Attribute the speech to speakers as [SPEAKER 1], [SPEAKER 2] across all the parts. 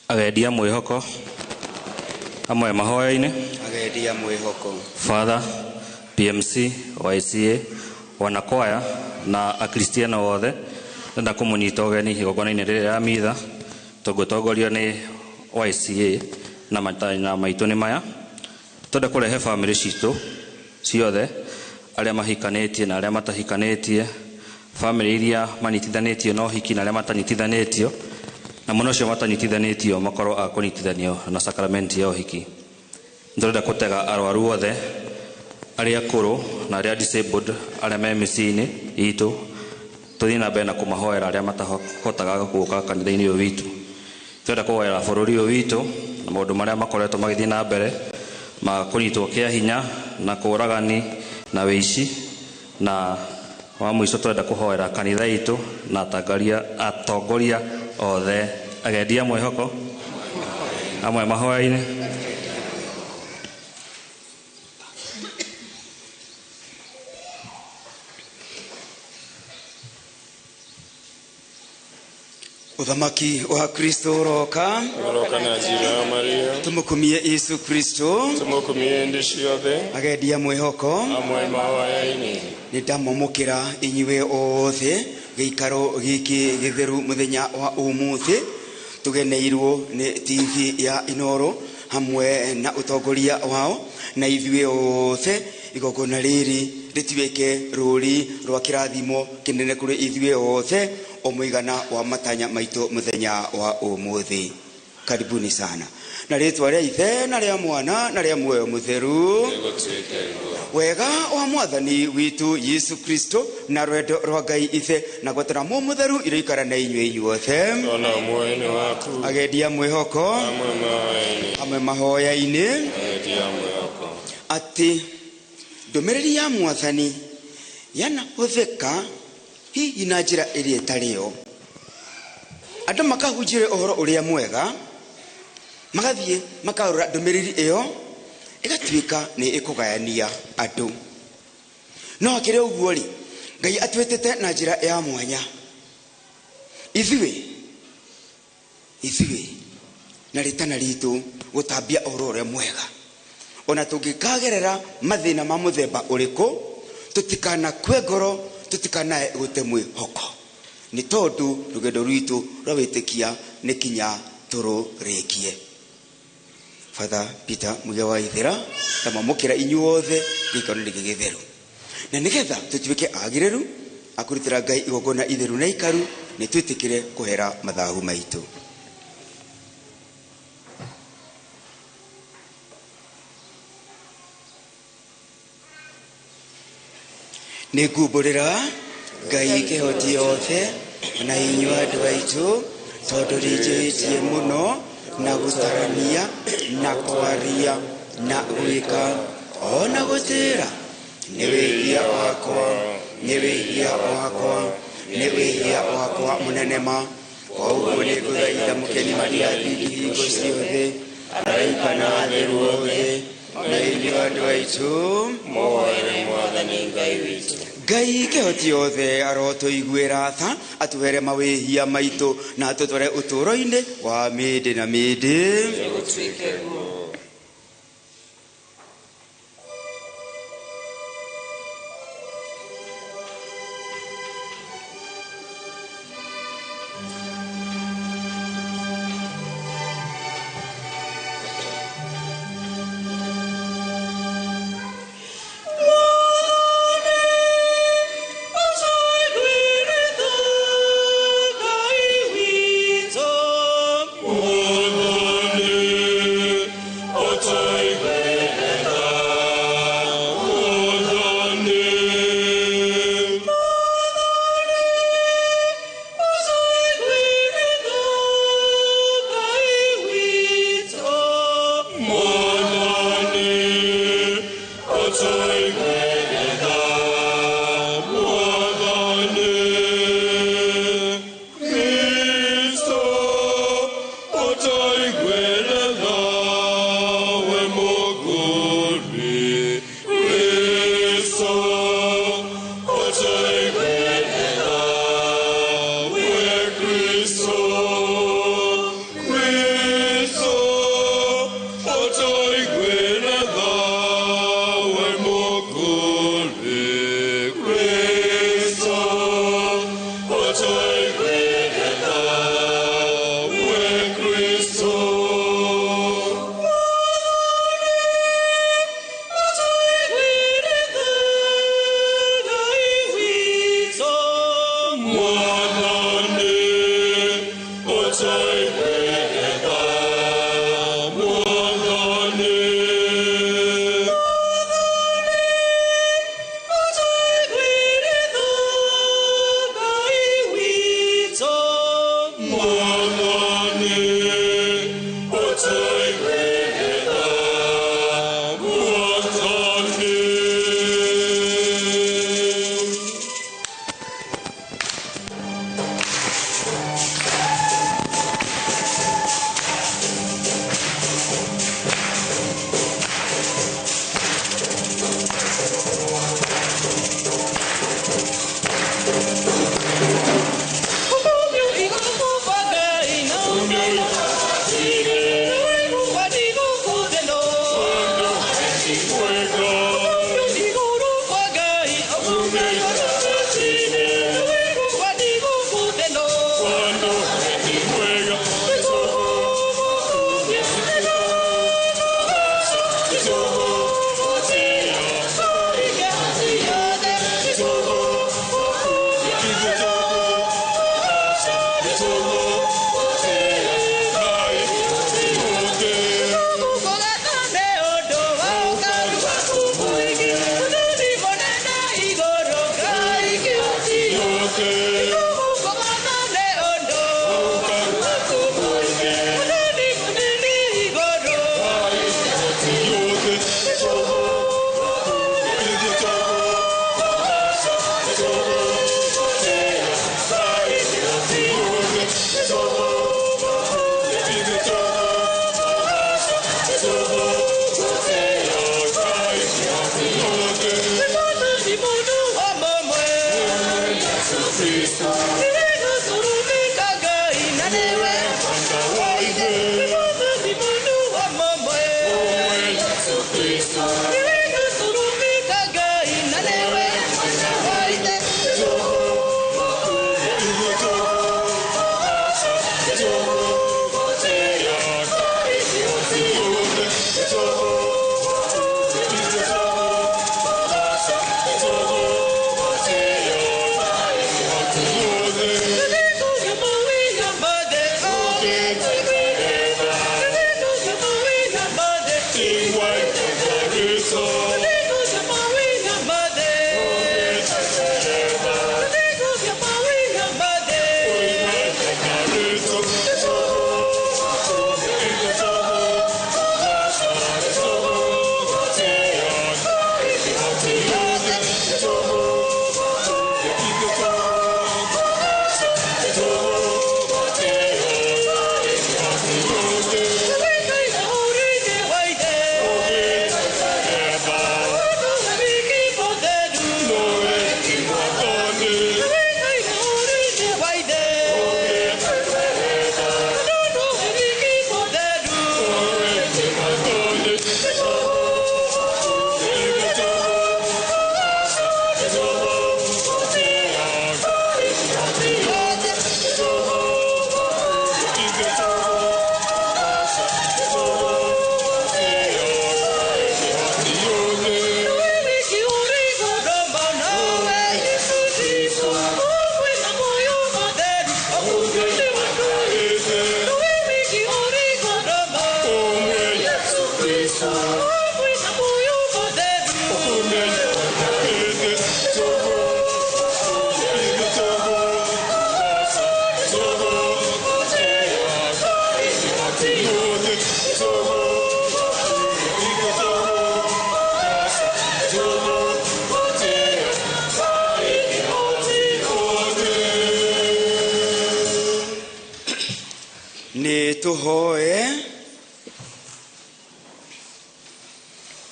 [SPEAKER 1] Agendia mwihoko amwe mahoya-inĩ.
[SPEAKER 2] Agendia mwihoko.
[SPEAKER 1] Father, PMC, YCA, wanakwaya na akristiano othe ndenda kũmũnyita ũgeni igongona-inĩ rĩrĩ rĩa mitha tũngĩtongorio nĩ YCA na matanya maitũ nĩ maya. Twenda kũrehe bamĩrĩ citũ ciothe, arĩa mahikanĩtie na arĩa matahikanĩtie, bamĩrĩ iria manyitithanĩtio na ũhiki na arĩa matanyitithanĩtio, na mũno ũcio matanyitithanĩtio makorwo a kũnyitithanio na sakramenti ya ũhiki. Nĩtũrenda kũtega arwaru othe, arĩa akũrũ na arĩa disabled, arĩa me mĩciĩ-inĩ itũ, tũthiĩ na mbere na kũmahoera arĩa matahotaga gũka kanitha-inĩ ũyũ witũ. Tũrenda kũhoera bũrũri ũyũ witũ na maũndũ marĩa makoretwo magĩthiĩ na mbere ma kũnyitwo kĩa hinya na kũragani na wĩici, na wa mũico tũrenda kũhoera kanitha itũ na atongoria othe. Agendia mwĩhoko amwe mahoya-inĩ.
[SPEAKER 2] Uthamaki wa Kristo uroka.
[SPEAKER 3] Uroka na njira ya Maria.
[SPEAKER 2] Tumukumie Yesu Kristo.
[SPEAKER 3] Tumukumie ndi ciothe.
[SPEAKER 2] Agendia mwihoko.
[SPEAKER 3] Amwe mahoya-inĩ.
[SPEAKER 2] Nĩndamwamũkĩra inyuĩ othe gĩikaro gĩkĩ gĩtheru mũthenya wa ũmũthĩ. Tũgeneirwo nĩ TV ya Inoro hamwe na ũtongoria wao, na ithuĩ othe igongona rĩrĩ rĩtuĩke rũri rwa kĩrathimo kĩnene kũrĩ ithuĩ othe o mũigana wa matanya maitũ mũthenya wa ũmũthĩ. Karibuni sana. Na rĩtwa rĩa Ithe na rĩa Mwana na rĩa Muoyo Mũtheru. Wega wa Mwathani witũ Yesu Kristo na rwendo rwa Ngai Ithe na gwatana Muoyo Mũtheru iroikara na inyuĩ inyuothe.
[SPEAKER 3] Ona muoyo-inĩ waku.
[SPEAKER 2] Agendia mwĩhoko.
[SPEAKER 3] Hamwe mahoya-inĩ.
[SPEAKER 2] Hamwe mahoya-inĩ.
[SPEAKER 3] Agendia mwĩhoko.
[SPEAKER 2] Atĩ ndũmĩrĩri ya Mwathani yanahũthĩka hihi na njĩra ĩrĩa ĩtarĩ yo. Andũ makahunjĩre ũhoro ũrĩa mwega, magathiĩ makarora ndũmĩrĩri ĩyo ĩgatuĩka nĩ ĩkũgayania andũ. No hakĩrĩ ũguo rĩ, Ngai atwĩtĩte na njĩra ya mwanya. Ithuĩ na rĩtana ritũ gũtambia ũhoro ũrĩa mwega. Ona tũngĩkagerera mathĩna ma mũthemba ũrĩkũ, tũtikanakue ngoro, tũtikanae gũte mwĩhoko. Nĩ tondũ rũgendo rwitũ rwa wĩtĩkia nĩ kinya tũrũrĩkie. Father Peter Mugia wa Ithera, ndamwamũkĩra inyuothe gĩikaro gĩkĩ gĩtheru. Na nĩgetha tũtuĩke agĩrĩru a kũrutĩra Ngai igongona itheru na ikaru, nĩ twĩtĩkĩre kũhera mathahu maitũ. Nĩ ngumbũrĩra Ngai kĩhoti yothe na inyuĩ andũ aitũ, tondũ nĩnjĩhĩtie mũno na gũtarania na kwaria na gwĩka ona gũtĩra. Nĩ wĩhia wakwa, nĩ wĩhia wakwa, nĩ wĩhia wakwa mũnene ma. Koguo nĩ ngũthaitha mũkeni Maria thingi hingo ciothe, araika na atheru othe, na inyuĩ andũ aitũ.
[SPEAKER 3] Mũhoere Mwathani Ngai witũ.
[SPEAKER 2] Ngai kĩhoti yothe arotũiguĩra tha, atũhere mawĩhia maitũ na atũtware ũtũũro-inĩ wa mĩndĩ na mĩndĩ.
[SPEAKER 3] Nĩgũtuĩke guo.
[SPEAKER 2] Tuhoe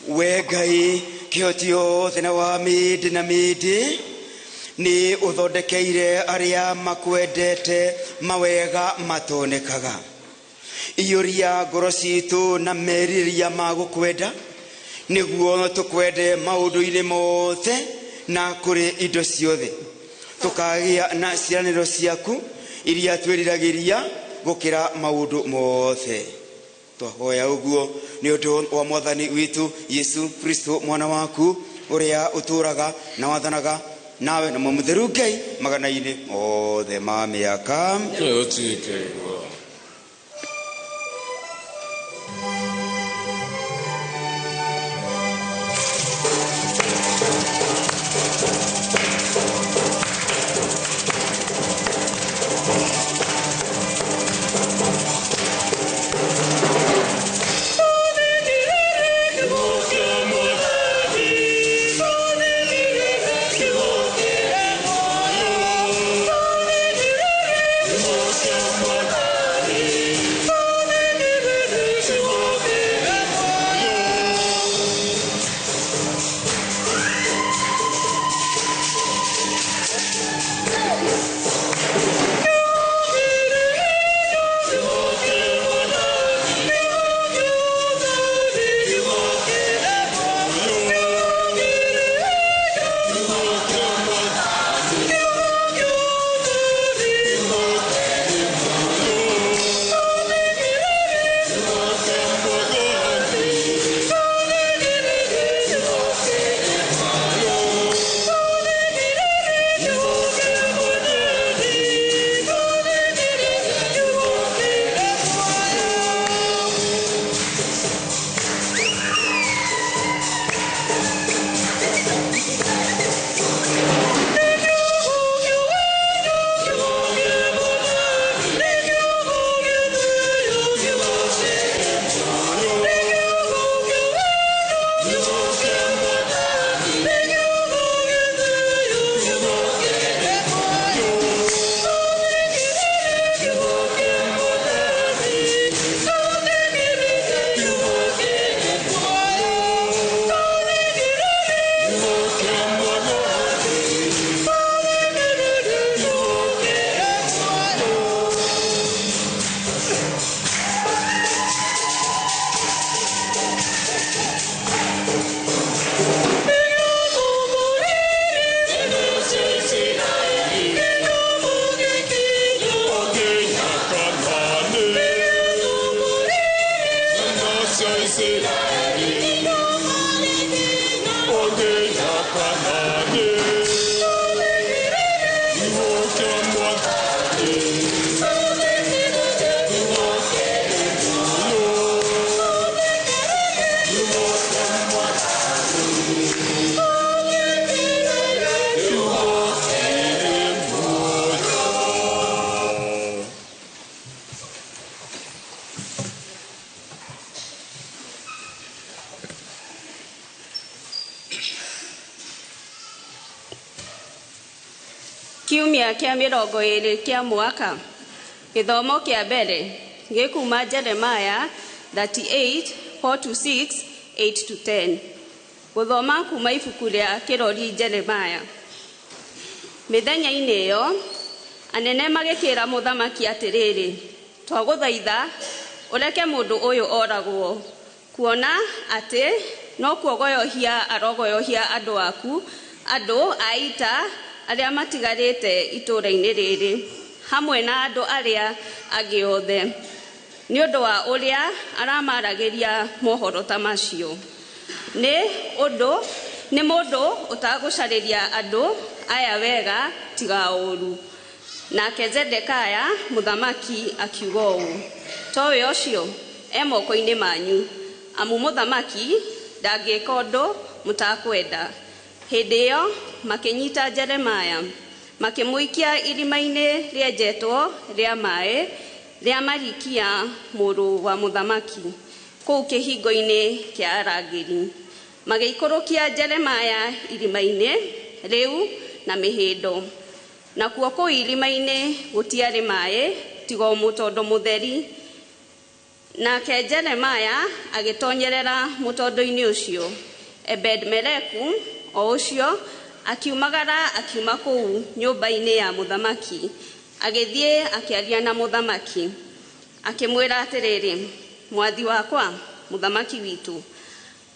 [SPEAKER 2] we Ngai kĩhoti yothe na wa mĩndĩ na mĩndĩ nĩ ũthondekeire arĩa makwendete mawega matonekaga. Iyũria ngoro citũ na merirĩria ma gũkwenda nĩguo tũkwende maũndũ-inĩ mothe na kũrĩ indo ciothe, tũkagĩa na ciĩranĩro ciaku iria twĩriragĩria gũkĩra maũndũ mothe. Twahoya ũguo nĩ ũndũ wa Mwathani witũ Yesu Kristo mwana waku ũrĩa ũtũũraga na wathanaga nawe na Mũtheru Ngai magana-inĩ mothe ma mĩaka.
[SPEAKER 3] Gũtuĩke guo.
[SPEAKER 4] Thank you. Kiumia kĩa 20 kĩa mwaka. Gĩthomo kĩa mbere gĩkuma Jeremiah 38 4-6 8-10. Gũthoma kuma ibuku rĩa kĩrori Jeremiah. Mĩthenya-inĩ ĩyo anene magĩkĩra mũthamaki atĩrĩrĩ, twagũthaitha ũreke mũndũ ũyũ oragwo, kuona atĩ no kuogoyohia arogoyohia andũ aku, andũ a ita arĩa matigarĩte itũũra-inĩ rĩrĩ, hamwe na andũ arĩa angĩ othe, nĩ ũndũ wa ũrĩa aramaragĩria mohoro ta macio. Nĩ ũndũ nĩ mũndũ ũtagũcarĩria andũ aya wega tiga ũũru. Nake Zedekaya mũthamaki akiuga ũũ, towe ũcio e moko-inĩ manyu, amu mũthamaki ndangĩka ũndũ mũtakwenda. Hĩndĩ ĩyo makĩnyita Jeremiah, makĩmũikia irima-inĩ rĩenjetwo rĩa maĩ rĩa Malikia mũrũ wa mũthamaki, kũu kĩhingo-inĩ kĩa arangĩri. Magĩikũrũkia Jeremiah irima-inĩ rĩu na mĩhĩndo. Nakuo kũu irima-inĩ gũtiarĩ maĩ tiga o mũtondo mũtheri. Nake Jeremiah agĩtonyerera mũtondo-inĩ ũcio. Ebed-Meleku o ũcio akiumagara akiuma kũu nyũmba-inĩ ya mũthamaki, agĩthiĩ akĩaria na mũthamaki, akĩmwĩra atĩrĩrĩ, mwathi wakwa mũthamaki witũ,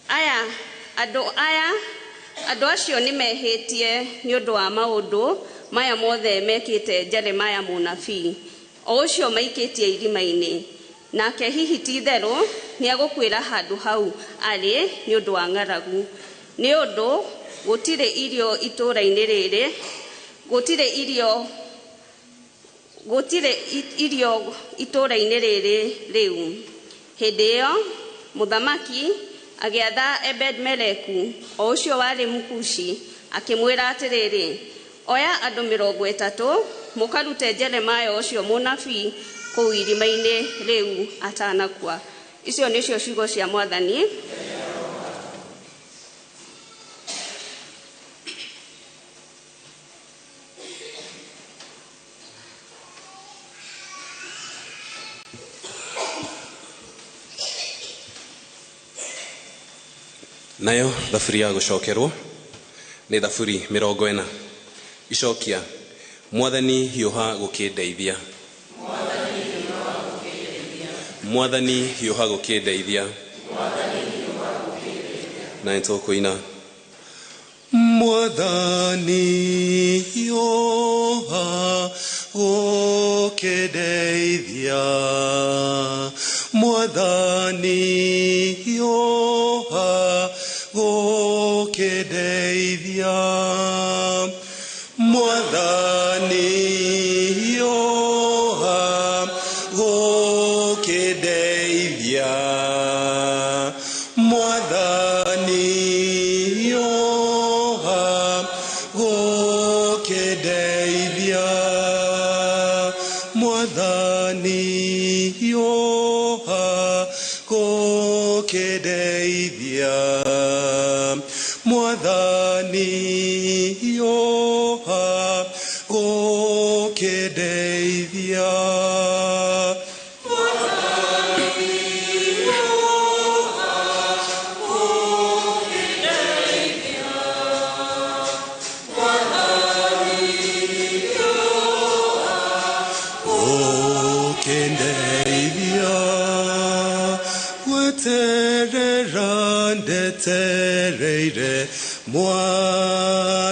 [SPEAKER 4] aya andũ aya andũ acio nĩmehĩtie nĩ ũndũ wa maũndũ maya mothe mekĩte Jeremiah mũnabii, o ũcio maikĩtie irima-inĩ. Nake hihi ti itherũ nĩegũkuĩra handũ hau arĩ nĩ ũndũ wa ng'aragu, nĩ ũndũ gũtirĩ irio itũũra-inĩ rĩrĩ, gũtirĩ irio itũũra-inĩ rĩrĩ rĩu. Hĩndĩ ĩyo mũthamaki agĩatha Ebed-Meleku o ũcio warĩ Mũkushi, akĩmwĩra atĩrĩrĩ, oya andũ 30 mũkarute Jeremiah ũcio mũnabii kũu irima-inĩ rĩu atanakua. Icio nĩcio ciugo cia Mwathani.
[SPEAKER 5] Nayo thaburi ya gũcokerwo nĩ thaburi 40. Icokia, Mwathani hiũha gũkĩndeithia. Mwathani hiũha gũkĩndeithia. Na nĩtũkũina Mwathani hiũha gũkĩndeithia. Mwathani hiũha gũkĩndeithia. Mwathani hiũha gũkĩndeithia. Mwathani hiũha gũkĩndeithia. Mwathani hiũha gũkĩndeithia. Mwathani hiũha gũkĩndeithia. Gũkĩndeithia. Gweterera ndetereire Mwathani,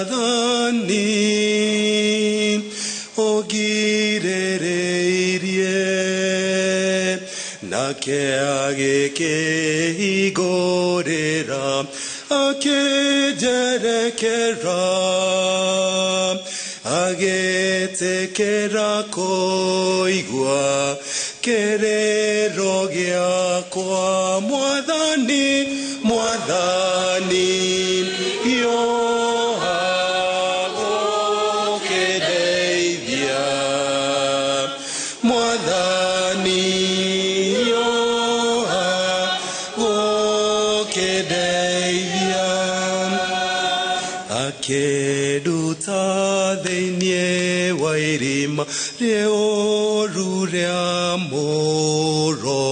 [SPEAKER 5] ũngirĩrĩirie, nake agĩkĩhingũrĩra, akĩnjerekera, agĩtĩkĩra kũigua kĩrĩro gĩakwa. Mwathani, Mwathani hiũha gũkĩndeithia. Mwathani hiũha gũkĩndeithia. Akĩnduta thĩinĩ wa irima rĩũru rĩa mũro,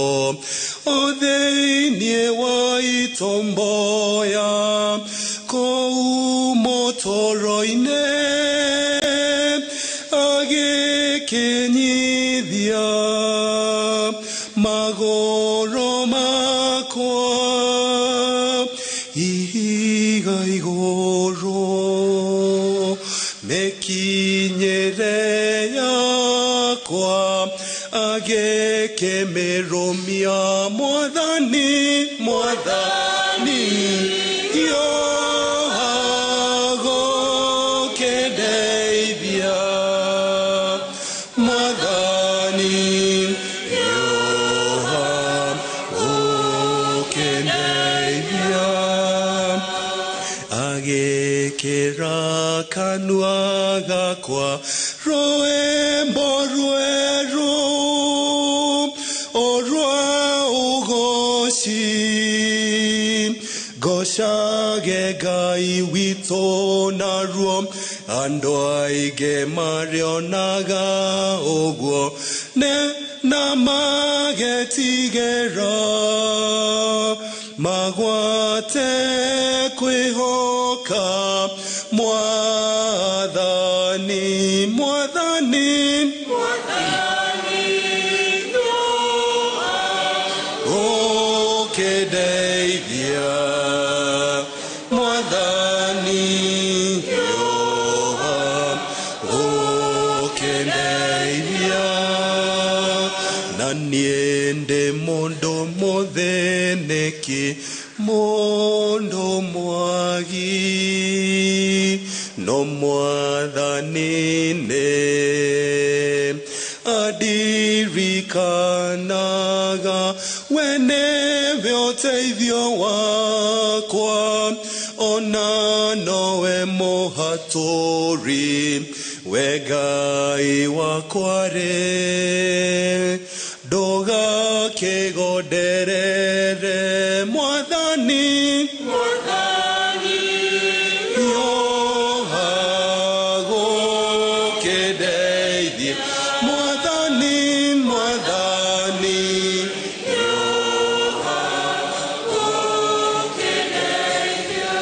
[SPEAKER 5] o thĩinĩ wa itomboya kũu mũtoro-inĩ, agĩkĩnyithia magũrũ makwa ihiga igũrũ, mĩkinyĩre yakwa agĩkĩmĩrũmia. Mwathani, Mwathani, yoha gũkĩndeithia. Mwathani, yoha gũkĩndeithia. Agĩkĩra kanua gakwa rwĩmbo rwerũ, o rwa ũgoci, ngocage Ngai witũ naruo, andũ aingĩ marĩonaga ũguo ne na magetigĩra, magwate kwĩhoka Mwathani, Mwathani, Mwathani, ũkĩndeithia. Mwathani, yoha ũkĩndeithia. Na niĩ ndĩ mũndũ mũthĩnĩki, mũndũ mwagi, no Mwathani nĩ andirikanaga. We nĩwe ũteithio wakwa, ona nowe mũhatũri, we Ngai wakwa rĩ, ndũgakĩgonderere. Mwathani, Mwathani, yoha gũkĩndeithia. Mwathani, Mwathani, yoha gũkĩndeithia.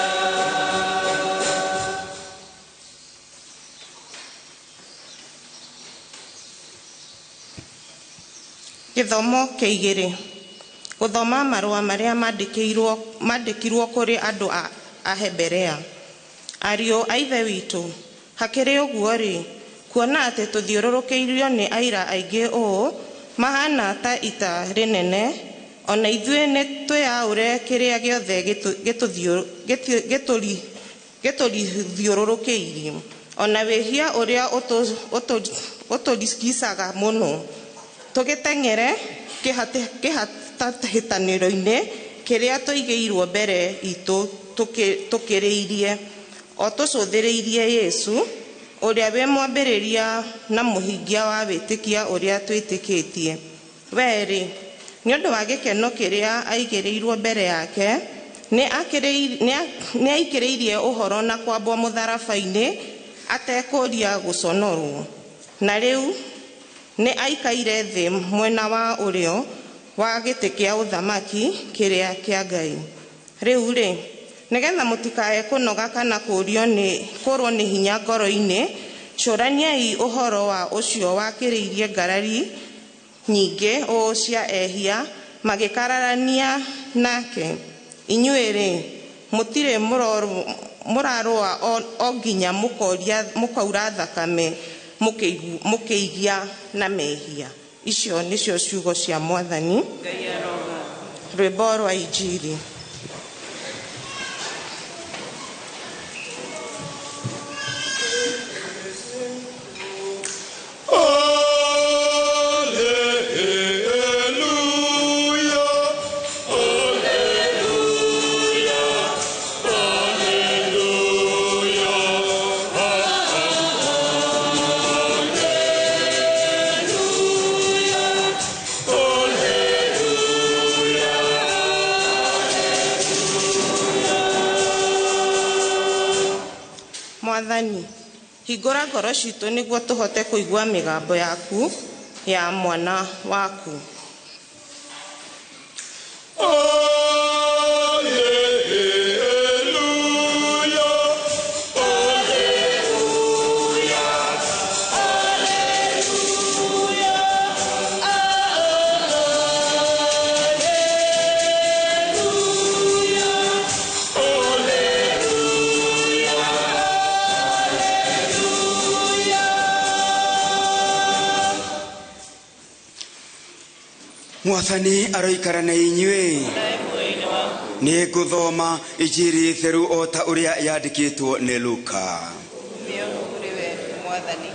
[SPEAKER 6] Gĩthomo kĩa igĩrĩ, gũthoma marũa marĩa mandĩkirwo kũrĩ andũ a Aheberea. Ariũ a Ithe witũ, hakĩrĩ ũguo-rĩ, kuona atĩ tũthiũrũrũkĩirio nĩ aira aingĩ ũũ mahana ta ita rĩnene, ona ithuĩ nĩ twĩyaũre kĩrĩa gĩothe gĩtũthiũrũrũkĩirie, ona wĩhia ũrĩa ũtũrigicaga mũno, tũgĩteng'ere kĩhatahĩtanĩro-inĩ kĩrĩa tũigĩirwo mbere itũ tũkĩrĩirie, o tũcũthĩrĩirie Yesu, ũrĩa wĩ mwambĩrĩria na mũhingia wa wĩtĩkia ũrĩa twĩtĩkĩtie. We-rĩ, nĩ ũndũ wa gĩkeno kĩrĩa aigĩrĩirwo mbere yake, nĩ aikĩrĩirie ũhoro na kwambwo mũtharaba-inĩ atekũũria gũconorwo. Na rĩu nĩ aikaire thĩ mwena wa ũrĩo wa gĩtĩ kĩa ũthamaki kĩrĩa kĩa Ngai. Rĩu-rĩ, nĩgetha mũtikae kũnoga kana kũrwo nĩ hinya ngoro-inĩ, cũraniai ũhoro wa ũcio wakĩrĩirie ngarari nyingĩ ũũ cia ehia magĩkararania nake. Inyuĩ-rĩ, mũtirĩ mũrarũa o nginya mũkaura thakame mũkĩigia na mehia. Icio nĩcio ciugo cia Mwathani. Rwĩmbo rwa Injiri.
[SPEAKER 5] Hallelujah.
[SPEAKER 6] Mwathani, hingũra ngoro citũ nĩguo tũhote kũigua mĩgambo yaku ya mwana waku.
[SPEAKER 2] Mwathani aroikara na inyuĩ. Nĩ ngũthoma injiri theru o ta ũrĩa yandĩkĩtwo nĩ Luka.
[SPEAKER 7] Mio kũrĩ we Mwathani.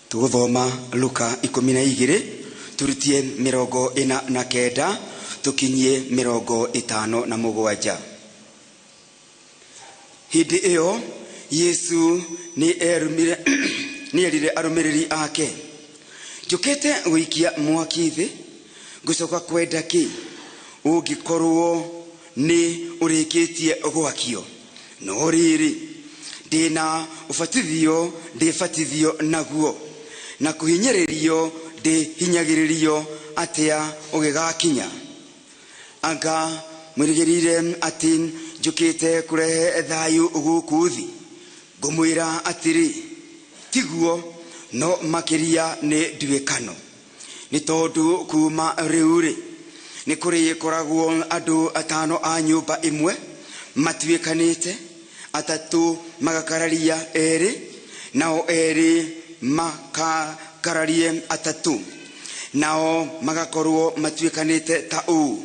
[SPEAKER 2] Tũgũthoma Luka 12 turutie 49 tukinyie 57. Hĩndĩ ĩyo Yesu nĩ erire arũmĩrĩri ake, njũkĩte gũikia mwaki thĩ, ngũcoka kwenda kĩ ũngĩkorwo nĩ ũrĩkĩtie gwakio? No rĩrĩ, ndĩna ũbatithio ndĩbatithio naguo, na kũhinyĩrĩrio ndĩhinyagĩrĩrio atĩa ũgĩgakinya? Anga mwĩrĩgĩrĩire atĩ njũkĩte kũrehe thayũ gũkũ thĩ? Ngũmwĩra atĩrĩ, tiguo, no makĩria nĩ nduĩkano. Nĩ tondũ kuma rĩu-rĩ, nĩ kũrĩkoragwo andũ atano a nyũmba ĩmwe matuĩkanĩte, atatũ magakararia erĩ, nao erĩ makakararie atatũ, nao magakorwo matuĩkanĩte ta ũũ: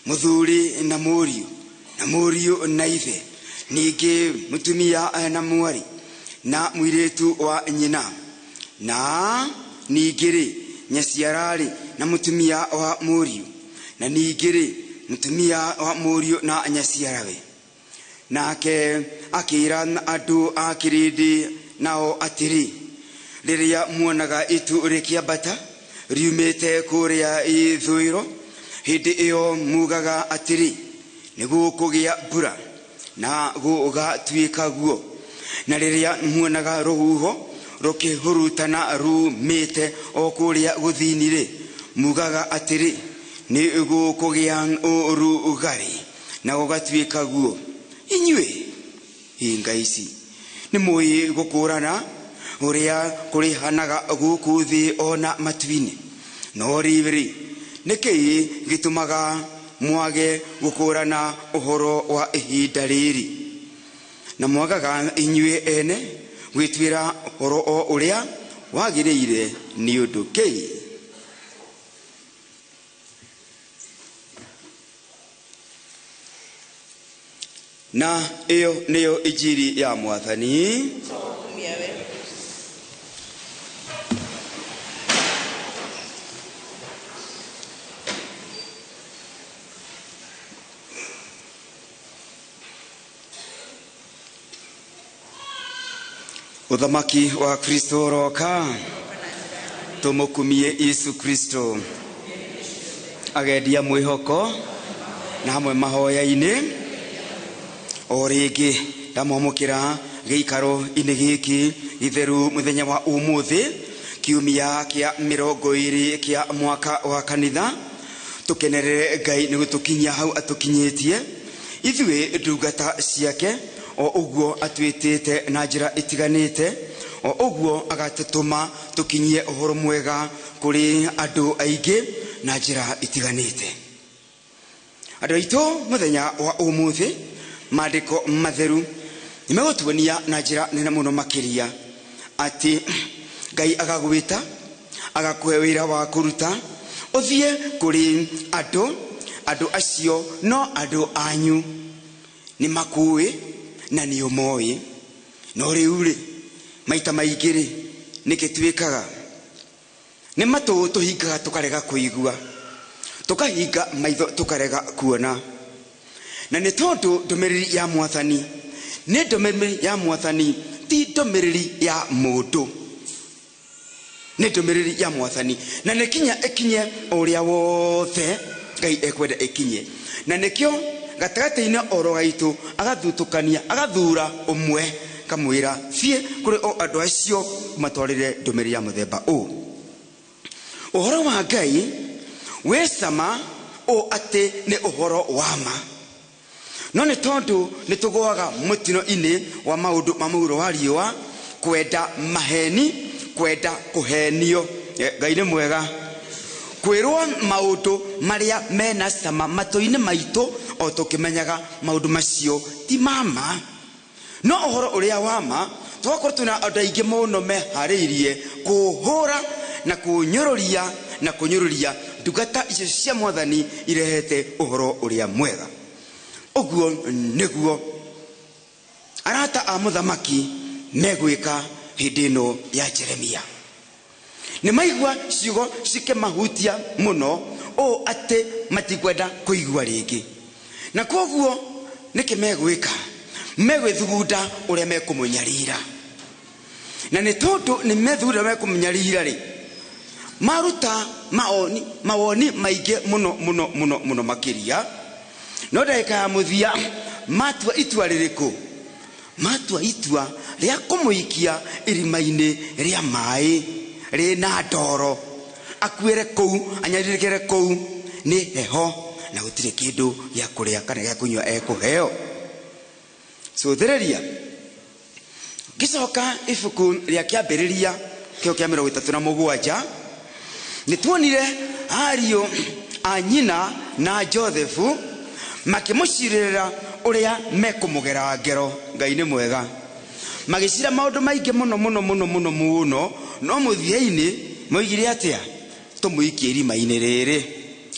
[SPEAKER 2] mũthuri na mũriũ, na mũriũ na ithe, ningĩ mũtumia na mwarĩ, na mũirĩtu wa nyina, na ningĩ-rĩ nyaciararĩ na mũtumia wa mũriũ, na ningĩ-rĩ mũtumia wa mũriũ na nyaciarawe. Nake akĩra andũ a kĩrĩndĩ nao atĩrĩ, rĩrĩa muonaga itu rĩkĩambata riumĩte kũrĩa ithũĩro, hĩndĩ ĩyo mugaga atĩrĩ, nĩ gũkũgĩa mbura, na gũgatuĩka guo. Na rĩrĩa muonaga rũhuho rũkĩhurutana rumĩte o kũrĩa gũthini-rĩ, mugaga atĩrĩ, nĩ gũkũgĩa ũrugarĩ, na gũgatuĩka guo. Inyuĩ hinga ici nĩ mũĩ gũkũrana ũrĩa kũrĩhanaga gũkũ thĩ ona matu-inĩ, no rĩrĩ, nĩkĩĩ gĩtũmaga mwage gũkũrana ũhoro wa ihinda rĩrĩ? Na mwagaga inyuĩ ene gwĩtuĩra ũhoro o ũrĩa wagĩrĩire nĩ ũndũ kĩ? Na ĩyo nĩyo injiri ya Mwathani. Ũthamaki wa Kristo ũroka, tũmũkumie Yesu Kristo. Agendia mwĩhoko na hamwe mahoya-inĩ. O rĩngĩ ndamwamũkĩra gĩikaro-inĩ gĩkĩ gĩtheru mũthenya wa ũmũthĩ, kiumia kĩa 20 kĩa mwaka wa kanitha. Tũkenerere Ngai nĩ gũtũkinyia hau atũkinyĩtie ithuĩ ndungata ciake, o ũguo atwĩtĩte na njĩra ĩtiganĩte, o ũguo agatũtũma tũkinyie ũhoro mwega kũrĩ andũ aingĩ na njĩra ĩtiganĩte. Andũ aitũ, mũthenya wa ũmũthĩ maandĩko matheru nĩmegũtuonia na njĩra nene mũno makĩria atĩ Ngai agagwĩta, agakũhe wĩra wa kũruta, ũthiĩ kũrĩ andũ, andũ acio no andũ anyu, nĩ makũĩ na nĩ ũmoĩ. No rĩu-rĩ, maita maingĩ-rĩ, nĩkĩ twĩkaga? Nĩ matũ tũhingaga tũkarega kũigua, Tukahinga maitho tukarega kuona. Na nĩ tondũ ndũmĩrĩri ya mwathani nĩ ndũmĩrĩri ya mwathani, ti ndũmĩrĩri ya mũndũ, nĩ ndũmĩrĩri ya mwathani, na nĩ kinya ĩkinye ũrĩa wothe Ngai ekwenda ĩkinye. Na nĩkĩo gatagatĩ-inĩ oro gaitũ agathutũkania, agathura ũmwe, kamwĩra thiĩ kũrĩ o andũ acio matwarĩre ndũmĩrĩri ya mũthemba ũũ. Ũhoro wa Ngai wĩ cama ũ atĩ nĩ ũhoro wa ma, no nĩ tondũ nĩ tũgũaga mũtino-inĩ wa maũndũ ma mũhuro wa riũa, kwenda maheni, kwenda kũhenio. Ngai nĩ mwega. Kwĩrwo maũndũ marĩa mena cama matũ-inĩ maitũ o tũkĩmenyaga maũndũ macio ti ma ma. No ũhoro ũrĩa wa ma tũgakorwo twĩna andũ aingĩ mũno meharĩirie kũhũra na kũnyũrũria na kũnyũrũria ndungata icio cia mwathani irehete ũhoro ũrĩa mwega. Ũguo nĩguo arata a mũthamaki megwĩka hĩndĩ ĩno ya Jeremia. Nĩ maigua ciugo cikĩmahutia mũno ũũ atĩ matikwenda kũigua rĩngĩ. Na koguo nĩkĩ megwĩka? Megwĩthugunda ũrĩa mekũmũnyarira. Na nĩ tondũ nĩ methugunda mekũmũnyarira rĩ, maruta mawoni maingĩ mũno mũno mũno mũno makĩria. No ndagĩka ya mũthia matua itua rĩrĩkũ? Matua itua rĩa kũmũikia irima-inĩ rĩa maĩ rĩna ndoro, akuĩre kũu, anyarirĩkĩre kũu nĩ heho na gũtirĩ kĩndũ gĩa kũrĩa kana gĩa kũnyua ekũheo. Cũthĩrĩria ngĩcoka ibuku rĩa kĩambĩrĩria kĩo kĩa 37, nĩ tuonire ariũ a nyina na Josefu makĩmũcirĩrĩra ũrĩa mekũmũgera ngero. Ngai nĩ mwega. Magĩcira maũndũ maingĩ mũno mũno mũno mũno mũno, no mũthia-inĩ moigire atĩa? Tũmũikie irima-inĩ rĩrĩ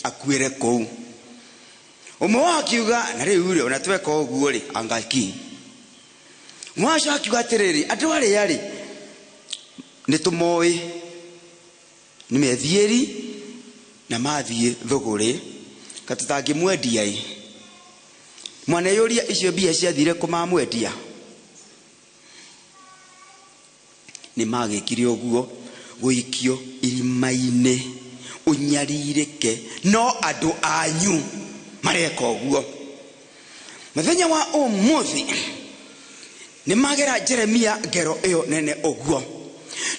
[SPEAKER 2] akuĩre kũu. Ũmwe wao akiuga, na rĩu rĩ, ona tweka ũguo rĩ, anga ki. Mwaco akiuga atĩrĩrĩ, andũ arĩa rĩ nĩ tũmoĩ, nĩ methiĩri na mathiĩ thũgũrĩ, ka tũtangĩmwendia ĩ. Mwaneyũria icio mbia ciathire kũ mamwendia? Nĩ magĩkire ũguo, gũikio irima-inĩ ũnyarirĩke, no andũ anyu mareka ũguo. Mũthenya wa ũmũthĩ nĩ magera Jeremia ngero ĩyo nene ũguo.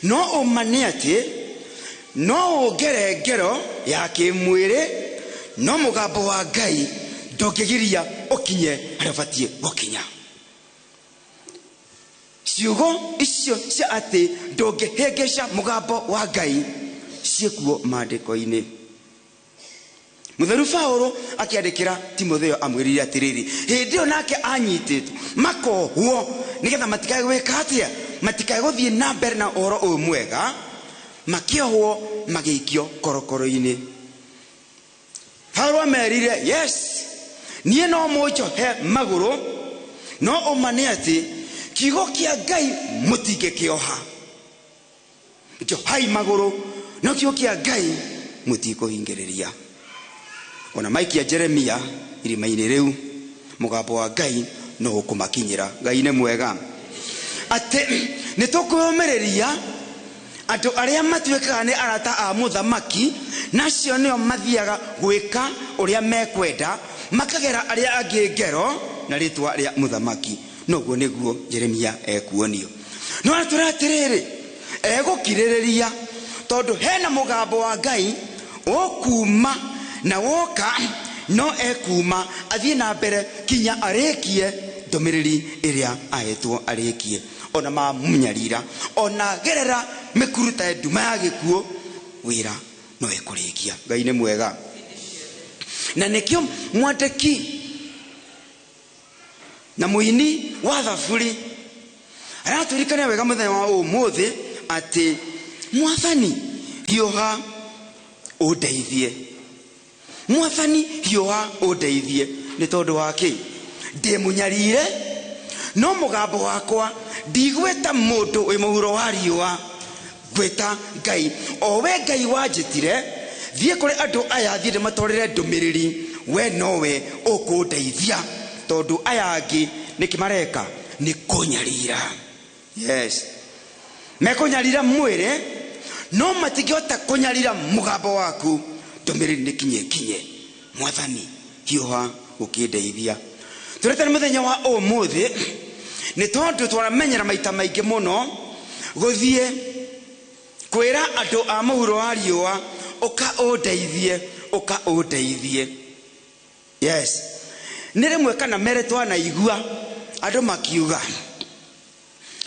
[SPEAKER 2] No ũma nĩ atĩ no ũngere ngero ya kĩmwĩrĩ, no mũgambo wa Ngai ndũngĩgiria ũkinye harĩa ũbatiĩ gũkinya. Ciugo icio cia atĩ ndũngĩhĩngĩca mũgambo wa Ngai ciĩkuo maandĩko-inĩ. Mũtheru Paũlũ akĩandĩkĩra Timotheo amwĩrire atĩrĩrĩ, hĩndĩ ĩyo nake anyitĩtwo makohwo nĩgetha matikae gwĩka atĩa, matikae gũthiĩ na mbere na ũhoro ũyũ mwega, makĩohwo magĩikio korokoro-inĩ. Paũlũ amerire, yes, niĩ no mũnjohe magũrũ, no ũma nĩ atĩ kiugo kĩa Ngai mũtingĩkĩoha. Njohai magũrũ, no kiugo kĩa Ngai mũtikũhingĩrĩria. Ona maikia Jeremia irima-inĩ rĩu, mũgambo wa Ngai no ũkũmakinyĩra. Ngai nĩ mwega. Atĩ nĩ tũkwĩyũmĩrĩria andũ arĩa matuĩkaga nĩ arata a mũthamaki, na acio nĩo mathiaga gwĩka ũrĩa mekwenda, makagera arĩa angĩ ngero na rĩtwa rĩa mũthamaki. Noguo nĩguo Jeremia ekuonio. No atwĩra atĩrĩrĩ, egũkirĩrĩria tondũ hena mũgambo wa Ngai ũkuma na woka, no ekuma athiĩ na mbere kinya arĩkie ndũmĩrĩri ĩrĩa ahetwo arĩkie. Ona mamũnyarira, ona gerera mĩkuru ta nduma ya gĩkuũ, wĩra no ekũrĩkia. Ngai nĩ mwega. Na nĩkĩo mwandĩki na mũini wa thaburi aratũririkania wega mũthenya wa ũmũthĩ atĩ mwathani hiũha ũndeithie, mwathani hiũha ũndeithie. Nĩ tondũ wa kĩ? Ndĩ mũnyarire, no mũgambo wakwa ndigwĩta mũndũ wĩ mũhuro wa riũa, ngwĩta Ngai, o we Ngai wanjĩtire Thiĩ kũrĩ andũ aya, thiĩ ndĩmatwarĩre ndũmĩrĩri, we nowe ũkũndeithia, tondũ aya angĩ nĩkĩ mareka? Nĩ kũnyarira. Yes, mekũnyarira mwĩrĩ, no matingĩhota kũnyarira mũgambo waku. Ndũmĩrĩri nĩ kinye kinye. Mwathani, hiũha ũkĩndeithia. Tũretane mũthenya wa ũmũthĩ nĩ tondũ twaramenyera maita maingĩ mũno gũthiĩ kwĩra andũ a mũhuro wa riũa, ũka ũndeithie, ũka ũndeithie. Yes, nĩ rĩmwe kana mere twanaigua andũ makiuga,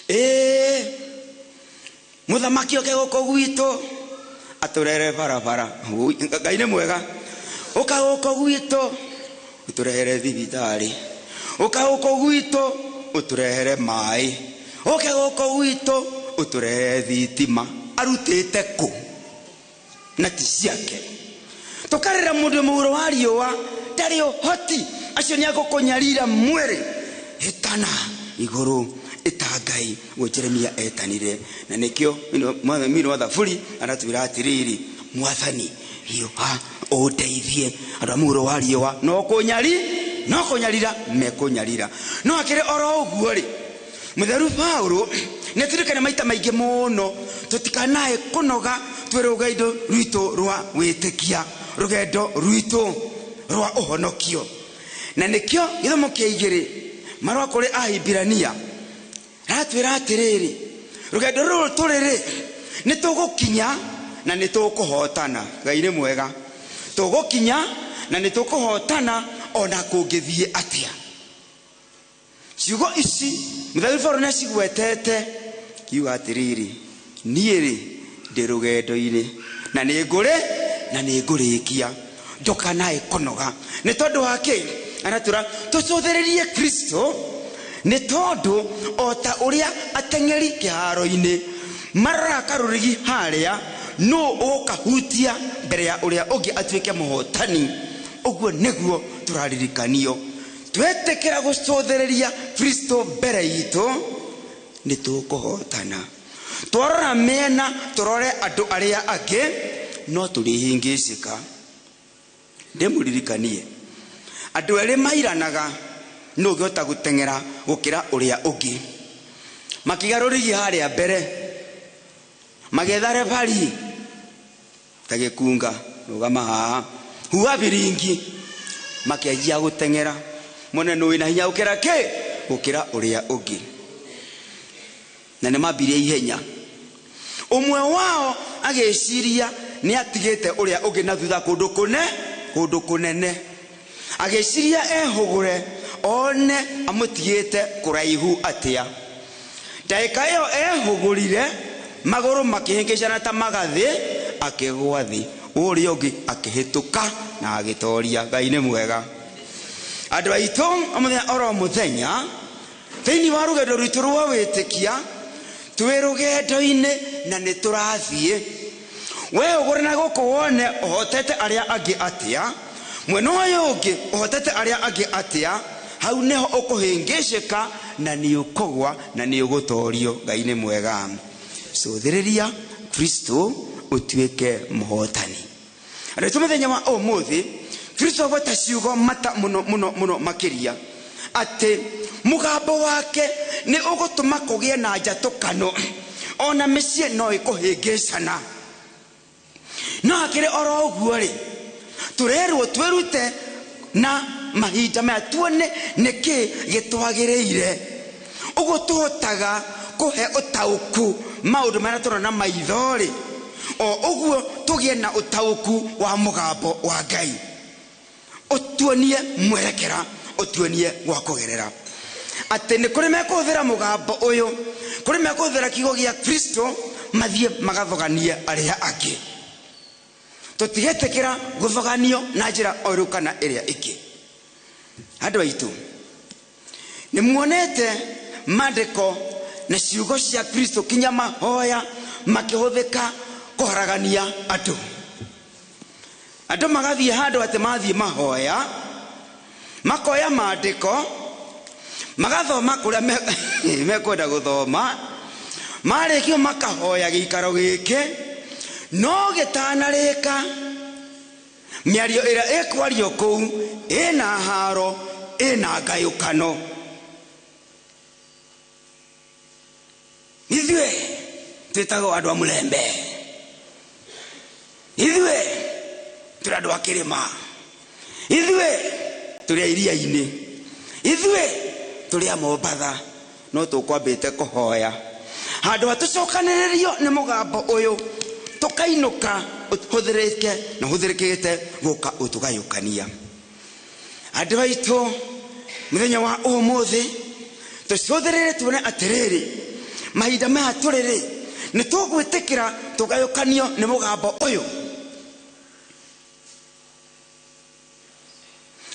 [SPEAKER 2] ĩĩ mũthamaki oke gũkũ gwitũ atũrehere barabara. Ngai nĩ mwega. Ũka gũkũ gwitũ ũtũrehere thibitarĩ, ũka gũkũ gwitũ ũtũrehere maĩ, ũke gũkũ gwitũ ũtũrehere thitima. Arutĩte kũ na ti ciake? Tũkarĩra mũndũ mũhuro wa riũa ndarĩ ũhoti, acio nĩ agũkũnyarira mwĩrĩ. Ĩtana igũrũ, ĩta Ngai, ũguo Jeremia etanire. Na nĩkĩo mũini wa Thaburi aratwĩra atĩrĩrĩ, Mwathani hiũha ũndeithie. Andũ a mũhuro wa riũa no kũnyarira mekũnyarira. No akĩrĩ oro ũguo rĩ, mũtheru Paulo nĩ atirikane maita maingĩ mũno tũtikanae kũnoga twĩ rũgendo rwitũ rwa wĩtĩkia, rũgendo rwitũ rwa ũhonokio. Na nĩkĩo gĩthomo kĩa igĩrĩ marũa kũrĩ Ahibirania aratwĩra atĩrĩrĩ, rũgendo rũrũ tũrĩ rĩ, nĩ tũgũkinya na nĩ tũkũhotana. Ngai nĩ mwega. Tũgũkinya na nĩ tũkũhotana ona kũngĩthiĩ atĩa. Ciugo ici mũtheru Paulo nĩ acigwetete, kiuga atĩrĩrĩ, niĩ rĩ ndĩ rũgendo-inĩ na nĩ ngũrĩ na nĩ ngũrĩkia, ndũkanae kũnoga. Nĩ tondũ wa kĩ? Aratwĩra tũcũthĩrĩrie Kristo, nĩ tondũ o ta ũrĩa ateng'eri kĩharo-inĩ maroraga karũrigi harĩa, nũ ũgũkahutia mbere ya ũrĩa ũngĩ atuĩke mũhotani. Ũguo nĩguo tũraririkanio. Twetĩkĩra gũcũthĩrĩria Kristo mbere itũ, nĩ tũkũhotana. Twarora mĩena tũrore andũ arĩa angĩ, no tũrĩhĩngĩcĩka. Ndĩmũririkanie, andũ erĩ mairanaga nũ ũngĩhota gũteng'era gũkĩra ũrĩa ũngĩ. Makiga rũrigi harĩa mbere, magĩetha rebari ta gĩkunga, rũgama haha, huha biringi, makĩanjia gũteng'era. Mone nũ wĩna hinya gũkĩra kĩ? Gũkĩra ũrĩa ũngĩ. Na nĩ mambirie ihenya. Ũmwe wao agĩciria nĩ atigĩte ũrĩa ũngĩ na thutha kũndũ kũndũ kũnene. Agĩciria ehũgũre one amũtigĩte kũraihu atĩa. Ndagĩka ĩyo ehũgũrire, magũrũ makĩhĩngĩcana ta magathĩ, akĩgũa thĩ. Ũrĩa ũngĩ akĩhĩtũka na agĩtoria. Ngai nĩ mwega. Andũ aitũ mũthenya oro mũthenya thĩinĩ wa rũgendo rwitũ rwa wĩtĩkia, twĩ rũgendo-inĩ na nĩ tũrathiĩ. We ũgũre na gũkũ wone ũhotete arĩa angĩ atĩa, mwena ũyũ ũngĩ ũhotete arĩa angĩ atĩa, hau nĩho ũkũhĩngĩcĩka na nĩ ũkũgwa na nĩ ũgũtorio. Ngai nĩ mwega. Cũthĩrĩria Kristo ũtuĩke mũhotani. Andũ aitũ mũthenya wa ũmũthĩ, Kristo agweta ciugo mata mũno mũno mũno makĩria, atĩ mũgambo wake nĩ ũgũtũma kũgĩe na njatũkano, ona mĩciĩ no ĩkũhĩngĩcana. No akĩrĩ oro ũguo rĩ, tũrerwo twĩrute na mahinda maya tuone nĩkĩ gĩtwagĩrĩire. Ũguo tũhotaga kũhe ũtaũku maũndũ marĩa tũrona na maitho rĩ, o ũguo tũgĩe na ũtaũku wa mũgambo wa Ngai, ũtuonie mwerekera, ũtuonie gwa kũgerera. Atĩ nĩ kũrĩ mekũhũthĩra mũgambo ũyũ, kũrĩ mekũhũthĩra kiugo gĩa Kristo mathiĩ magathoganie arĩa angĩ. Tũtigetĩkĩra gũthoganio na njĩra o ĩrĩkũ kana ĩrĩa ĩngĩ. Andũ aitũ, nĩ muonete maandĩko na ciugo cia Kristo kinya mahoya makĩhũthĩka kũharagania andũ. Andũ magathiĩ handũ atĩ mathiĩ mahoya, makoya maandĩko, magathoma kũrĩa mekwenda gũthoma, marĩkio makahoya gĩikaro gĩkĩ, no gĩtanarĩka Mĩario ĩrĩa ĩkwario kũu ĩna haro, ĩna ngayũkano. Ithuĩ twĩtagwo andũ a Mũlembe, ithuĩ tũrĩ andũ a kĩrĩma, ithuĩ tũrĩ a iria-inĩ, ithuĩ tũrĩ a Mombatha. No tũkwambĩte kũhoya handũ hatũcokanĩrĩrio nĩ mũgambo ũyũ, tũkainũka ũhũthĩrĩke na ũhũthĩrĩkĩte gũka ũtũgayũkania. Andũ aitũ, mũthenya wa ũmũthĩ tũcũthĩrĩre tuone atĩrĩrĩ, mahinda maya tũrĩ rĩ, nĩ tũgwĩtĩkĩra tũgayũkanio nĩ mũgambo ũyũ?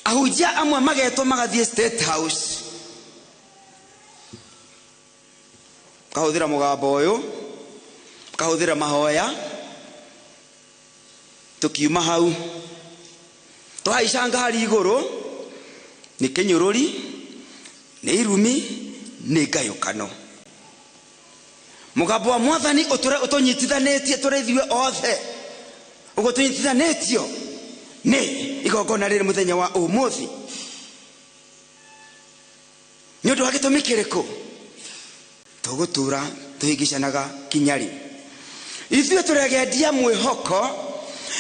[SPEAKER 2] Ahunjia amwe magetwo magathiĩ State House, kahũthĩra mũgambo ũyũ, kahũthĩra mahoya. Tũkiuma hau twahaica ngari igũrũ, nĩ kĩnyũrũri, nĩ irumi, nĩ ngayũkano. Mũgambo wa Mwathani ũtũre ũtũnyitithanĩtie tũrĩ ithuĩ othe, ũguo tũnyitithanĩtio nĩ igongona rĩrĩ mũthenya wa ũmũthĩ. Nĩ ũndũ wa gĩtũmi kĩrĩkũ tũgũtũra tũhĩngĩcanaga kinya rĩ? Ithuĩ tũregendia mwĩhoko,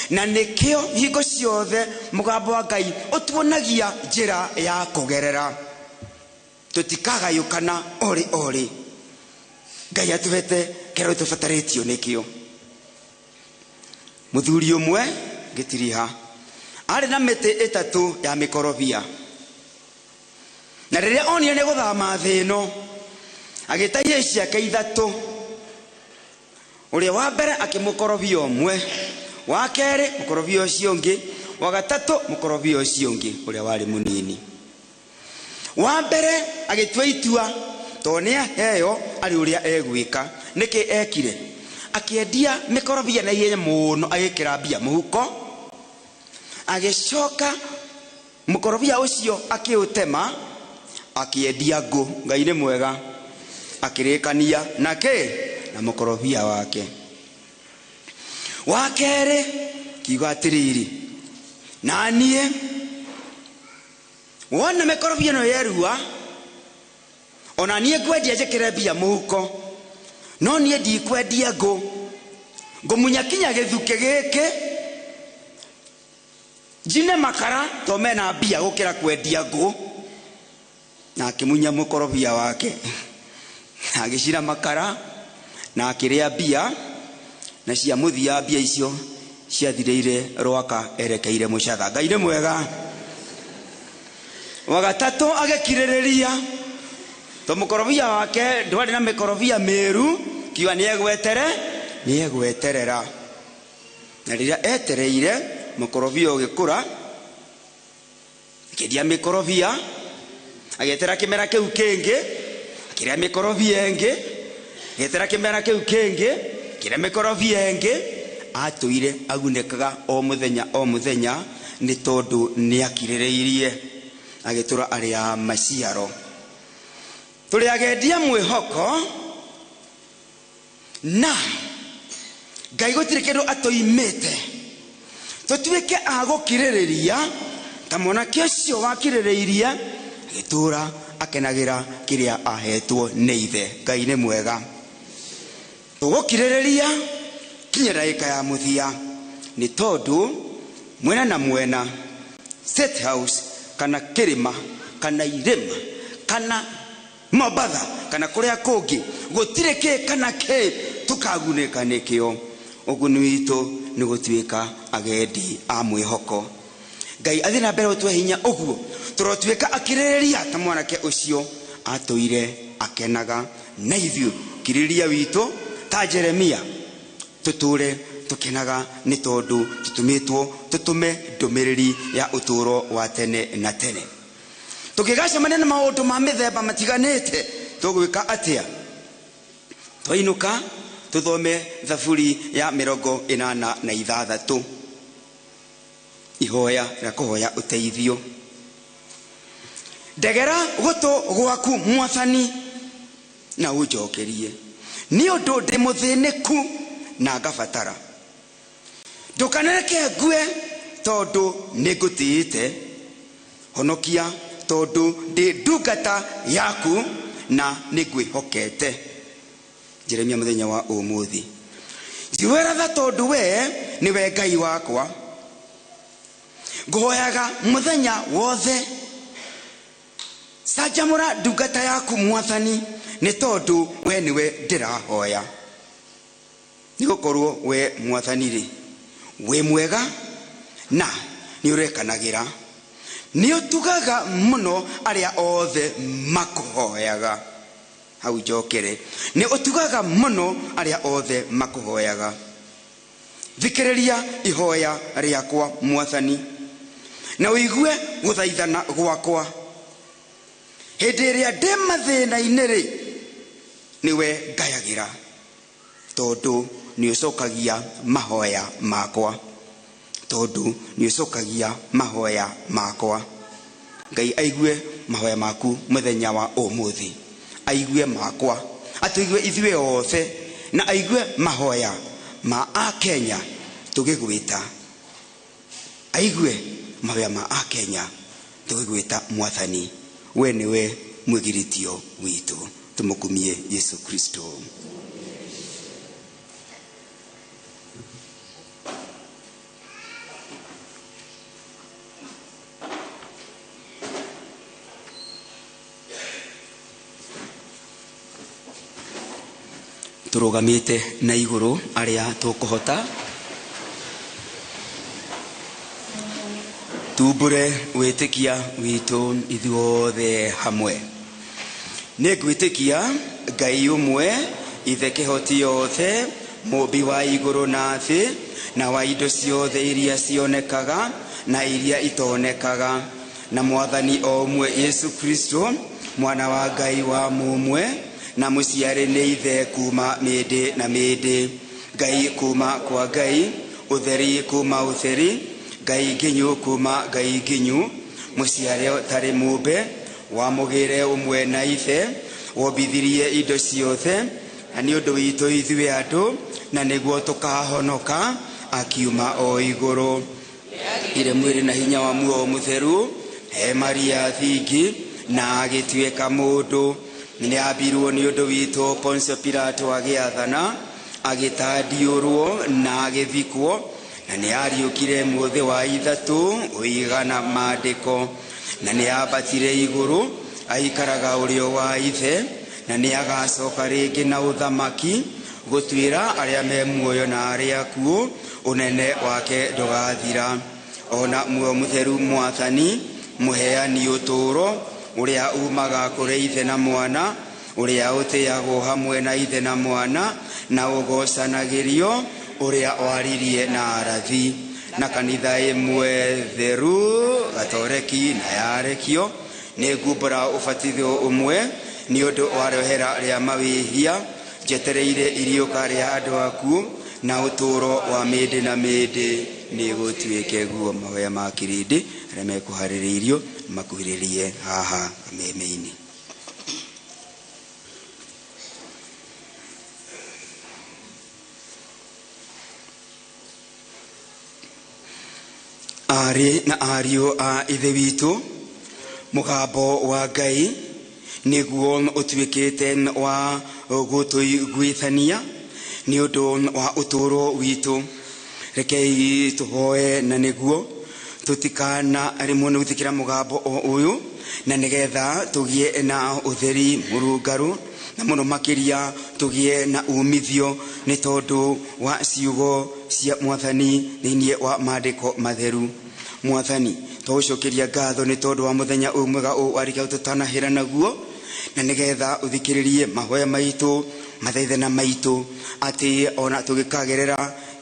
[SPEAKER 2] na nĩkĩo hingo ciothe mũgambo wa Ngai ũtuonagia njĩra ya kũgerera. Tũtikagayũkana orĩ orĩ. Ngai atũhete kĩrĩa tũbatarĩtio nĩkĩo. Mũthuri ũmwe gĩtiriha arĩ na mĩtĩ ĩtatũ ya mĩkorobia, na rĩrĩa onire nĩ gũthama thĩ ĩno, agĩta ihĩĩ ciake ithatũ. Ũrĩa wa mbere akĩmũkorobia ũmwe, wa kerĩ mũkorobia ũcio ũngĩ, wa gatatũ mũkorobia ũcio ũngĩ ũrĩa warĩ mũnini. Wa mbere agĩtua itua, tondũ nĩ aheo arĩ ũrĩa egwĩka. Nĩkĩ ekire? Akĩendia mĩkorobia na ihenya mũno, agĩkĩra mbia mũhuko, agĩcoka mũkorobia ũcio akĩũtema, akĩendia ngũ. Ngai nĩ mwega. Akĩrĩkania na kĩ? Na mũkorobia wake. Wa kerĩ kiuga atĩrĩrĩ, na niĩ wona mĩkorobia ĩno yerua, ona niĩ ngwendia njĩkĩre mbia mũhuko, no niĩ ndikwendia ngũ, ngũmunya kinya gĩthukĩ gĩkĩ njine makara, to mena mbia gũkĩra kwendia ngũ. Na akĩmunya mũkorobia wake, agĩcina makara na akĩrĩa mbia, na cia mũthia mbia icio ciathirĩire rwaka erekeire mũcatha. Ngai nĩ mwega. Wa gatatũ agĩkirĩrĩria, to mũkorobia wake ndwarĩ na mĩkorobia mĩru, kiuga nĩ egweterera. Na rĩrĩa etereire mũkorobia ũgĩkũra, akĩendia mĩkorobia, agĩetera kĩmera kĩu kĩngĩ, akĩrĩa mĩkorobia ĩngĩ, agĩetera kĩmera kĩu kĩngĩ, akĩrĩa mĩkorobia ĩngĩ. Atũire agunĩkaga o mũthenya o mũthenya, nĩ tondũ nĩ akirĩrĩirie, agĩtũra arĩa maciaro. Tũrĩ agendia mwĩhoko, na Ngai gũtirĩ kĩndũ atũimĩte. Tũtuĩke a gũkirĩrĩria ta mwanake ũcio wakirĩrĩirie, agĩtũra akenagĩra kĩrĩa ahetwo nĩ ithe. Ngai nĩ mwega. Tũgũkirĩrĩria kinya ndagĩka ya mũthia, nĩ tondũ mwena na mwena, State House kana kĩrĩma kana irĩma kana Mombatha kana kũrĩa kũngĩ, gũtirĩ kĩ kana kĩ tũkagunĩka nĩkĩo. Ũguni witũ nĩ gũtuĩka agendi a mwĩhoko. Ngai athiĩ na mbere gũtũhe hinya ũguo tũrotuĩka akirĩrĩria ta mwanake ũcio atũire akenaga, na ithuĩ kirĩrĩria witũ ta Jeremia tũtũre tũkenaga, nĩ tondũ tũtũmĩtwo tũtũme ndũmĩrĩri ya ũtũũro wa tene na tene. Tũngĩgacemania na maũndũ ma mĩthemba matiganĩte, tũgwĩka atĩa? Twainũka tũthome Thaburi ya 86, ihoya rĩa kũhoya ũteithio. Ndegera gũtũ gwaku Mwathani na ũnjokerie, nĩ ũndũ ndĩ mũthĩnĩku na ngabatara. Ndũkanareke ngue Tondu nĩngũtĩĩte. Honokia tondu ndĩ ndungata yaku na nĩngwĩhokete. Jeremia mũthenya wa ũmũthĩ. Njiguĩra tha tondu we nĩwe Ngai wakwa. Ngũhoyaga mũthenya wothe. Canjamũra ndungata yaku Mwathani, nĩ tondũ we nĩwe ndĩrahoya. Nĩgũkorwo we Mwathani rĩ, wĩ mwega na nĩũrekanagĩra. Nĩũtugaga mũno arĩa othe makũhoyaga. Hau njokere. Nĩũtugaga mũno arĩa othe makũhoyaga. Thikĩrĩria ihoya rĩakwa Mwathani, na ũigue gũthaithana gwakwa. Hĩndĩ ĩrĩa ndĩ mathĩna-inĩ rĩ, nĩwe ngayagĩra, tondũ nĩũcokagia mahoya makwa. Tondũ nĩũcokagia mahoya makwa. Ngai aigue mahoya maku mũthenya wa ũmũthĩ. Aigue makwa, atũigue ithuĩ othe, na aigue mahoya ma Akenya tũgĩgwĩta. Aigue mahoya ma Akenya tũgĩgwĩta Mwathani. We nĩwe mwĩgiritio witũ. Tũmũkumie Yesu Kristo. Tũrũgamĩte na igũrũ arĩa tũkũhota. Tumbũre wĩtĩkia witũ ithuothe hamwe. Nĩngwĩtĩkia Ngai ũmwe, Ithe kĩhoti yothe, mũmbi wa igũrũ na thĩ, na wa indo ciothe iria cionekaga na iria itonekaga, na Mwathani o ũmwe Yesu Kristo, mwana wa Ngai wa mũmwe, na mũciarĩ nĩ Ithe kuma mĩndĩ na mĩndĩ. Ngai kuma kwa Ngai, ũtheri kuma ũtheri, Ngai nginyu kuma Ngai nginyu, mũciarĩ ũtarĩ mũmbe, wa mũgĩre ũmwe na Ithe, wombithirie indo ciothe, na nĩ ũndũ witũ ithuĩ andũ, na nĩguo tũkahonoka, akiuma o igũrũ. Ire mwĩrĩ na hinya wa muoyo mũtheru, he Maria thingi, na agĩtuĩka mũndũ. Nĩambirwo nĩ ũndũ witũ Poncio Pilato agĩathana, agĩtandiũrwo na agĩthikwo, na nĩariũkire mũthĩ wa ithatũ ũigana maandĩko, na nĩambatire igũrũ aikaraga ũrĩo wa Ithe, na nĩagacoka rĩngĩ na ũthamaki gũtuĩra arĩa me muoyo na arĩa akuũ, ũnene wake ndũgathira. Ona muoyo mũtheru Mwathani, mũheani ũtũũro, ũrĩa umaga kũrĩ Ithe na Mwana, ũrĩa ũtĩagwo hamwe na Ithe na Mwana, na ũgocanagĩrio, ũrĩa waririe na arathi, na kanitha ĩmwe theru gatoreki na yarekio, nĩngumbũra ũbatithio ũmwe nĩ ũndũ wa rĩohera rĩa mawĩhia, njetereire iriũka rĩa andũ akuũ na ũtũũro wa mĩndĩ na mĩndĩ. Nĩgũtuĩke guo. Mahoya ma kĩrĩndĩ arĩa mekũharĩrĩirio makuhĩrĩrie haha kameme-inĩ. Aarĩ na ariũ a Ithe witũ, mũgambo wa Ngai nĩguo ũtuĩkĩte wa gũtũiguithania nĩ ũndũ wa ũtũũro witũ. Rekei tũhoe na nĩguo tũtikanaremwo nĩ gwĩtĩkĩra mũgambo o ũyũ, na nĩgetha tũgĩe na ũtheri mũrũngarũ, na mũno makĩria tũgĩe na umithio nĩ tondũ wa ciugo cia Mwathani thĩinĩ wa maandĩko matheru. Mwathani, twagũcokeria ngatho nĩ tondũ wa mũthenya ũyũ mwega ũyũ warĩkia gũtũtanahĩra naguo, na nĩgetha ũthikĩrĩrie mahoya maitũ, mathaithana maitũ, atĩ ona tũgĩkagerera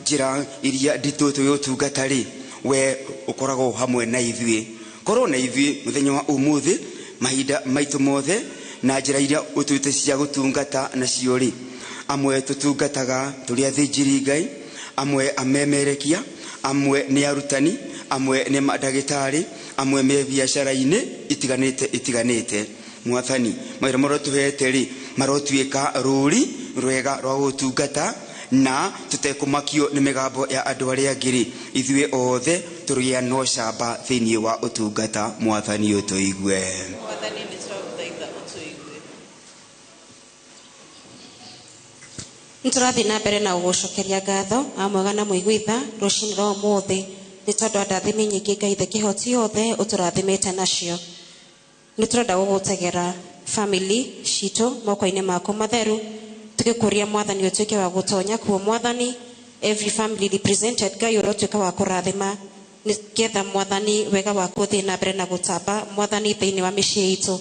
[SPEAKER 2] njĩra iria nditũ tũgĩgũtungata rĩ, we ũkoragwo hamwe na ithuĩ. Korwo na ithuĩ mũthenya wa ũmũthĩ, mahinda maitũ mothe, na njĩra iria ũtuĩte cia gũtungata nacio rĩ. Amwe tũtungataga tũrĩ athĩnjĩri Ngai, amwe amemerekia, amwe nĩ arutani, amwe nĩ mandagĩtarĩ, amwe me biacara-inĩ itiganĩte itiganĩte. Mwathani, mawĩra marĩa ũtũhete rĩ, marotuĩka rũri rwega rwa gũtungata, Na tũtekũmakio nĩ mĩgambo ya andũ arĩa angĩ-rĩ, ithuĩ othe tũrĩa no camba thĩinĩ wa ũtungata. Mwathani ũtũigue.
[SPEAKER 7] Mwathani nĩ twagũthaitha ũtũigue.
[SPEAKER 8] Nĩtũrathiĩ na mbere na gũgũcokeria ngatho amwega na mũiguitha rũcinĩ rwa ũmũthĩ nĩ tondũ wa ndathimi nyingĩ Ngai the kĩhoti yothe ũtũrathimĩte nacio. Nĩtũrenda gũgũtegera family citũ moko-inĩ maku matheru, tũgĩkũria Mwathani ũtuĩke wa gũtonya kuo. Mwathani, every family represented, Ngai ũrĩa ũtuĩka wa kũrathima nĩgetha Mwathani wega waku ũthiĩ na mbere na gũtamba Mwathani thĩinĩ wa mĩciĩ itũ.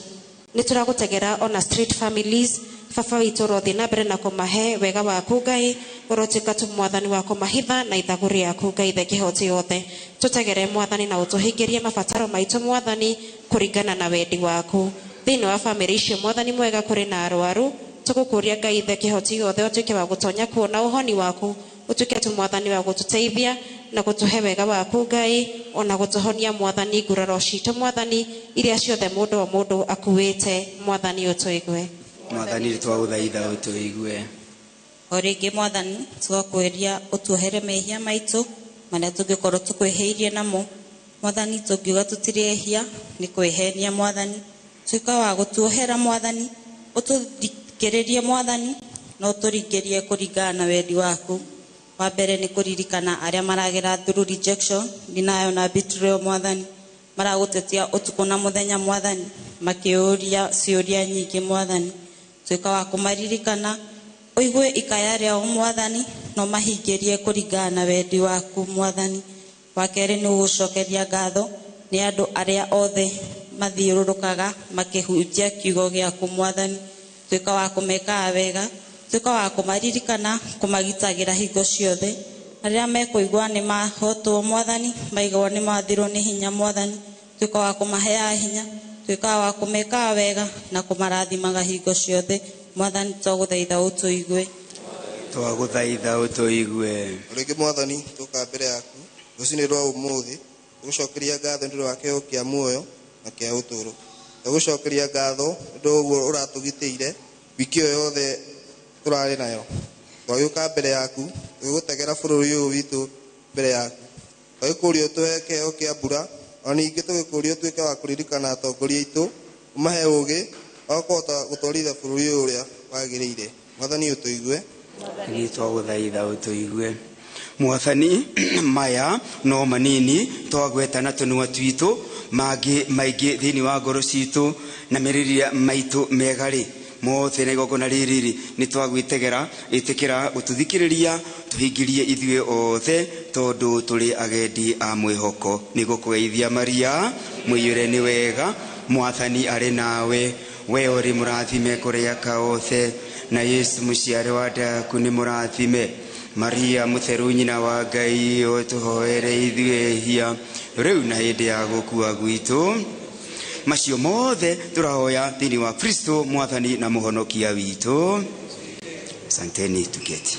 [SPEAKER 8] Nĩtũragũtegera ona street families, baba witũ ũrothiĩ na mbere na kũmahe wega waku Ngai, ũrotuĩka tu Mwathani wa kũmahitha na ithagũ rĩaku Ngai the kĩhoti yothe. Tũtegere Mwathani na ũtũhingĩrie mabataro maitũ Mwathani kũringana na wendi waku. Thĩinĩ wa bamĩrĩ icio Mwathani mwega kũrĩ na arwaru, tũgũkũria Ngai the kĩhoti yothe ũtuĩke wa gũtonya kuo na ũhoni waku, ũtuĩke tu Mwathani wa gũtũteithia na gũtũhe wega waku Ngai, ona gũtũhonia Mwathani nguraro citũ Mwathani iria ciothe mũndũ o mũndũ akuĩte. Mwathani ũtũigue.
[SPEAKER 2] Mwathani twagũthaitha ũtũigue.
[SPEAKER 9] O rĩngĩ Mwathani tũgakwĩria ũtuohere mehia maitũ marĩa tũngĩkorwo tũkwĩhĩirie namo. Mwathani tũngiuga tũtirĩ ehia nĩ kwĩhenia Mwathani. Tuĩka wa gũtuohera Mwathani, ũtũthikĩrĩrie Mwathani na ũtũringĩrie kũringana na wendi waku. Wa mbere nĩ kũririkana arĩa maragera through rejection, denial na betrayal Mwathani, maragũtetia ũtukũ na mũthenya Mwathani, makĩũria ciũria nyingĩ Mwathani. Tuĩka wa kũmaririkana, ũigue ikaya rĩao Mwathani na ũmahingĩrie kũringana na wendi waku Mwathani. Wa kerĩ nĩ gũgũcokeria ngatho nĩ andũ arĩa othe mathiũrũrũkaga makĩhunjia kiugo gĩaku Mwathani. Tuĩka wa kũmekaga wega, tuĩka wa kũmaririkana, kũmagitagĩra hingo ciothe. Arĩa mekũigua nĩ mahotwo Mwathani, maigua nĩ mathirwo nĩ hinya Mwathani, tuĩka wa kũmaheaga hinya, tuĩka wa kũmekaga wega na kũmarathimaga hingo ciothe. Mwathani twagũthaitha ũtũigue.
[SPEAKER 2] Twagũthaitha ũtũigue.
[SPEAKER 10] Rĩngĩ Mwathani tũka mbere yaku rũcinĩ rwa ũmũthĩ tũgũcokeria ngatho nĩ ũndũ wa kĩheo kĩa muoyo na kĩa ũtũũro. Tũgũcokeria ngatho nĩ ũndũ ũguo ũratũgitĩire wiki ĩyo yothe tũrarĩ nayo. Twagĩũka mbere yaku tũgĩgũtegera bũrũri ũyũ witũ mbere yaku. Twagĩkũria ũtũhe kĩheo kĩa mbura, ona ningĩ tũgĩkũria ũtuĩke wa kũririkana atongoria aitũ, ũmahe ũũgĩ wa kũhota gũtwarithia bũrũri ũyũ ũrĩa wagĩrĩire. Mwathani ũtũigue.
[SPEAKER 2] Nĩ twagũthaitha ũtũigue. Mwathani maya no manini twagweta na tũnua twitũ, mangĩ maingĩ thĩinĩ wa ngoro citũ na mĩrĩria maitũ mega-rĩ mothe na igongona rĩrĩ nĩ twagwĩtegera. Ĩtĩkĩra gũtũthikĩrĩria tũhingĩrie ithuĩ othe tondũ tũrĩ agendi a mwĩhoko. Nĩ gũkũgeithia Maria mũiyũre nĩ wega, Mwathani arĩ nawe, we ũrĩ mũrathime kũrĩ aka othe, na Yesu mũciare wa nda yaku nĩ mũrathime. Maria mũtheru nyina wa Ngai ũtũhoere ithuĩ ehia rĩu na hĩndĩ ya gũkua gwitũ. Macio mothe tũrahoya thĩinĩ wa Kristo Mwathani na mũhonokia witũ. Asanteni, tuketi.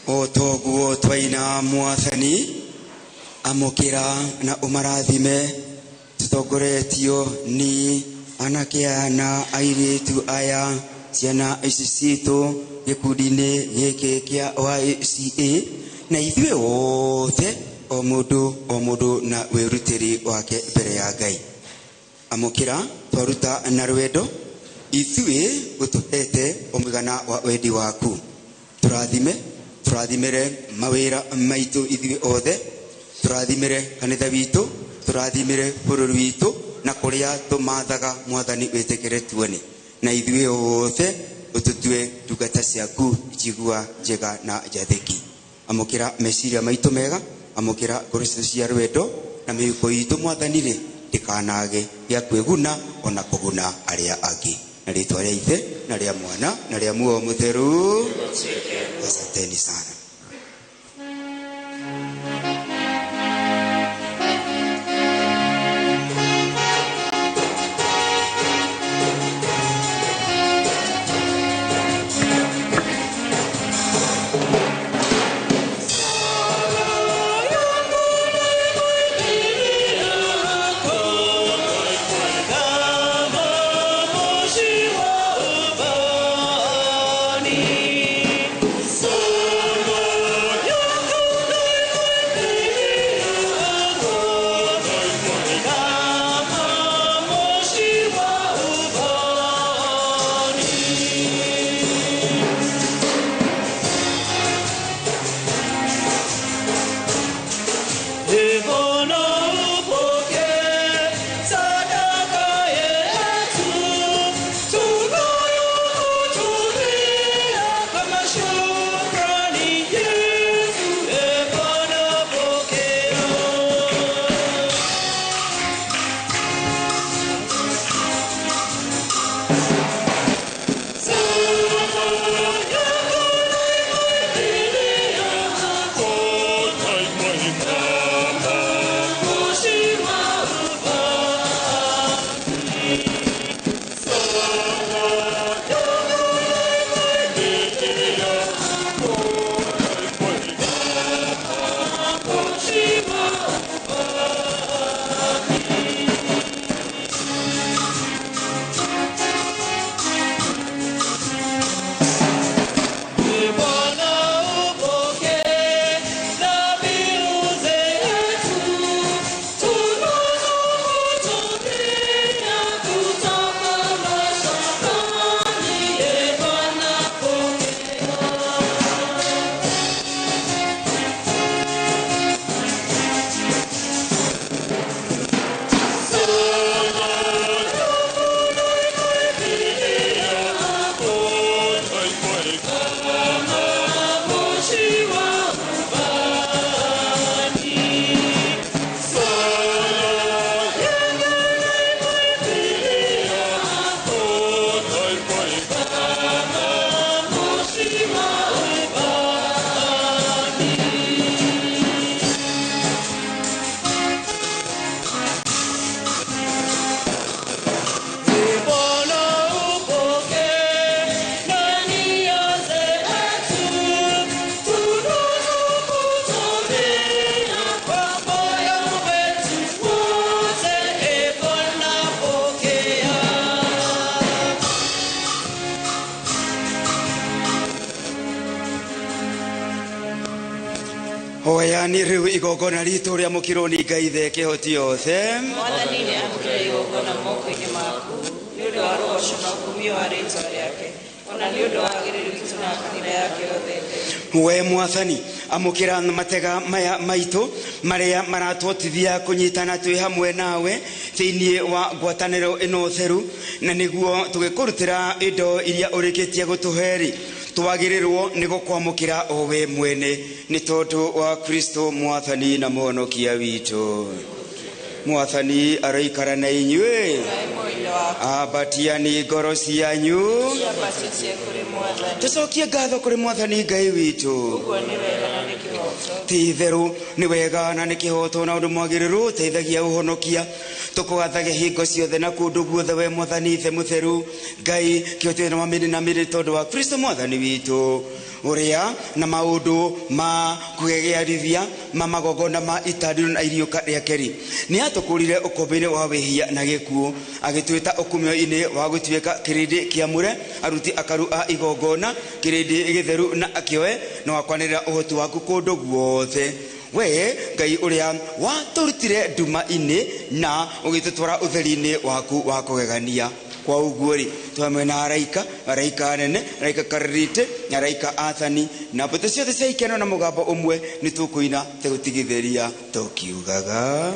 [SPEAKER 2] Otoguo twaina mwathani amukira na umarathime tutongoretio ni anake aya na airitu aya ciana ici citũ gĩkundi-inĩ gĩkĩ kĩa YCA na ithuĩ othe o mũndũ na wĩrutĩri wake mbere ya Ngai. Amũkĩra twaruta na rwendo ithuĩ ũtũhete o mũigana wa wendi waku. Tũrathime, tũrathimĩre mawĩra maitũ ithuĩ othe, tũrathimĩre kanitha witũ, tũrathimĩre bũrũri witũ na kũrĩa tũmathaga mwathani wĩtĩkĩre tuone, na ithuĩ othe ũtũtue ndungata ciaku njigua njega na njathĩki. Amũkĩra meciria maitũ mega, amũkĩra ngoro citũ cia rwendo na mĩhuko itũ mwathani rĩ ndĩkanage gĩa kwĩguna ona kũguna arĩa angĩ. Na rĩtwa rĩa Ithe na rĩa Mwana na rĩa Muoyo Mũtheru. Asanteni sana.
[SPEAKER 11] So
[SPEAKER 2] Hoyani rĩu igongona ritũ rĩamũkĩrwo nĩ Ngai Ithe kĩhoti yothe.
[SPEAKER 7] Mwathani nĩ amũkĩre igongona moko-inĩ maku nĩ ũndũ wa rũgoco na ũkumio wa rĩĩtwa rĩake, ona nĩ ũndũ wa agĩrĩru witũ na kanitha yake yothe theru.
[SPEAKER 2] We Mwathani, amũkĩra matega maya maitũ marĩa maratũhotithia kũnyitana twĩ hamwe nawe thĩinĩ wa ngwatanĩro ĩno theru, na nĩguo tũgĩkũrutĩra indo iria ũrĩkĩtie gũtũhe-rĩ, twagĩrĩrwo nĩ gũkwamũkĩra o we mwene nĩ tondũ wa Kristo Mwathani na Mũhonokia witũ. Mwathani aroikara na inyuĩ. Ambatiani ngoro cianyu.
[SPEAKER 7] Ciambatĩtie kũrĩ Mwathani.
[SPEAKER 2] Tũcokie ngatho kũrĩ Mwathani Ngai witũ.
[SPEAKER 7] Ũguo nĩ wega na nĩ kĩhooto.
[SPEAKER 2] Ti itherũ nĩ wega na nĩ kĩhooto na ũndũ mwagĩrĩru ũteithagia ũhonokia. Tũkũgathage hingo ciothe na kũndũ guothe we Mwathani Ithe mũtheru Ngai kĩhoti na wa mĩrĩ na mĩrĩ tondũ wa Kristo Mwathani witũ, ũrĩa na maũndũ ma kũgegearithia ma magongona ma itandĩro na iriũka rĩake-rĩ, nĩ atũkũrire ũkombo-inĩ wa wĩhia na gĩkuũ, agĩtwĩta ũkumio-inĩ wa gũtuĩka kĩrĩndĩ kĩamũre, aruti akaru a igongona, kĩrĩndĩ gĩtheru na akĩoe, na wakwanĩrĩra ũhoti waku kũndũ guothe. We Ngai ũrĩa watũrutire nduma-inĩ na ũgĩtũtwara ũtheri-inĩ waku wa kũgegania. Kwa ũguo rĩ, twamwe na araika, araika anene, araika karĩrĩte, na araika athani, na mbũtũ ciothe cia ikeno na mũgambo ũmwe nĩ tũkũina tũgũtigithĩria tũkiugaga.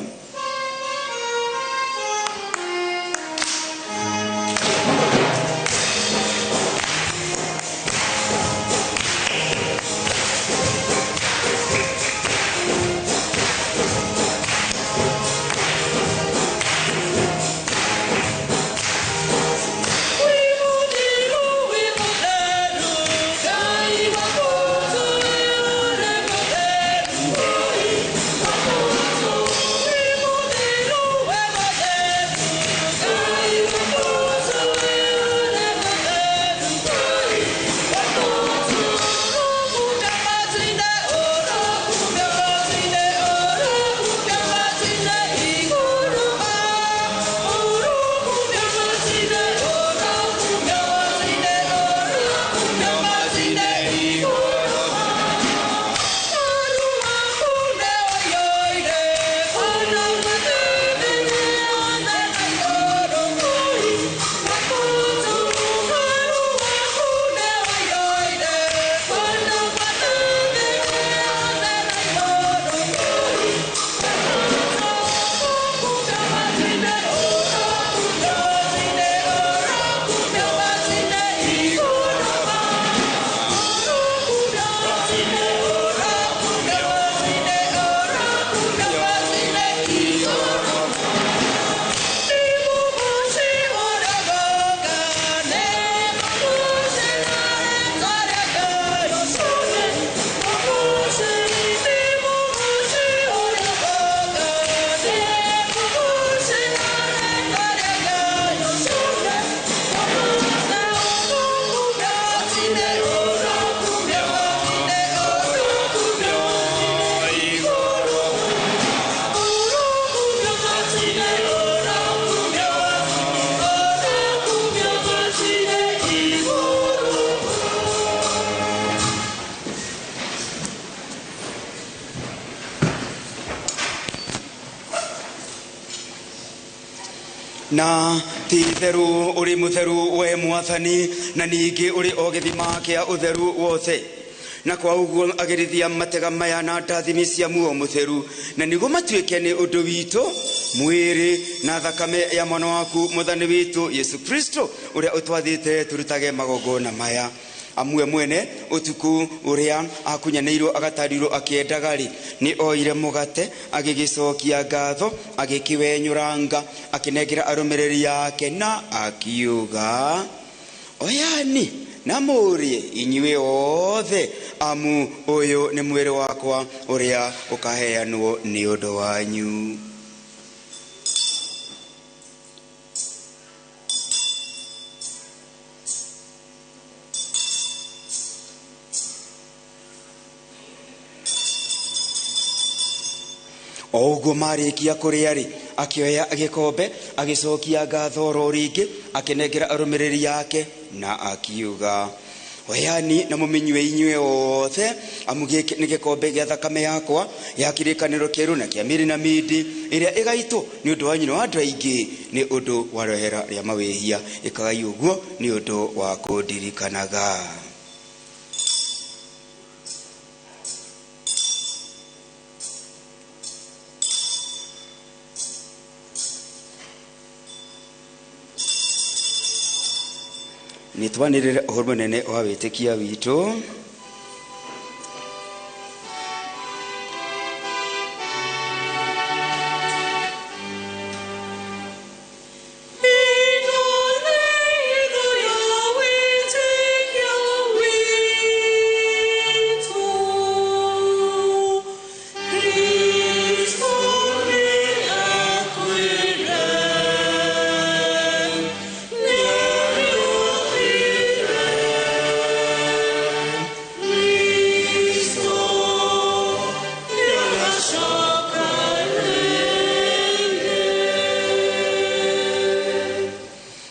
[SPEAKER 2] Na ti itheru ũrĩ mũtheru we Mwathani, na ningĩ ũrĩ o gĩthima kĩa ũtheru wothe. Na kwa ũguo agĩrithia matega maya na ndathimi cia muoyo mũtheru, na nĩguo matuĩke nĩ ũndũ witũ mwĩrĩ na thakame ya mwana waku Mwathani witũ Yesu Kristo, ũrĩa ũtwathĩte tũrutage magongona maya. Amwe mwene ũtukũ ũrĩa akunyanĩirwo agatarirwo akĩendaga-rĩ, nĩ oire mũgate agĩgĩcokia ngatho, agĩkĩwenyũranga, akĩnengera arũmĩrĩri ake na akiuga, oyani na mũrĩe inyuĩ othe, amu ũyũ nĩ mwĩrĩ wakwa ũrĩa ũkaheanwo nĩ ũndũ wanyu. O ũguo marĩkia kũrĩa-rĩ, akĩoya gĩkombe, agĩcokia ngatho oro rĩngĩ, akĩnengera arũmĩrĩri ake na akiuga, Oyani na mũmĩnyue inyuĩ othe, amu gĩkĩ nĩ gĩkombe gĩa thakame yakwa ya kĩrĩkanĩro kĩerũ na kĩa mĩrĩ na mĩndĩ ĩrĩa ĩgaitwo nĩ ũndũ wa nyina wa andũ aingĩ nĩ ũndũ wa rehera rĩa mawĩhia. Ĩkagai ũguo nĩ ũndũ wa kũndirikanaga. Nĩ twanĩrĩre ũhoro mũnene wa wĩtĩkia witũ.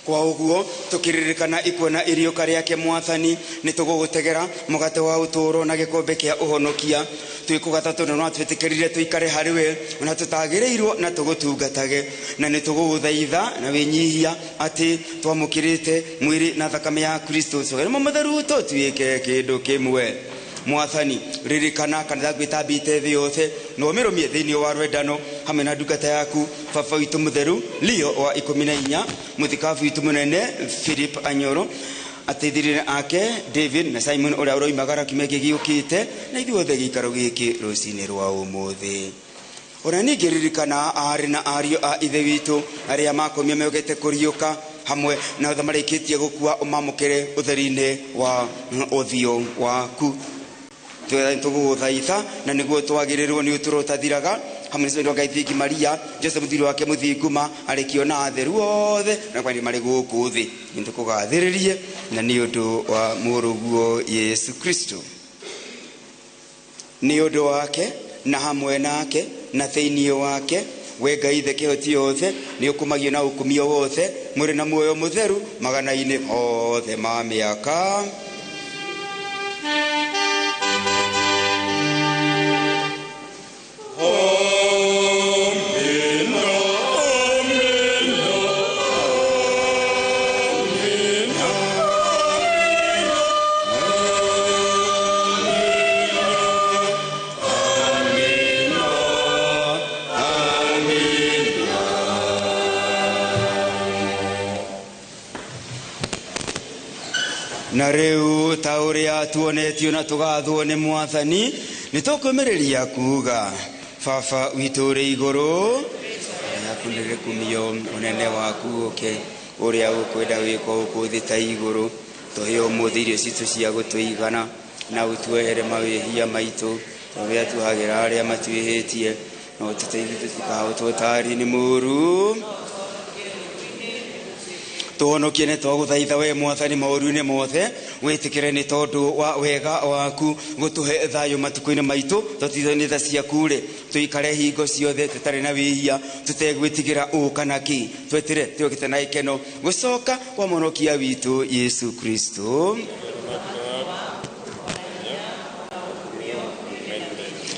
[SPEAKER 2] Kwa ũguo tũkĩririkana ikuona iriũka rĩake mwathani, nĩ tũgũgũtegera mũgate wa ũtũũro na gĩkombe kĩa ũhonokia. Twĩkũgata tondũ no twĩtĩkĩrire tũikare harĩ we na tũtagĩrĩirwo na tũgũtungatage, na nĩ tũgũgũthaitha na wĩnyihia atĩ twamũkĩrĩte mwĩrĩ na thakame ya Kristo cogeremo mũtheru tũtuĩke kĩndũ kĩmwe. Mwathani, ririkana kanitha gwĩtambĩte thĩ yothe na ũmĩrũmie thĩinĩ wa rwendano hamwe na ndungata yaku baba witũ mũtheru Leo wa 14, mũthikabu witũ mũnene Philip Anyoro, ateithĩrĩria ake David na Simon ũrĩa ũroimagara kiumia gĩkĩ gĩũkĩte, na ithuothe gĩikaro gĩkĩ rũcinĩ rwa ũmũthĩ. Ona ningĩ ririkana aarĩ na ariũ a ithe witũ arĩa makomio mehokete kũriũka hamwe na othe marĩkĩtie gũkua, ũmamũkĩre ũtheri-inĩ wa ũthiũ waku. Tũgũgũthaitha na nĩguo twagĩrĩrwo nĩ ũtũũro ũtathiraga hamwe na Ngai Thingi Maria, Joseph mũthuri wake mũthinguma, arĩkio na atheru othe na kwani marĩ gũkũ thĩ. Nĩ tũkũgathĩrĩrie na nĩ ũndũ wa mũrũguo Yesu Kristo. Nĩ ũndũ wake na hamwe nake na thĩinĩ wake, we Ngai ithe kĩhoti yothe, nĩ ũkumagio na ũkumio wothe mũrĩ na muoyo mũtheru magana-inĩ mothe ma mĩaka. Na rĩu ta ũrĩa tuonetio na tũgathwo nĩ mwathani, nĩ tũkũmĩrĩria kuuga Baba witũ ũrĩ igũrũ, yaku nĩrĩkumio, ũnene waku ũke, ũrĩa ũkwenda wĩkwo gũkũ thĩ ta igũrũ. Tũhe ũmũthĩ irio citũ cia gũtũigana, na ũtuohere mawĩhia maitũ ta ũrĩa tuohagĩra arĩa matuĩhĩtie, na ũtũteithie tũtikahotwo ũtaari-inĩ mũũru. Tũhonokie nĩ twagũthaitha we mwathani maũru-inĩ mothe, wĩtĩkĩre nĩ tondũ wa wega waku gũtũhe thayũ matukũ-inĩ maitũ, tũtithanie tha ciaku rĩ, tũikare hingo ciothe tũtarĩ na wĩhia, tũtegwĩtigĩra ũũ kana kĩ, twetĩre twĩkĩte na gĩkeno gũcoka kwa mũhonokia witũ Yesu Kristo.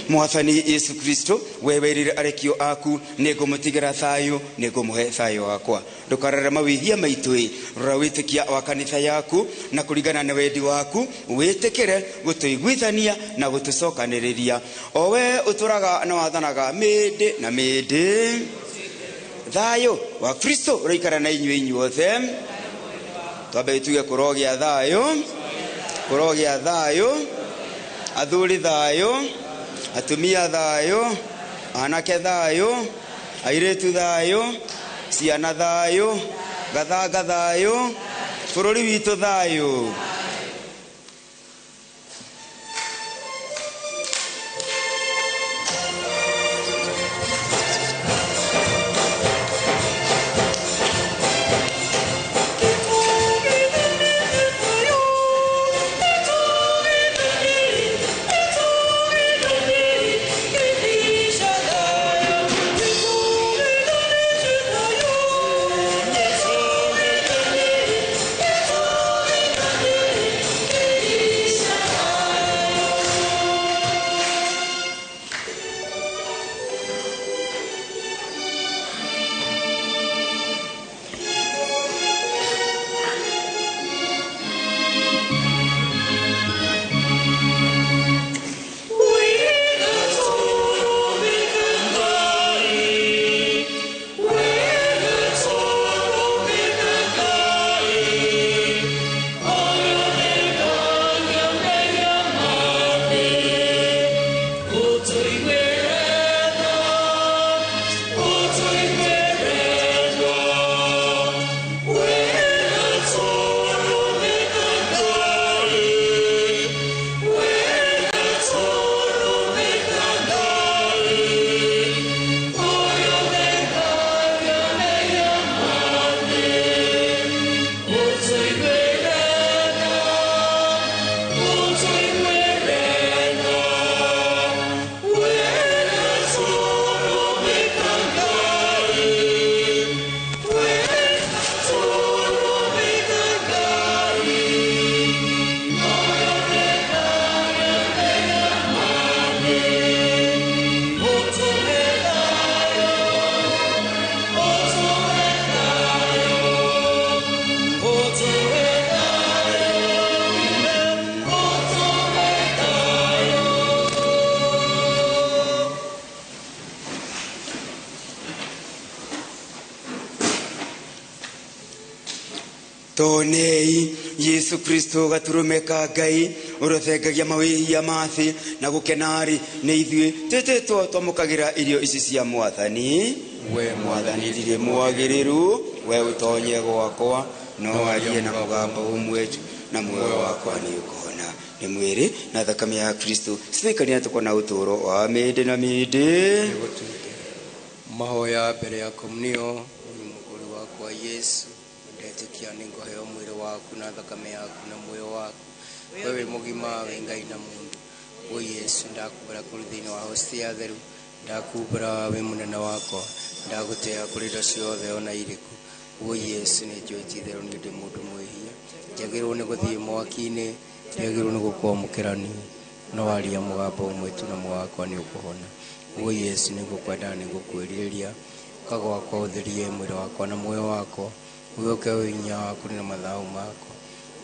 [SPEAKER 2] Mwathani Yesu Kristo, we werire arekio aku, nĩngũmũtigĩra thayũ, nĩngũmũhe thayũ wakwa. Ndũkarore mawĩhia maitũ ĩ, rora wĩtĩkia wa kanitha yaku, na kũringana na wendi waku wĩtĩkĩre gũtũiguithania na gũtũcokanĩrĩria. O we ũtũraga na wathanaga mĩndĩ na mĩndĩ. Thayũ wa Kristo ũroikara na inyuĩ inyuothe. Twambe tuge kũrogĩa thayũ, kũrogĩa thayũ, athuri thayũ, atumia thayũ, anake thayũ, airĩtu thayũ, ciana thayũ, gathanga thayũ, bũrũri witũ thayũ.
[SPEAKER 3] Thank you.
[SPEAKER 2] Tonei Yesu Kristo gaturume ka Ngai ũrothengagia mawĩhia ma thĩ na gũkena-rĩ nĩ ithuĩ twĩtĩtwo twamũkagĩra irio ici cia Mwathani. We Mwathani ndirĩ mwagĩrĩru we ũtonye gwakwa no arie na mũgambo ũmwe tu na muoyo wakwa nĩ ũkũhona. Nĩ mwĩrĩ na thakame ya Kristo citũikania tũkona ũtũũro wa mĩndĩ na mĩndĩ.
[SPEAKER 11] Mahoya mbere ya komunio ni mũgũri wakwa Yesu ndetĩkia nĩ ngũheo mwĩrĩ waku na thakame yaku na muoyo waku we wĩ mũgima wĩ Ngai na mũndũ. Woi Yesu ndakumbũra kũrĩ thĩinĩ wa hostia theru ndakumbũra wĩ mũnene wakwa ndagũtĩa kũrĩ indo ciothe ona irĩkũ. Woi Yesu nĩ njũĩ ti itherũ niĩ ndĩ mũndũ mwĩhia njagĩrĩirwo nĩ gũthiĩ mwaki-inĩ njagĩrĩirwo nĩ gũkwamũkĩra niĩ no waria mũgambo ũmwe tu na muoyo wakwa nĩ ũkũhona. Woi Yesu nĩ ngũkwenda na nĩ ngũkwĩrirĩria ũka gwakwa ũtherie mwĩrĩ wakwa na muoyo wakwa ũgĩũke ũhinya waku na mathaũ makwa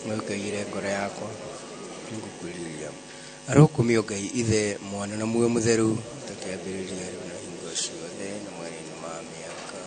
[SPEAKER 11] ũgĩũke ũiyũre ngoro yakwa nĩ ngũkwĩrirĩria. Arokumio Ngai Ithe Mwana na Muoyo Mũtheru ta kĩambĩrĩria rĩu na hingo ciothe na mweri-inĩ ma mĩaka.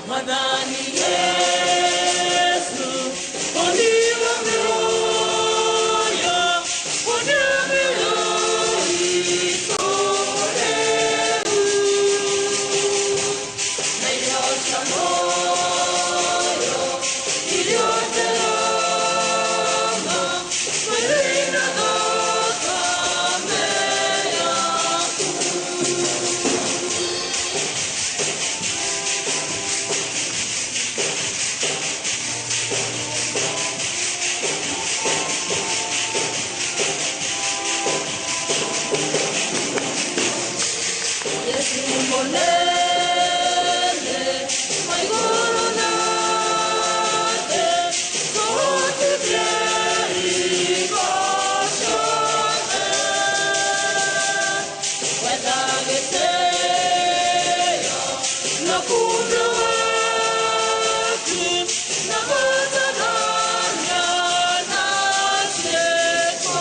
[SPEAKER 12] Mwathani Yesu, uniwe mioyo, uniwe mioyo itoleru. Na iosha moyo iliyotelama, mwili na thakame yaku. Yesu mũnene, wa igũrũ na thĩ, tũhotithie igoco Wetha gĩtĩo na kumio waku, na gũtũthamia na ciĩko.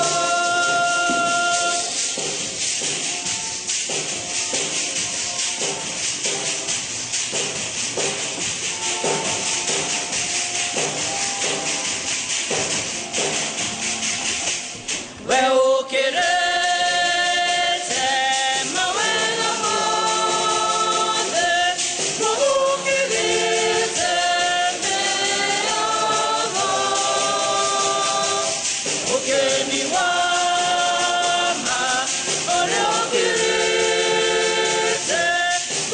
[SPEAKER 12] We ũkĩrĩte mawega mothe, ũkĩrĩte mĩago. Ũkeni wa ma ũrĩa ũkĩrĩte,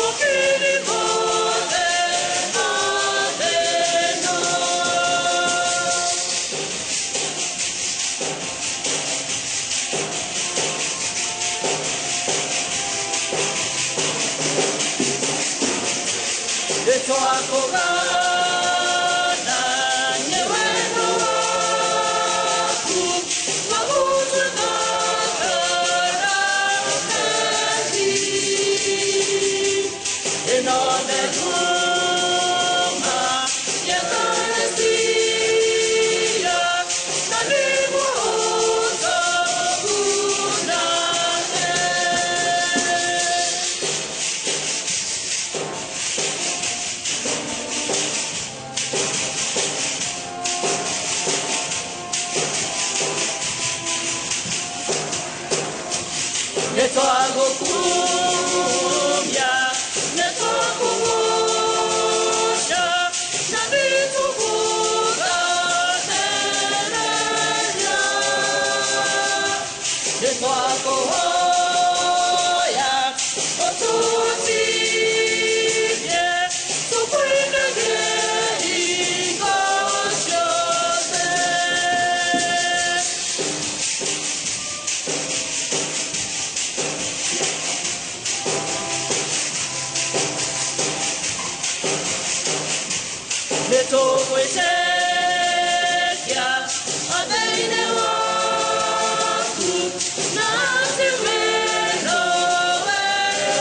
[SPEAKER 12] ũkĩri mothe ma thĩ ĩno. Nĩtwakũgana nĩ wendo waku, wa gũtũthakara ũtheri. Ĩno nĩ nguma ya Ekarisia, na nĩguo ũtũgunage. Nĩtwagũkumia, nĩtwakũgoca, Nĩtũgwĩtĩkia ũtheri-inĩ waku na atĩ we nowe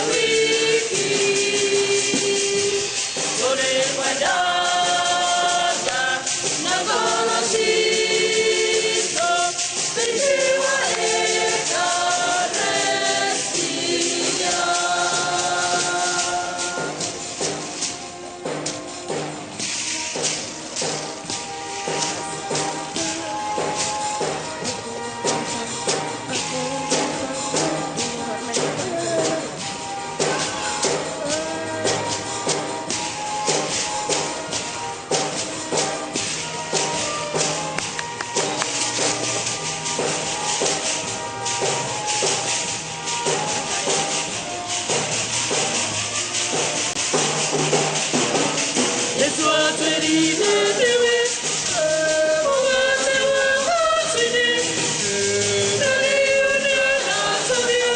[SPEAKER 12] wiki. Tũrĩkwendete na ngoro citũ thĩinĩ wa Ekaristia. Yesu atwĩrire nĩwe mũgate wa rũciinĩ, na rĩu nĩaratũria,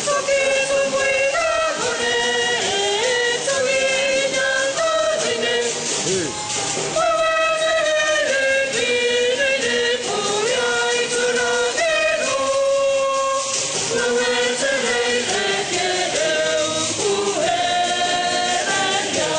[SPEAKER 12] tũkĩtũmwĩra kũrĩ, tũgĩinya ngoro-inĩ. Weweterere kũrĩa itũragĩrwo, weweterere kĩrĩu kuhĩrĩria.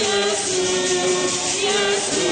[SPEAKER 12] Yesu, Yesu,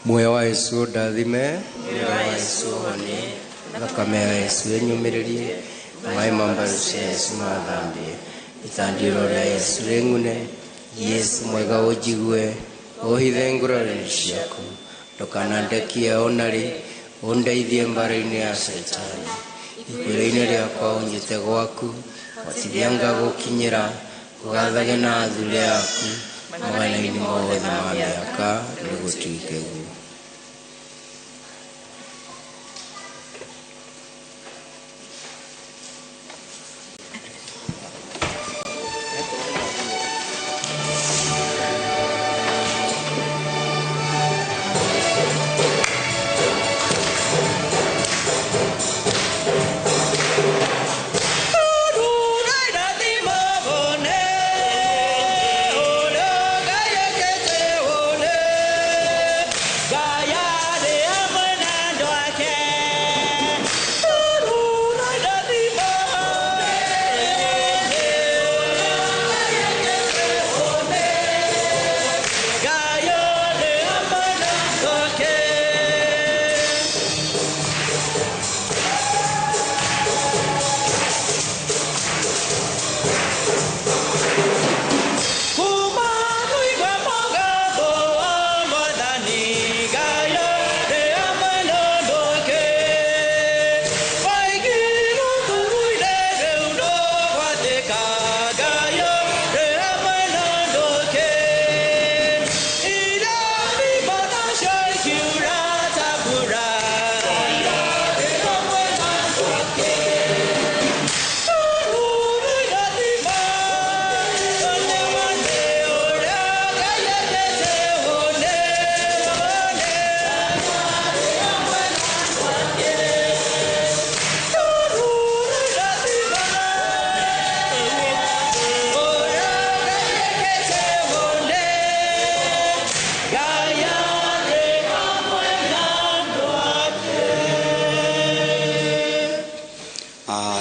[SPEAKER 11] Muoyo wa Yesu ndathime, mwĩrĩ wa Yesu ũhonie, thakame ya Yesu ĩnyũmĩrĩrie, maĩ ma mbaru cia Yesu mathambie, ithandĩro rĩa Yesu rĩng'une, Yesu mwega ũnjigue, ũhithe nguraro-inĩ ciaku, ndũkanandekie ona rĩ, ũndeithie mbara-inĩ ya Caitani, ikuĩro-inĩ rĩakwa ũnjĩte gwaku, hotithia ngagũkinyĩra, ũgathage na athure aku, magana-inĩ mothe ma mĩaka nĩgũtuĩke guo.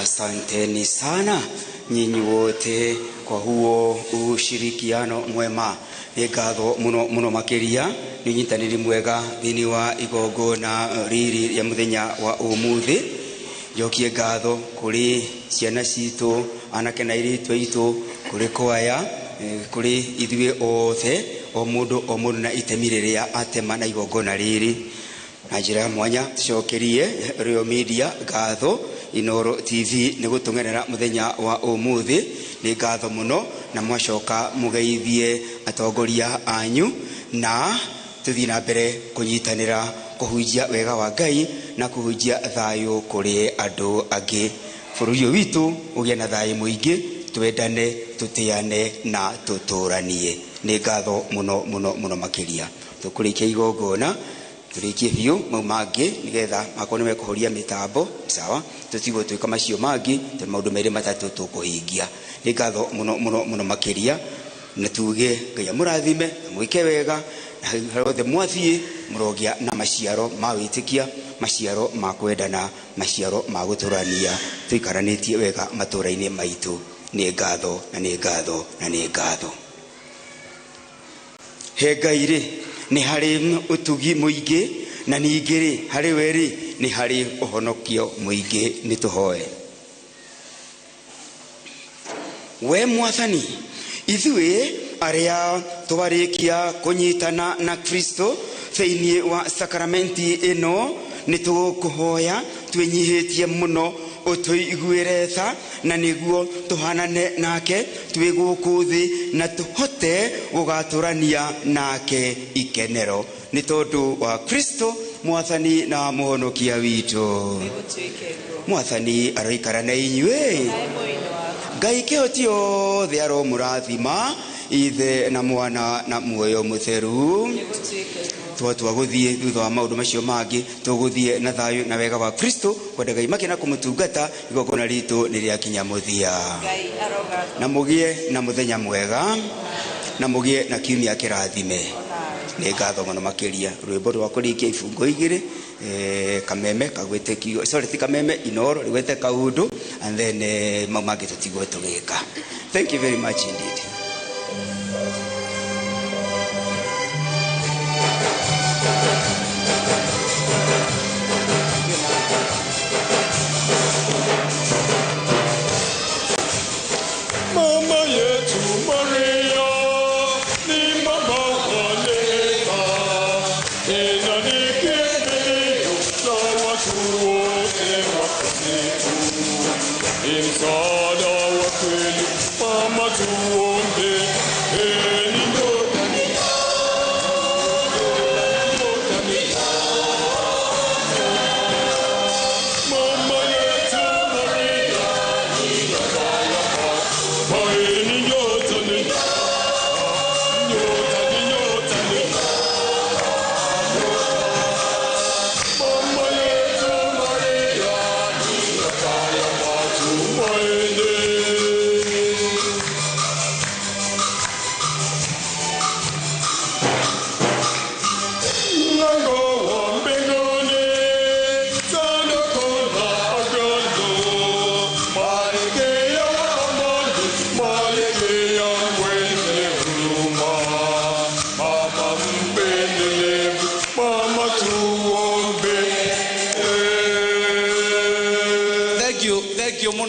[SPEAKER 2] Asanteni sana nyinyi wote kwa huo ushirikiano mwema. Nĩ ngatho mũno mũno makĩria nĩ ũnyitanĩri mwega thĩinĩ wa igongona rĩrĩ rĩa mũthenya wa ũmũthĩ. Njokie ngatho kũrĩ ciana citũ, anake na airĩtu aitũ, kũrĩ kwaya, kũrĩ ithuĩ othe, o mũndũ na itemi rĩrĩa atema na igongona rĩrĩ. Na njĩra ya mwanya tũcokerie Royal Media ngatho, Inoro TV nĩ gũtũng'erera mũthenya wa ũmũthĩ. Nĩ ngatho mũno, na mwacoka mũgeithie atongoria anyu, na tũthiĩ na mbere kũnyitanĩra kũhunjia wega wa Ngai na kũhunjia thayũ kũrĩ andũ angĩ. Bũrũri ũyũ witũ ũgĩe na thayũ mũingĩ, twendane, tũtĩane na tũtũranie. Nĩ ngatho mũno mũno mũno makĩria. Tũkũrĩkia igongona tũrĩkie biũ mau mangĩ nĩgetha makorwo nĩ mekũhoria mĩtambo, sawa, tũtigwo twĩka macio mangĩ tondũ maũndũ merĩ matatũ tũkũhingia. Nĩ ngatho mũno mũno mũno makĩria, na tuge Ngai amũrathime na mwĩke wega, na harĩa hothe mwathiĩ mũrogĩa na maciaro ma wĩtĩkia, maciaro ma kwendana, maciaro ma gũtũrania, tũikaranĩtie wega matũũra-inĩ maitũ. Nĩ ngatho na nĩ ngatho na nĩ ngatho. He Ngai rĩ, nĩ harĩ ũtugi mũingĩ, na ningĩ rĩ, harĩ we rĩ, nĩ harĩ ũhonokio mũingĩ. Nĩ tũhoe. We Mwathani, ithuĩ arĩa twarĩkia kũnyitana na Kristo thĩinĩ wa sakramenti ĩno, nĩ tũgũkũhoya twĩnyihĩtie mũno ũtũiguĩre tha, na nĩguo tũhanane nake twĩ gũkũ thĩ, na tũhote gũgatũrania nake ikenero, nĩ tondũ wa Kristo Mwathani na Mũhonokia witũ. Mwathani aroikara na inyuĩ. Ngai kĩhoti othe aromũrathima, Ithe na Mwana na Muoyo Mũtheru. Twatua gũthiĩ thutha wa maũndũ macio mangĩ, tũgũthiĩ na thayũ na wega wa Kristo, kwenda Ngai makĩria na kũmũtungata. Igongona ritũ nĩ rĩakinya mũthia. Na mũgĩe na mũthenya mwega, na mũgĩe na kiumia kĩrathime. Nĩ ngatho mũno makĩria. Rwĩmbo rwa kũrĩkia ibungo igĩrĩ, kameme kagwĩte kiugo, sorry, ti kameme, Inoro rĩgwĩte kaundu, and then mau mangĩ tũtigwo tũgĩka. Thank you very much indeed.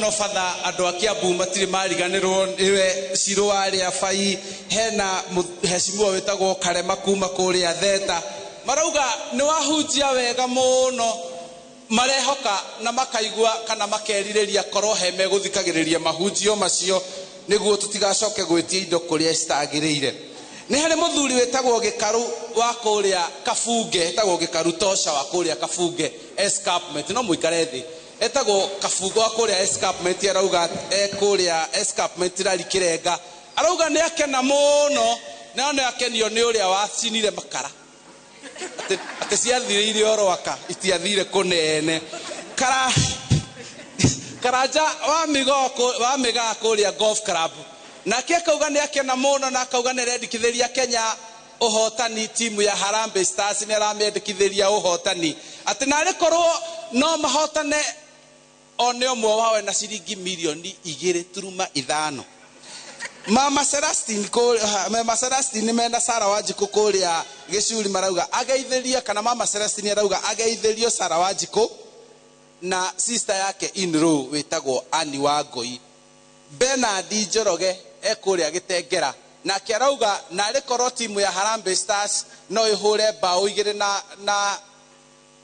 [SPEAKER 13] No batha andũ a Kiambu matirĩ mariganĩrwo nĩwe Ciro wa Rĩabai. Hena mheshimiwa wĩtagwo Karema kuma kũrĩa Theta, marauga nĩ wahunjia wega mũno, marehoka na makaigua kana makerirĩria korwo he megũthikagĩrĩria mahunjio macio nĩguo tũtigacoke gwĩtia indo kũrĩa citagĩrĩire. Nĩ harĩ mũthuri wĩtagwo Gĩkaru wa kũrĩa Kabunge, etagwo Gĩkaru Tosha wa kũrĩa Kabunge escarpment, no mũikare thĩ, etagwo Kabunge wa kũrĩa escarpment, arauga e kũrĩa escarpment rari Kĩrenga, arauga nĩ akena mũno na nĩ akenio nĩ ũrĩa wacinire makara atĩ ciathirĩire o rwaka itiathire kũnene. Karanja wa Migaa kũrĩa Golf Club nake akauga nĩ akena mũno na akauga nĩ arendekithĩria Kenya ũhotani, timu ya Harambee Stars nĩ aramĩendekithĩria ũhotani, atĩ narĩ korwo no mahotane o nĩ ũmwe wao na ciringi mirioni 2.5. Mama Celestine mena Sara Wanjikũ kũrĩa Gĩcuri marauga ageithĩria, kana Mama Celestine arauga ageithĩrio Sara Wanjikũ na sister yake in-law wĩtagwo Annie Wangũi. Bernard Njoroge e kũrĩa Gĩtengera nake arauga narĩ korwo timu ya Harambee Stars no ĩhũre mbaũ 2 na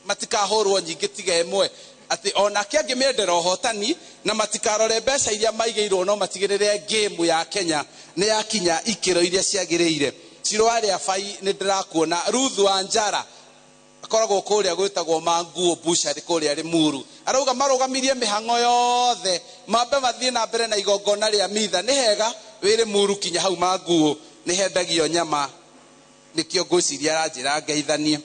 [SPEAKER 13] matikahũrwo nyingĩ tiga ĩmwe, atĩ onake angĩmĩendera ũhotani na matikarore mbeca iria maigĩirwo no matigĩrĩre game ya Kenya nĩ yakinya ikĩro iria ciagĩrĩire. Ciro wa Rĩabai nĩ ndĩrakuona. Ruth Wanjara akoragwo kũrĩa gwĩtagwo Manguo Bushari kũrĩa Limuru, arauga marũgamirie mĩhang'o yothe mambe mathiĩ na mbere na igongona rĩa mitha. Nĩ hega wĩ Limuru kinya hau Manguo nĩ hendagio nyama, nĩkĩo ngwĩciria aranjĩra ngeithanie.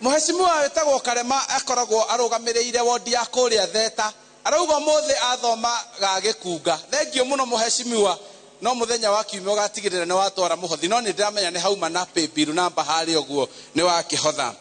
[SPEAKER 13] Mheshimiwa wĩtagwo Karema akoragwo arũgamĩrĩire wodi ya kũrĩa Theta, arauga ũmũthĩ athoma ga Gĩkunga. Thengio mũno mheshimiwa, no mũthenya wa kiumia ũgatigĩrĩra nĩ watwara mũhothi, no nĩ ndĩramenya nĩ hauma na paybill namba harĩa ũguo nĩ wakĩhotha.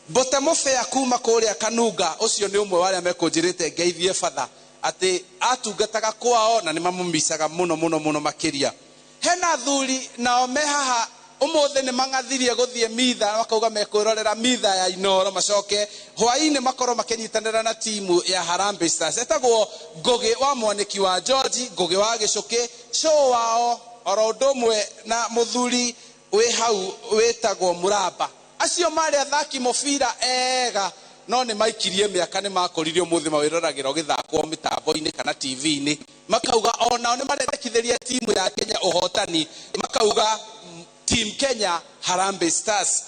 [SPEAKER 13] Mbote Mũbĩa kuma kũrĩa Kanunga, ũcio nĩ ũmwe wa arĩa mekũnjĩrĩte ngeithie batha atĩ atungataga kwao na nĩ mamũmicaga mũno mũno mũno makĩria. Hena athuri nao me haha ũmũthĩ nĩ mang'athirie gũthiĩ mitha, makauga mekwĩrorera mitha ya Inooro macoke hwaĩ-inĩ makorwo makĩnyitanĩra na timu ya Harambee Stars. Etagwo Ngũgĩ wa Mwanĩki wa George, Ngũgĩ wa Gĩcũkĩ, show wao oro ũndũ ũmwe na mũthuri wĩ hau wĩtagwo Mũramba. Acio marĩ athaki mũbira ega no nĩ maikirie mĩaka, nĩ makũririe ũmũthĩ mawĩroragĩra ũgĩthakwo mĩtambo-inĩ kana TV-inĩ, makauga onao nĩ marendekithĩria timu ya Kenya ũhotani, makauga Team Kenya Harambee Stars.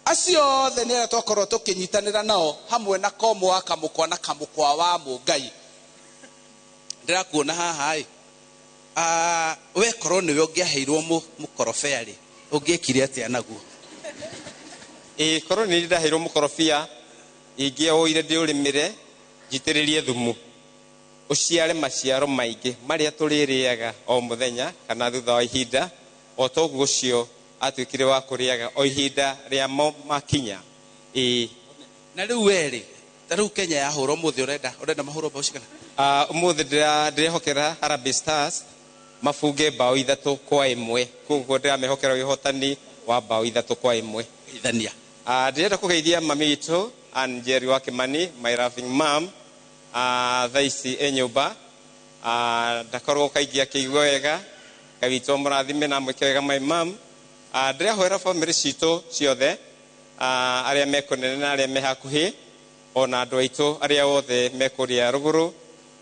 [SPEAKER 13] Acio othe nĩ arĩa twakorwo tũkĩnyitanĩra nao hamwe na Komo wa Kamũkwa na Kamũkwa wa Mũngai. Ndĩrakuona haha ĩ, we korwo nĩwe ũngĩaheirwo mũkorobia rĩ, ũngĩekire atĩa naguo?
[SPEAKER 14] Ĩ, korwo nĩ ndaheirwo mũkorobia ingĩaũire ndĩũrĩmĩre njitĩrĩrie thumu ũciare maciaro maingĩ marĩa tũrĩrĩaga o mũthenya kana thutha wa ihinda, o toguo ũcio atuĩkire wa kũrĩaga o ihinda rĩamo makinya. Ĩ,
[SPEAKER 13] na rĩu we rĩ, ta rĩu Kenya yahũra ũmũthĩ, ũrenda mahũrwo mbaũ cigana?
[SPEAKER 14] Ũmũthĩ ndĩrehokera Harambee Stars mabunge mbaũ 3-1, koguo ndĩramehokera ũhotani wa mbaũ 3-1.
[SPEAKER 13] Geithania.
[SPEAKER 14] Ndĩrenda kũgeithia mami witũ Ann Njeri wa Kimani, my loving mom, thaa ici e nyũmba, ndakorwo kaingĩ akĩigua wega, Ngai witũ amũrathime na amwĩke wega my mom. Ndĩrahoera bamĩrĩ citũ ciothe, arĩa me kũnene na arĩa me hakuhĩ, ona andũ aitũ arĩa othe me kũrĩa rũgũrũ,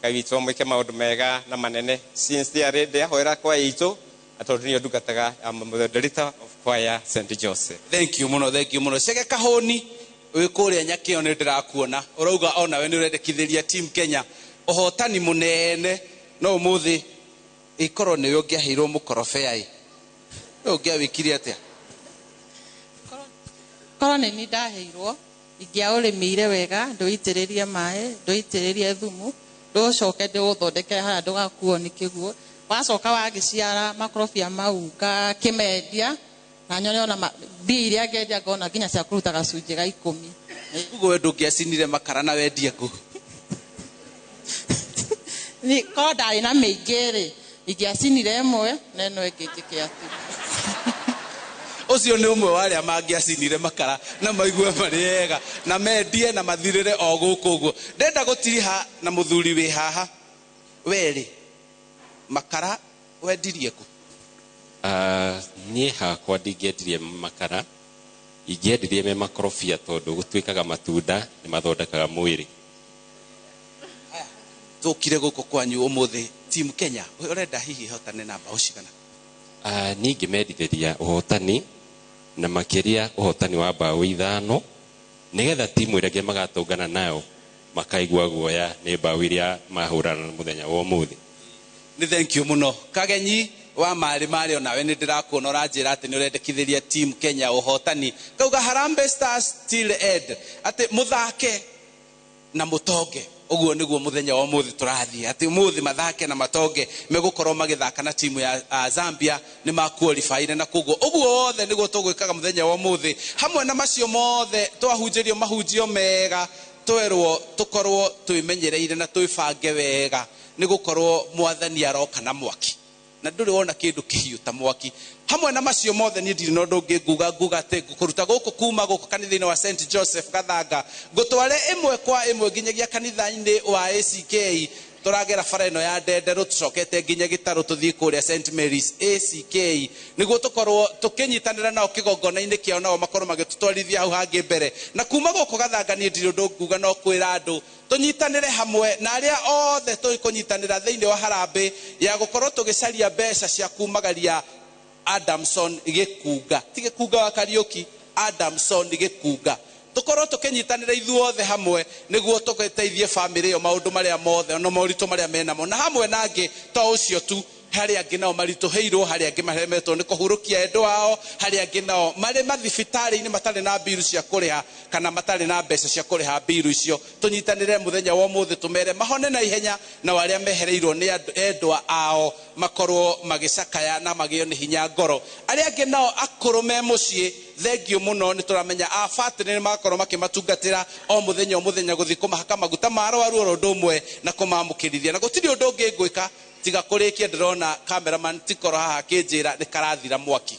[SPEAKER 14] Ngai witũ amwĩke maũndũ mega na manene. Sincerely ndĩrahoera kwaya itũ tondũ nĩyo ndungataga, I'm the director of choir St Joseph.
[SPEAKER 13] Thank you mũno, thank you mũno. Cege Kahũni wĩ kũrĩa Nyakĩo nĩ ndĩrakuona ũrauga onawe nĩ ũrendekithĩria Team Kenya ũhotani mũnene, no ũmũthĩ ĩkorwo nĩwe ũngĩaheirwo mũkorobia ĩ, we ũngĩawĩkire atĩa?
[SPEAKER 15] Korwo nĩ niĩ ndaheirwo ingĩaũrĩmĩire wega, ndũitĩrĩrie maĩ, ndũitĩrĩrie thumu, ndũcoke ndĩũthondeke harĩa ndũgakuo nĩ kĩguũ. Wacoka wagĩciara makorobia mau ngakĩmendia na nyone ona mbia iria ngendia ngona nginya cia kũruta gacunjĩ ga 10.
[SPEAKER 13] Ũguo we ndũngĩacinire makara na wendie ngũ?
[SPEAKER 15] Ni korwo ndarĩ na mĩingĩ rĩ, ingĩacinire ĩmwe na ĩno ĩngĩ njĩke atĩ.
[SPEAKER 13] Ũcio nĩ ũmwe wa arĩa mangĩacinire makara na maigue marĩ ega na mendie na mathirĩre o gũkũ ũguo. Ndenda gũtiriha na mũthuri wĩ haha. Werĩ makara wendirie kũ?
[SPEAKER 14] Niĩ hakwa ndingĩendirie makara, ingĩendirie me makorobia tondũ gũtuĩkaga matunda nĩ mathondekaga mwĩrĩ.
[SPEAKER 13] Tũkire gũkũ kwanyu ũmũthĩ, team Kenya ũrenda hihi ĩhotane na mbaũ cigana?
[SPEAKER 14] Niĩ ingĩmendithĩria ũhotani na makĩria ũhotani wa mbaũ 5 nĩgetha timu ĩrĩa ĩngĩ magatũngana nayo makaigua guoya nĩ mbaũ iria mahũrana mũthenya wa ũmũthĩ.
[SPEAKER 13] Nĩ thank you mũno Kagenyi wa marĩ marĩ, onawe nĩ ndĩrakuona ũranjĩra atĩ nĩ ũrendekithĩria team Kenya ũhotani. Kauga Harambee Stars till end, atĩ mũthake na mũtonge. Ũguo nĩguo mũthenya wa ũmũthĩ tũrathiĩ, atĩ ũmũthĩ mathake na matonge, megũkorwo magĩthaka na timu ya Zambia, nĩ makualifaire, na koguo ũguo wothe nĩguo tũgwĩkaga mũthenya wa ũmũthĩ. Hamwe na macio mothe twahunjĩrio mahunjio mega, twerwo tũkorwo twĩmenyereire na twĩbange wega, nĩ gũkorwo mwathani aroka na mwaki, na ndũrĩ wona kĩndũ kĩhiũ ta mwaki. Hamwe na macio mothe niĩ ndirĩ na ũndũ ũngĩ nguga, nguga atĩ ngũkũruta gũkũ kuma gũkũ kanitha-inĩ wa St Joseph Gathanga, ngũtware ĩmwe kwa ĩmwe nginyagia kanitha-inĩ wa ACK. Tũragera bara ĩno ya Ndenderũ, tũcokete nginya Gĩtarũ, tũthiĩ kũrĩa St Mary's ACK, nĩguo tũkorwo tũkĩnyitanĩra nao kĩgongona-inĩ kĩao, nao makorwo magĩtũtwarithia hau hangĩ mbere. Na kuma gũkũ Gathanga niĩ ndirĩ ũndũ nguga, no kwĩra andũ tũnyitanĩre hamwe na arĩa othe tũkũnyitanĩra thĩinĩ wa harambĩ ya gũkorwo tũgĩcaria mbeca cia kumagaria Adamson Gĩkunga, ti Gĩkunga wa Kariũki, Adamson Gĩkunga. Tũkorwo tũkĩnyitanĩra ithuothe hamwe nĩguo tũgĩteithie bamĩrĩ ĩyo maũndũ marĩa mothe na moritũ marĩa menamo, na hamwe na angĩ to ũcio tu, harĩ angĩ nao maritũhĩirwo, harĩ angĩ maremetwo nĩ kũhurũkia endwa ao, harĩ angĩ nao marĩ mathibitarĩ-inĩ matarĩ na mbiru cia kũrĩha kana matarĩ na mbeca cia kũrĩha mbiru icio. Tũnyitanĩre mũthenya wa ũmũthĩ tũmere mahone na ihenya, na arĩa mehereirwo nĩ endwa ao makorwo magĩcakaya na magĩo nĩ hinya ngoro. Arĩa angĩ nao akũrũ me mũciĩ, thengio mũno, nĩ tũramenya abatĩrĩ nĩ makorwo makĩmatungatĩra o mũthenya o mũthenya, gũthiĩ kũmahaka maguta ma arwaru oro ũndũ ũmwe na kũmamũkĩrithia. Na gũtirĩ ũndũ ũngĩ ngwĩka tiga kũrĩkia, ndĩrona cameraman tikoro haha akĩnjĩra nĩ karathira mwaki.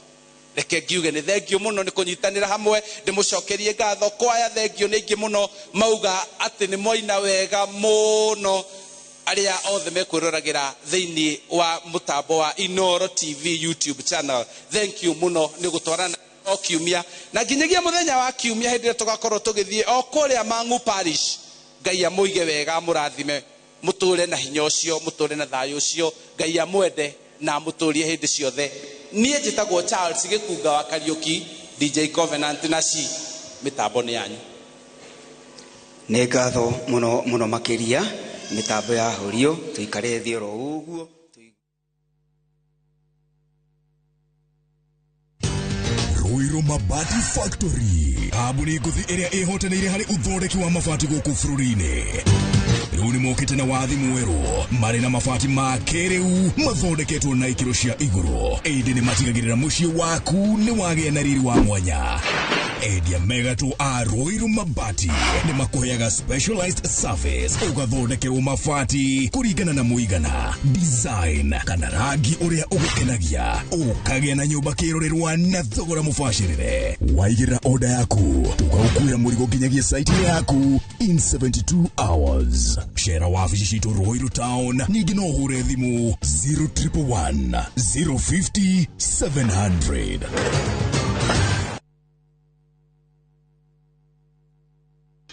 [SPEAKER 13] Reke ngiuge nĩ thengio mũno nĩ kũnyitanĩra hamwe, ndĩmũcokerie ngatho. Kwaya thengio nĩ ingĩ mũno, mauga atĩ nĩ mwaina wega mũno. Arĩa othe mekwĩroragĩra thĩinĩ wa mũtambo wa Inooro TV YouTube channel, thank you mũno nĩ gũtwarana o kiumia na nginyagia mũthenya wa kiumia hĩndĩ ĩrĩa tũgakorwo tũgĩthiĩ o kũrĩa Mang'u Parish. Ngai amũige wega, amũrathime, mũtũre na hinya ũcio, mũtũre na thayũ ũcio. Ngai amwende na amũtũrie hĩndĩ ciothe. Niĩ njĩtagwo Charles Gĩkunga wa Kariũki, DJ Covenant na ci mĩtambo nĩ yanyu.
[SPEAKER 2] Nĩ ngatho mũno mũno makĩria, mĩtambo ya horio, tũikare thĩ oro ũguo.
[SPEAKER 16] Ruiru Mabati Factory, kambuni ngũthi ĩrĩa ĩhotanĩire harĩ ũthondeki wa mabati gũkũ bũrũri-inĩ. Rĩu nĩ mokĩte na wathi mwerũ, marĩ na mabati ma kĩrĩu mathondeketwo na ikĩro cia igũrũ, ĩndĩ nĩ matigagĩrĩra mũciĩ waku nĩ wagĩa na riri wa mwanya. Endia megatũ a Ruiru Mabati nĩ makũheaga specialized service, ũgathondekerwo mabati kũringana na mũigana, design kana rangi ũrĩa ũgũkenagia, ũkagĩa na nyũmba kĩrorerwa na thogora mũbacĩrĩre. Waigĩrĩra order yaku, tũgaũkuĩra mũrigo nginyagia site yaku in 72 hours. Cera wabici citũ Ruiru Town, ningĩ no ũhũre thimũ 0111 050 700.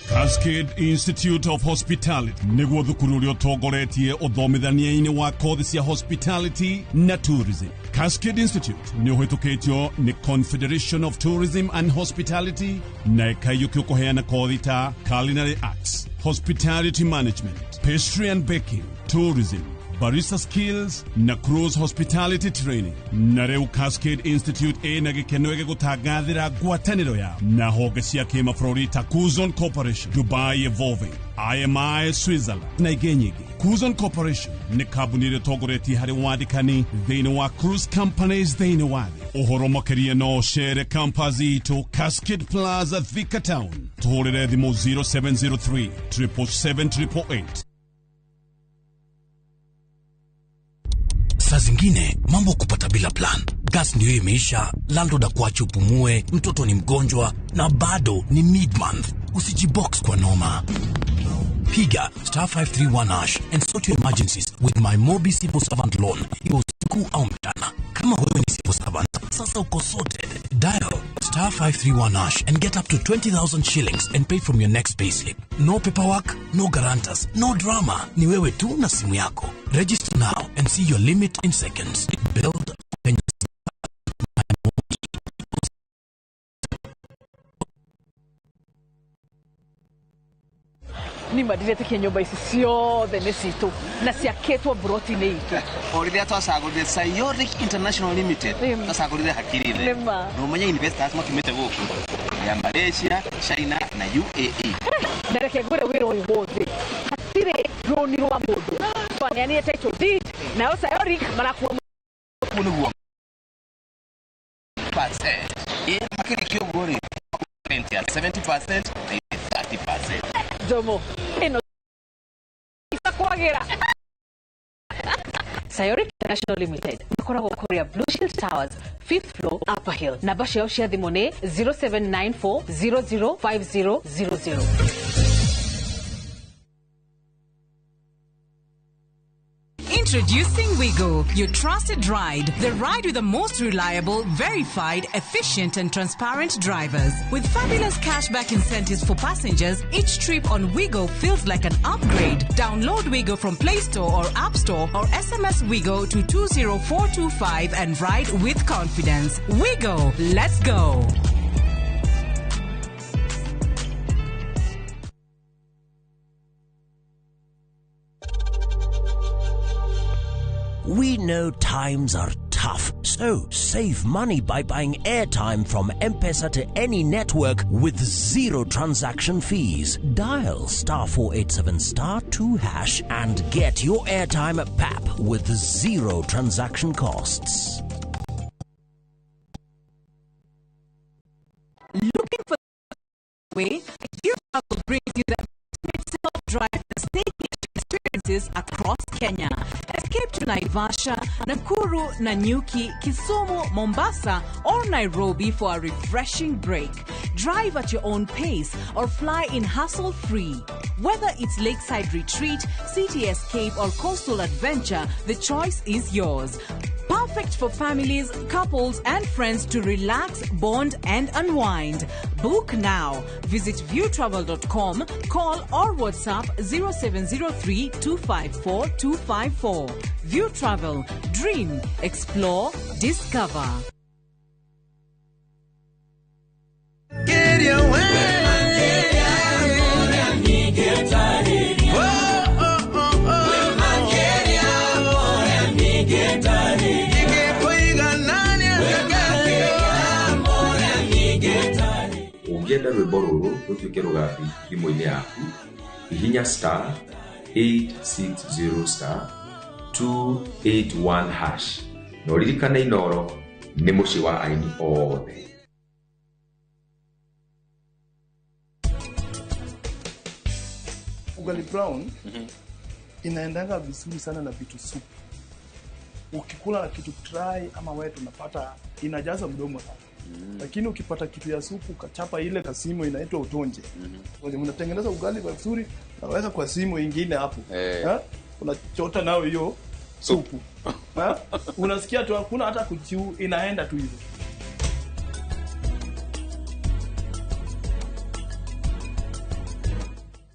[SPEAKER 17] Cascade Institute of Hospitality nĩguo thukuru ũrĩa ũtongoretie ũthomithania-inĩ wa kothi cia hospitality na tourism. Cascade Institute nĩ ũhĩtũkĩtio nĩ Confederation of Tourism and Hospitality na ĩkaiyũkio kũheana kothi ta culinary arts, hospitality management, pastry and baking, tourism, barista skills na cruise hospitality training. Na rĩu Cascade Institute ĩna gĩkeno gĩgũtangathĩra ngwatanĩro yao na honge cia kĩmabũrũri ta Kuzon Corporation, Dubai Evolving, IMI Switzerland na ingĩ nyingĩ. Kuzon Corporation nĩ kambuni ĩrĩa ĩtongoretie harĩ wandĩkani thĩinĩ wa cruise companies thĩinĩ wa thĩ. Ũhoro makĩria no ũcere campus itũ Cascade Plaza, Thika Town. Tũhũrĩre thimũ 0703 777 888.
[SPEAKER 18] Saa zingine mambo kupata bila plan. Gas ndio imeisha, landlord akuache upumue, mtoto ni mgonjwa na bado ni mid-month. Usijibox kwa noma. Piga star 531 hash and sort your emergencies with my Mobi Civil Servant Loan, iwe usiku au mchana. Kama wewe ni civil servant, sasa uko sorted. Dial star 531 hash and get up to 20,000 shillings and pay from your next payslip. No paperwork, no guarantors, no drama. Ni wewe tu na simu yako. Register now and see your limit in seconds. Build Kenya's
[SPEAKER 19] Nima ndiretĩkia nyũmba ici ciothe nĩ citũ na ciakĩtwo mburoti-inĩ itũ.
[SPEAKER 20] O rĩrĩa twacagũrire Sayoric International Limited, twacagũrire hakiri thĩ.
[SPEAKER 19] Nĩ ma.
[SPEAKER 20] Na ũmenye investors makiumĩte gũkũ ya Malaysia, China na UAE.
[SPEAKER 19] Na reke ngwĩre wĩra ũyũ wothe hatirĩ rũni rwa mũndũ, twaneanire title deed nayo Sayoric marakua.
[SPEAKER 20] Ũguo nĩguo percent. Ĩ makĩrĩkia ũguo rĩ, rent ya 70% na 30%.
[SPEAKER 19] Njomo ĩno kwagira. Sayoric International Limited makoragwo kũrĩa Blue Shield Towers, 5th floor, Upper Hill. Namba ciao cia thimũ nĩ 0794 005000.
[SPEAKER 21] Introducing Wigo, your trusted ride. The ride with the most reliable, verified, efficient, and transparent drivers. With fabulous cashback incentives for passengers, each trip on Wigo feels like an upgrade. Download Wigo from Play Store or App Store or SMS Wigo to 20425 and ride with confidence. Wigo, let's go.
[SPEAKER 22] We know times are tough, so save money by buying airtime from M-Pesa to any network with zero transaction fees. Dial star 487 star 2 hash and get your airtime at PAP with zero transaction costs.
[SPEAKER 21] Looking for the way? You will bring you the ultimate self-drive staycation experiences across Kenya. Escape to Naivasha, Nakuru, Nanyuki, Kisumu, Mombasa, or Nairobi for a refreshing break. Drive at your own pace or fly in hassle-free. Whether it's lakeside retreat, city escape, or coastal adventure, the choice is yours. Perfect for families, couples, and friends to relax, bond, and unwind. Book now. Visit viewtravel.com, call or WhatsApp 0703 254 254. View Travel. Dream, explore, discover.
[SPEAKER 12] Get your way.
[SPEAKER 23] Ũngĩenda rwĩmbo rũrũ rũtuĩke rũgambi thimũ-inĩ yaku, hihinya star 860 star 281 hash na ũririkane Inooro nĩ mũciĩ wa aini othe.
[SPEAKER 24] Ugali brown inaendanga vizuri sana na vitu supu. Ukikula na kitu dry ama wet unapata inajaza mdomo sana. Lakini ukipata kitu ya supu ukachapa ile kasimu inaitwa utonje. Unatengeneza ugali vizuri, unaweka kwa simu ingine hapo. Unachota nayo hiyo supu. Unasikia tu hakuna hata kuchiu, inaenda tu hivyo.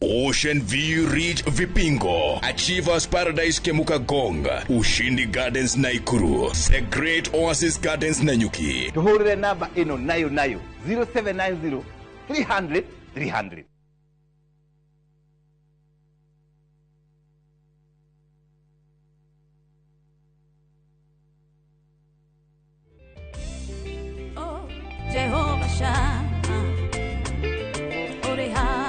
[SPEAKER 16] Ocean View Ridge Vipingo, Achievers Paradise Kemuka Gong, Ushindi Gardens Naikuru, The Great Oasis Gardens Nanyuki.
[SPEAKER 20] Tuhurire namba ĩno nayo nayo 0790 300 300.
[SPEAKER 25] Oh, Jehovah Shammah, Oreha.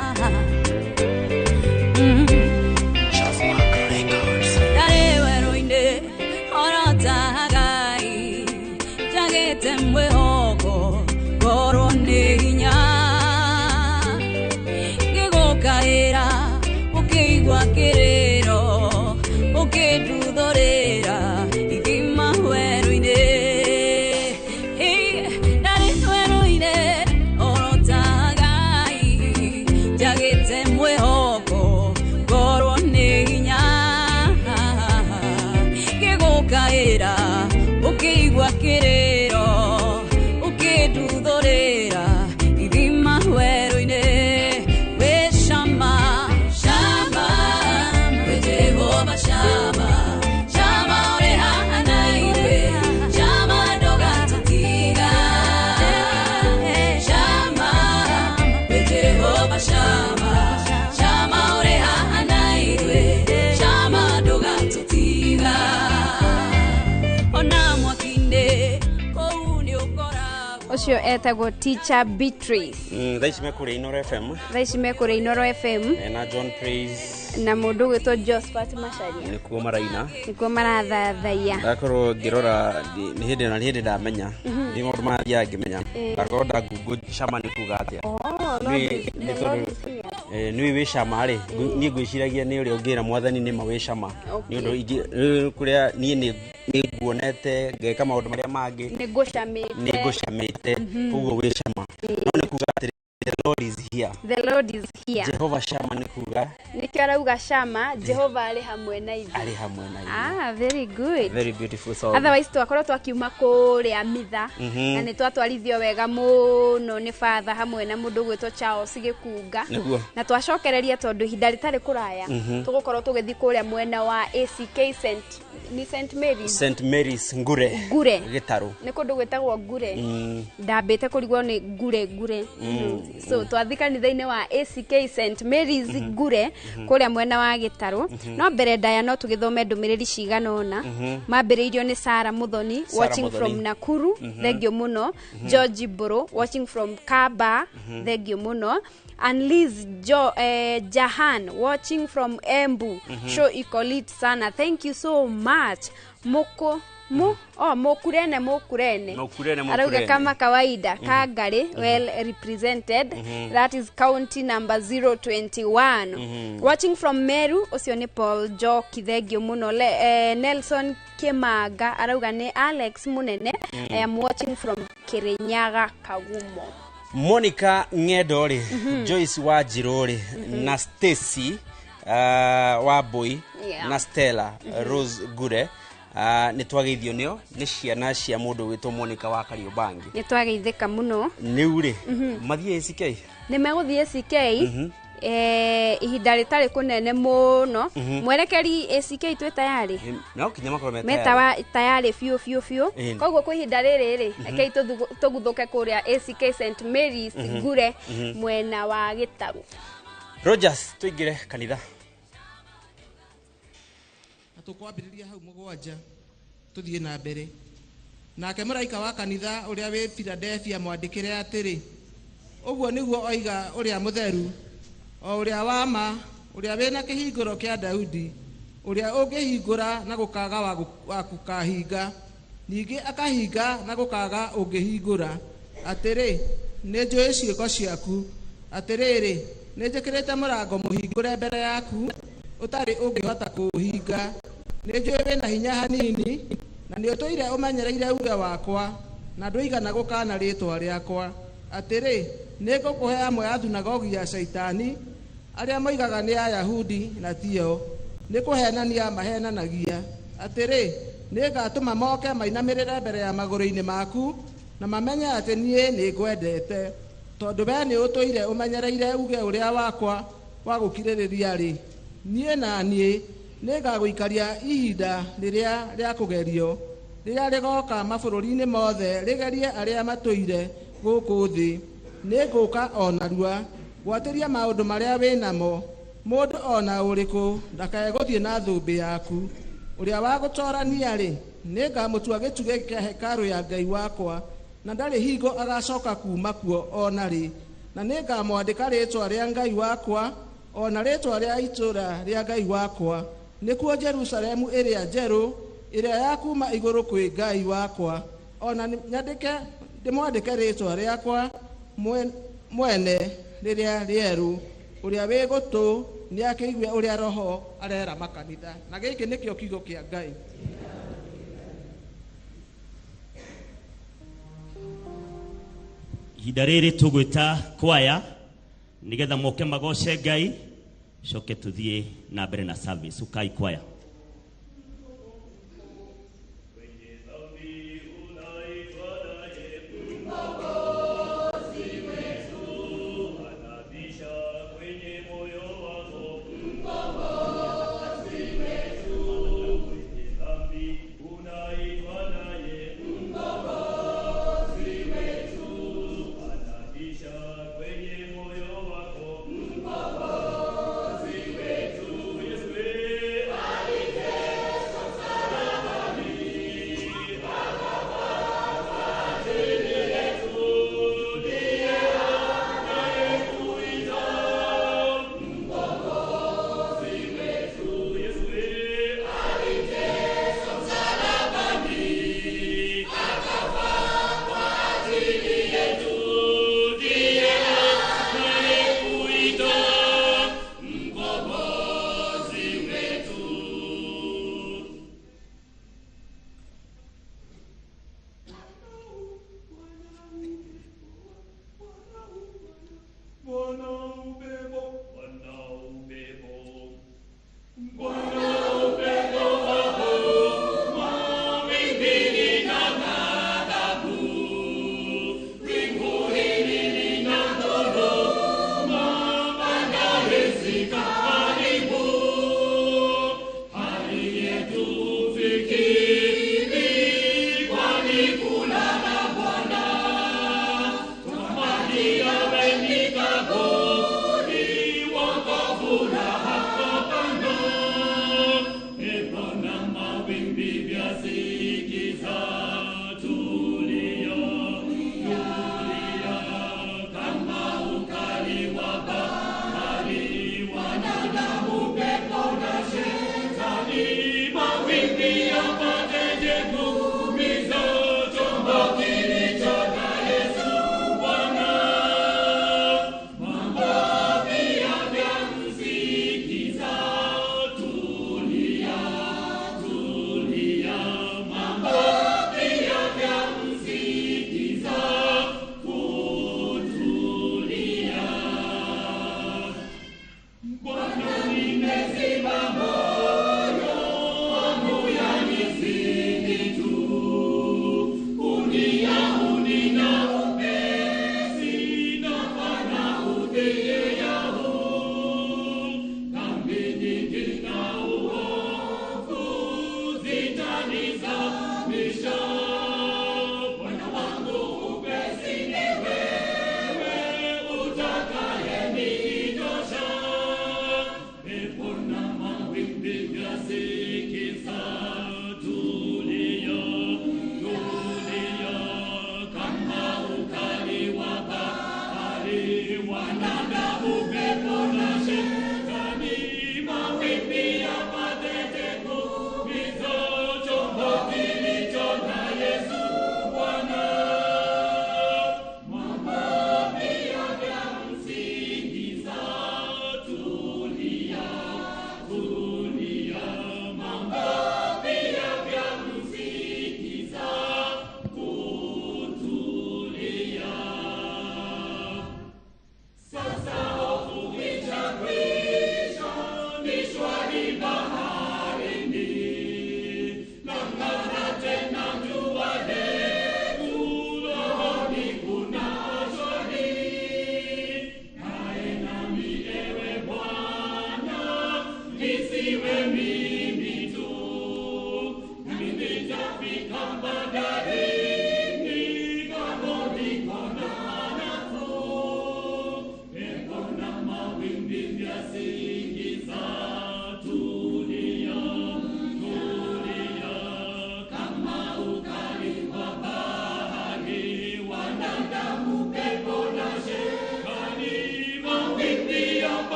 [SPEAKER 25] Ngĩigua kĩrĩro ũkĩnduthũrĩra ithima werũ-inĩ. Wĩ Shama, Shama, wĩ Jehova Shama, Shama ũrĩ haha na ithuĩ, Shama ndũgatũtiga. Shama, wĩ Jehova Shama, Shama ũrĩ haha na ithuĩ, Shama ndũgatũtiga. Ona mwaki-inĩ kũu nĩ ũkoragwo.
[SPEAKER 1] Ũcio etagwo Teacher Beatrice.
[SPEAKER 14] Thaa ici mekũrĩa Inoro FM.
[SPEAKER 1] Thaa ici mekũrĩa Inoro FM.
[SPEAKER 14] Na John Praise.
[SPEAKER 1] Na mũndũ ũgwĩtwo Josephat Macharia.
[SPEAKER 14] Nĩkuo maraina.
[SPEAKER 1] Nĩkuo marathathaiya.
[SPEAKER 14] Ndakorwo ngĩrora nĩ hĩndĩ na nĩ hĩndĩ ndamenya. Nĩ maũndũ marathiaga ngĩmenya. Ndakorwo nda-google Shama nĩ kuga atĩa.
[SPEAKER 1] Oh, no.
[SPEAKER 14] Nĩ tondũ nĩ wĩ Shama rĩ, niĩ ngwĩciragia nĩ ũrĩa ũngĩra mwathani nĩ ma wĩ Shama. Nĩ ũndũ kũrĩa niĩ nĩ nguonete ngeka maũndũ marĩa mangĩ.
[SPEAKER 1] Nĩ ngũcamĩte.
[SPEAKER 14] Nĩ ngũcamĩte. Koguo wĩ Shama. No nĩ kuga atĩrĩ, the Lord is here.
[SPEAKER 1] The Lord is here.
[SPEAKER 14] Jehova Shama nĩ kuga
[SPEAKER 1] Nĩkĩo arauga Shama, Jehova arĩ hamwe na ithuĩ.
[SPEAKER 14] Arĩ hamwe na ithuĩ.
[SPEAKER 1] Ah, very good.
[SPEAKER 14] Very beautiful song.
[SPEAKER 1] Otherwise twakorwo twakiuma kũrĩa mitha na nĩ twatwarithio wega mũno nĩ father hamwe na mũndũ ũgwĩtwo Charles Gĩkunga.
[SPEAKER 14] Nĩguo.
[SPEAKER 1] Na twacokereria tondũ ihinda rĩtarĩ kũraya tũgũkorwo tũgĩthiĩ kũrĩa mwena wa ACK St nĩ St Mary's.
[SPEAKER 14] St Mary's Ngure.
[SPEAKER 1] Ngure.
[SPEAKER 14] Gĩtarũ.
[SPEAKER 1] Nĩ kũndũ gwĩtagwo Ngure. Ndambĩte kũrigwo nĩ Ngure Ngure. So twathiĩ kanitha-inĩ wa ACK St Mary's Ngure kũrĩa mwena wa Gĩtarũ. No mbere ndaya no tũgĩthome ndũmĩrĩri cigana ũna. Mambĩrĩirio nĩ Sarah Muthoni.
[SPEAKER 14] Sarah
[SPEAKER 1] watching
[SPEAKER 14] Muthoni.
[SPEAKER 1] From Nakuru. Thengio mũno. George Mbũrũ watching from Kaba. Thengio mũno. Anliz Jahan watching from Embu. Show iko lit sana, thank you so much. Moko mu oh Mokurene, Mokurene.
[SPEAKER 14] Mokurene,
[SPEAKER 1] arauga
[SPEAKER 14] Mokurene.
[SPEAKER 1] Kama kawaida Kangari well represented. That is county number 021. Watching from Meru, ũcio nĩ Paul Njoki, thengio mũno. Nelson Kimanga arauga nĩ Alex Munene. I am watching from Kirinyaga, Kagumo.
[SPEAKER 14] Monica Ng'endo rĩ, Joyce Wanjirũ rĩ, na Stacy Wambui na Stella Rose Ngure, nĩ twageithio nĩo nĩ ciana cia mũndũ wĩtwo Monica wa Kariobangi.
[SPEAKER 1] Nĩ twageithĩka mũno.
[SPEAKER 14] Rĩu rĩ, mathiĩ ACK.
[SPEAKER 1] Nĩ megũthiĩ ACK ihinda rĩtarĩ kũnene mũno. Mwerekeri, ACK twĩ tayarĩ?
[SPEAKER 14] No kinya makorwo me
[SPEAKER 1] me
[SPEAKER 14] tayarĩ.
[SPEAKER 1] Tayarĩ biũ biũ biũ. Koguo kwa ihinda rĩrĩ rĩ, rekei tũguthũke kũrĩa ACK St Mary's Ngure mwena wa Gĩtarũ.
[SPEAKER 14] Rogers, tũingĩre kanitha.
[SPEAKER 4] Na tũkwambĩrĩria hau 7 tũthiĩ na mbere. Nake mũraika wa kanitha ũrĩa wĩ Philadelphia mwandĩkĩre atĩrĩ, ũguo nĩguo oiga ũrĩa mũtheru, o ũrĩa wa ma, ũrĩa wĩna kĩhingũro kĩa Daudi, ũrĩa ũngĩhingũra na gũkaga wa gũkahinga, ningĩ akahinga na gũkaga ũngĩhingũra, atĩrĩ, nĩ njũĩ ciĩko ciaku, atĩrĩrĩ, nĩ njĩkĩrĩte mũrango mũhingũre mbere yaku ũtarĩ ũngĩhota kũũhinga. Nĩ njũĩ wĩna hinya hanini, na nĩ ũtũire ũmenyereire uge wakwa, na ndũigana gũkaana rĩĩtwa rĩakwa. Atĩrĩ, nĩ ngũkũhe amwe a thunagogi ya Shaitani, arĩa moigaga nĩ Ayahudi na tio, nĩ kũheenania maheenanagia. Atĩrĩ, nĩ ngatũma moke mainamĩrĩre mbere ya magũrũ-inĩ maku, na mamenye atĩ niĩ nĩ ngwendete, tondũ we nĩ ũtũire ũmenyereire uge ũrĩa wakwa wa gũkirĩrĩria-rĩ, niĩ na niĩ nĩ ngagũikaria ihinda rĩrĩa rĩa kũgerio, rĩrĩa rĩgoka mabũrũri-inĩ mothe rĩgerie arĩa matũire gũkũ thĩ. Nĩ ngũka o narua gwatĩria maũndũ marĩa wĩ namo, mũndũ o na ũrĩkũ ndakae gũthiĩ na thũmbĩ yaku. Ũrĩa wa gũtoorania-rĩ, nĩ ngamũtua gĩtugĩ kĩa hekarũ ya Ngai wakwa, na ndarĩ hingo agacoka kuuma kuo o na rĩ. Na nĩ ngamwandĩka rĩĩtwa rĩa Ngai wakwa, o na rĩĩtwa rĩa itũũra rĩa Ngai wakwa, nĩkuo Jerusalemu ĩrĩa njerũ, ĩrĩa ya kuuma igũrũ kwĩ Ngai wakwa, o na nyandĩke ndĩmwandĩke rĩĩtwa rĩakwa mwene rĩrĩa rĩerũ. Ũrĩa wĩ gũtũ nĩakĩigue ũrĩa Roho arera makanitha. Na gĩkĩ nĩkĩo kiugo kĩa Ngai.
[SPEAKER 5] Ihinda rĩrĩ tũgwĩta kwaya nĩgetha moke magoce Ngai, coke tũthiĩ na mbere na service. Ũkai kwaya.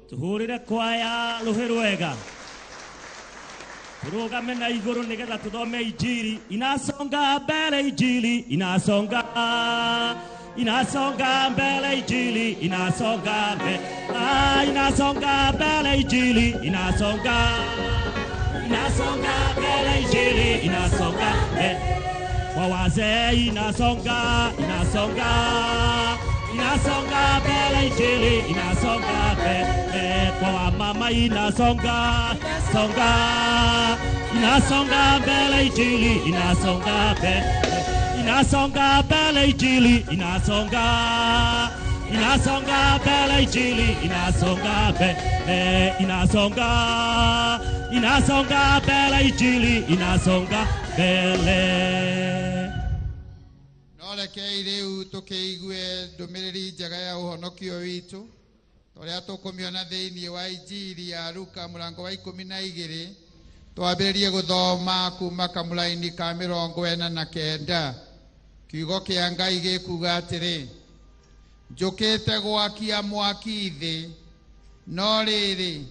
[SPEAKER 5] Tuhurire kwaya ruhi rwega turugame na iguru nigetha tuthome injiri inasonga mbere injiri inasonga inasonga mbere injiri inasonga mbere inasonga mbere injiri inasonga inasonga mbere injiri inasonga mbere kwa wazee inasonga inasonga inasonga mbere injili inasonga mbele kwa wamama inasonga songa inasonga mbele injili inasonga mbele inasonga mbele injili inasonga inasonga mbele injili inasonga mbele inasonga inasonga mbele injili inasonga mbele.
[SPEAKER 6] No rekei rĩu tũkĩigue ndũmĩrĩri njega ya ũhonokio witũ tũrĩa tũkũmĩona thĩinĩ wa Injiri ya Luka mũrango wa 12 twambĩrĩrie gũthoma kuma kamũraini ka 49. Kiugo kĩa Ngai gĩkuga atĩrĩ, njũkĩte gwakia mwaki thĩ, no rĩrĩ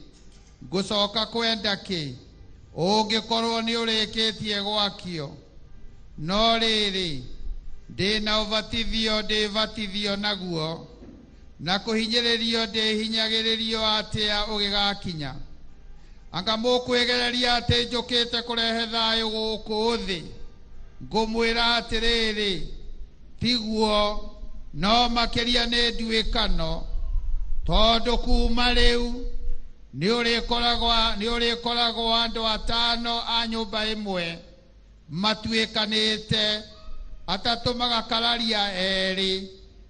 [SPEAKER 6] ngũcoka kwenda kĩ ũngĩkorwo nĩ ũrĩkĩtie gwakio? No rĩrĩ ndĩna ũbatithio ndĩbatithio naguo, na kũhinyĩrĩrio ndĩhinyagĩrĩrio atĩa ũgĩgakinya? Anga mũkwĩgereria atĩ njũkĩte kũrehe thayũ gũkũ thĩ? Ngũmwĩra atĩrĩrĩ, tiguo, no makĩria nĩ nduĩkano, tondũ kuma rĩu nĩ ũrĩkoragwo andũ atano a nyũmba ĩmwe matuĩkanĩte, atatũ magakararia erĩ,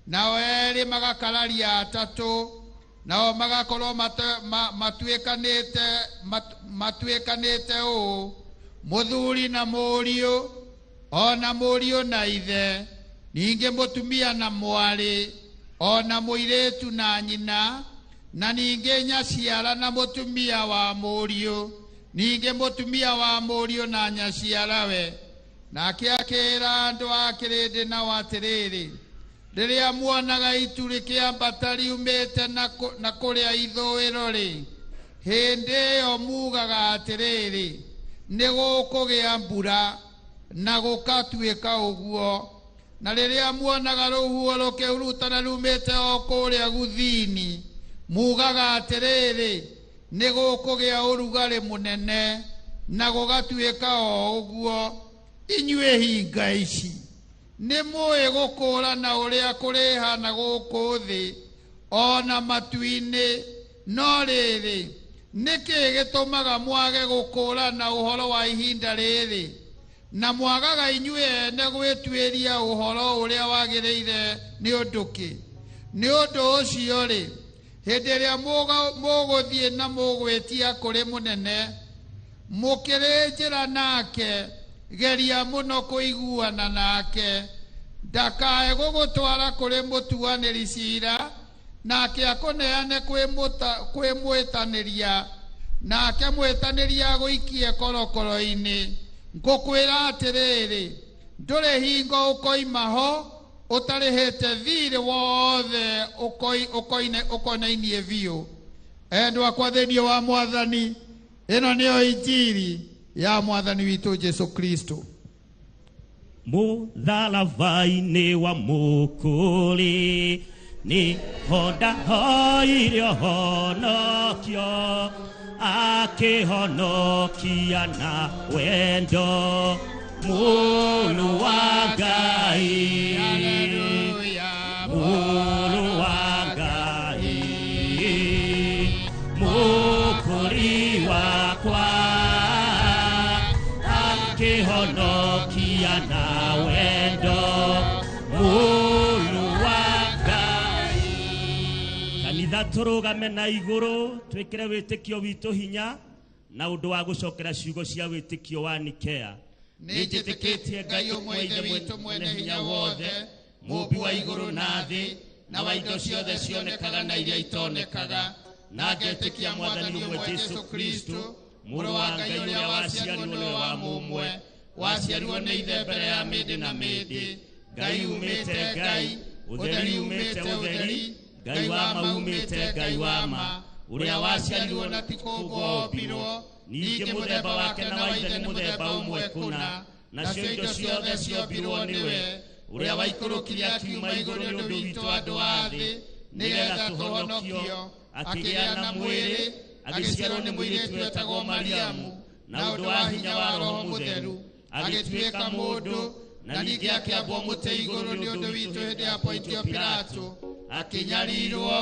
[SPEAKER 6] nao erĩ magakararia atatũ, nao magakorwo matuĩkanĩte ũũ, mũthuri na mũriũ, o na mũriũ na ithe, ningĩ mũtumia na mwarĩ, o na mũirĩtu na nyina, na ningĩ nyaciara na mũtumia wa mũriũ, ningĩ mũtumia wa mũriũ na nyaciarawe. Nake akĩĩra andũ a kĩrĩndĩ nao atĩrĩrĩ, rĩrĩa muonaga itu rĩkĩambata riumĩte na kũrĩa ithũĩro-rĩ, hĩndĩ ĩyo mugaga atĩrĩrĩ, nĩ gũkũgĩa mbura, na gũkatuĩka ũguo. Na rĩrĩa muonaga rũhuho rũkĩhurutana rumĩte o kũrĩa gũthini, mugaga atĩrĩrĩ, nĩ gũkũgĩa ũrugarĩ mũnene, na gũgatuĩka o ũguo. Inyuĩ hinga ici, nĩ mũĩ gũkũũrana ũrĩa kũrĩhana gũkũ thĩ o na matu-inĩ, no rĩrĩ, nĩkĩ gĩtũmaga mwage gũkũũrana ũhoro wa ihinda rĩrĩ? Na mwagaga inyuĩ ene gwĩtuĩria ũhoro ũrĩa wagĩrĩire nĩ ũndũ kĩ? Nĩ ũndũ ũcio-rĩ, hĩndĩ ĩrĩa mũgũthiĩ na mũgwĩtia kũrĩ mũnene, mũkĩrĩ njĩra nake, geria mũno kũiguana nake, ndakae gũgũtwara kũrĩ mũtuanĩri cira, nake akũneane kwĩ mwĩtanĩria, nake mwĩtanĩria agũikie korokoro-inĩ. Ngũkwĩra atĩrĩrĩ, ndũrĩ hingo ũkoima ho ũtarĩhĩte thirĩ wothe ũkonainie biũ. Endwa akwa thĩinĩ wa Mwathani, ĩno nĩyo injiri ya Mwathani witũ Jesu Kristo.
[SPEAKER 5] Mũtharaba-inĩ wa Mũkũũri nĩho ndahoire ũhonokio, akĩhonokia na wendo Mũrũ wa Ngai, Mũrũ wa Ngai, Mũkũũri wakwa, akĩhonokia na wendo Mũrũ wa Ngai. Kanitha tũrũgame na igũrũ twĩkĩre wĩtĩkio witũ hinya na ũndũ wa gũcokera ciugo cia wĩtĩkio wa Nikea. Nĩnjĩtĩkĩtie Ngai ũmwe Ithe witũ mwene hinya wothe, mũũmbi wa igũrũ na thĩ, na wa indo ciothe cionekaga na iria itonekaga, na ngetĩkia Mwathani ũmwe Jesu Kristo, Mũrũ wa Ngai ũrĩa waciarirwo nĩwe wa mũmwe, waciarirwo nĩ Ithe mbere ya mĩndĩ na mĩndĩ, Ngai umĩte Ngai, ũtheri umĩte ũtheri, Ngai wa ma umĩte Ngai wa ma, ũrĩa waciarirwo na ti kũũmbwo ombirwo, ningĩ mũthemba wake na wa Ithe nĩ mũthemba ũmwe kũna, nacio indo ciothe ciombirwo nĩwe, ũrĩa waikũrũkire akiuma igũrũ nĩ ũndũ witũ andũ a thĩ, nĩgetha tũhonokio, akĩgĩa na mwĩrĩ, agĩciarwo nĩ mũirĩtu wetagwo Mariamu, na ũndũ wa hinya wa Roho Mũtheru, agĩtuĩka mũndũ, na ningĩ akĩambwo mũtĩ igũrũ nĩ ũndũ witũ hĩndĩ ya Pontio Pilato, akĩnyarirwo,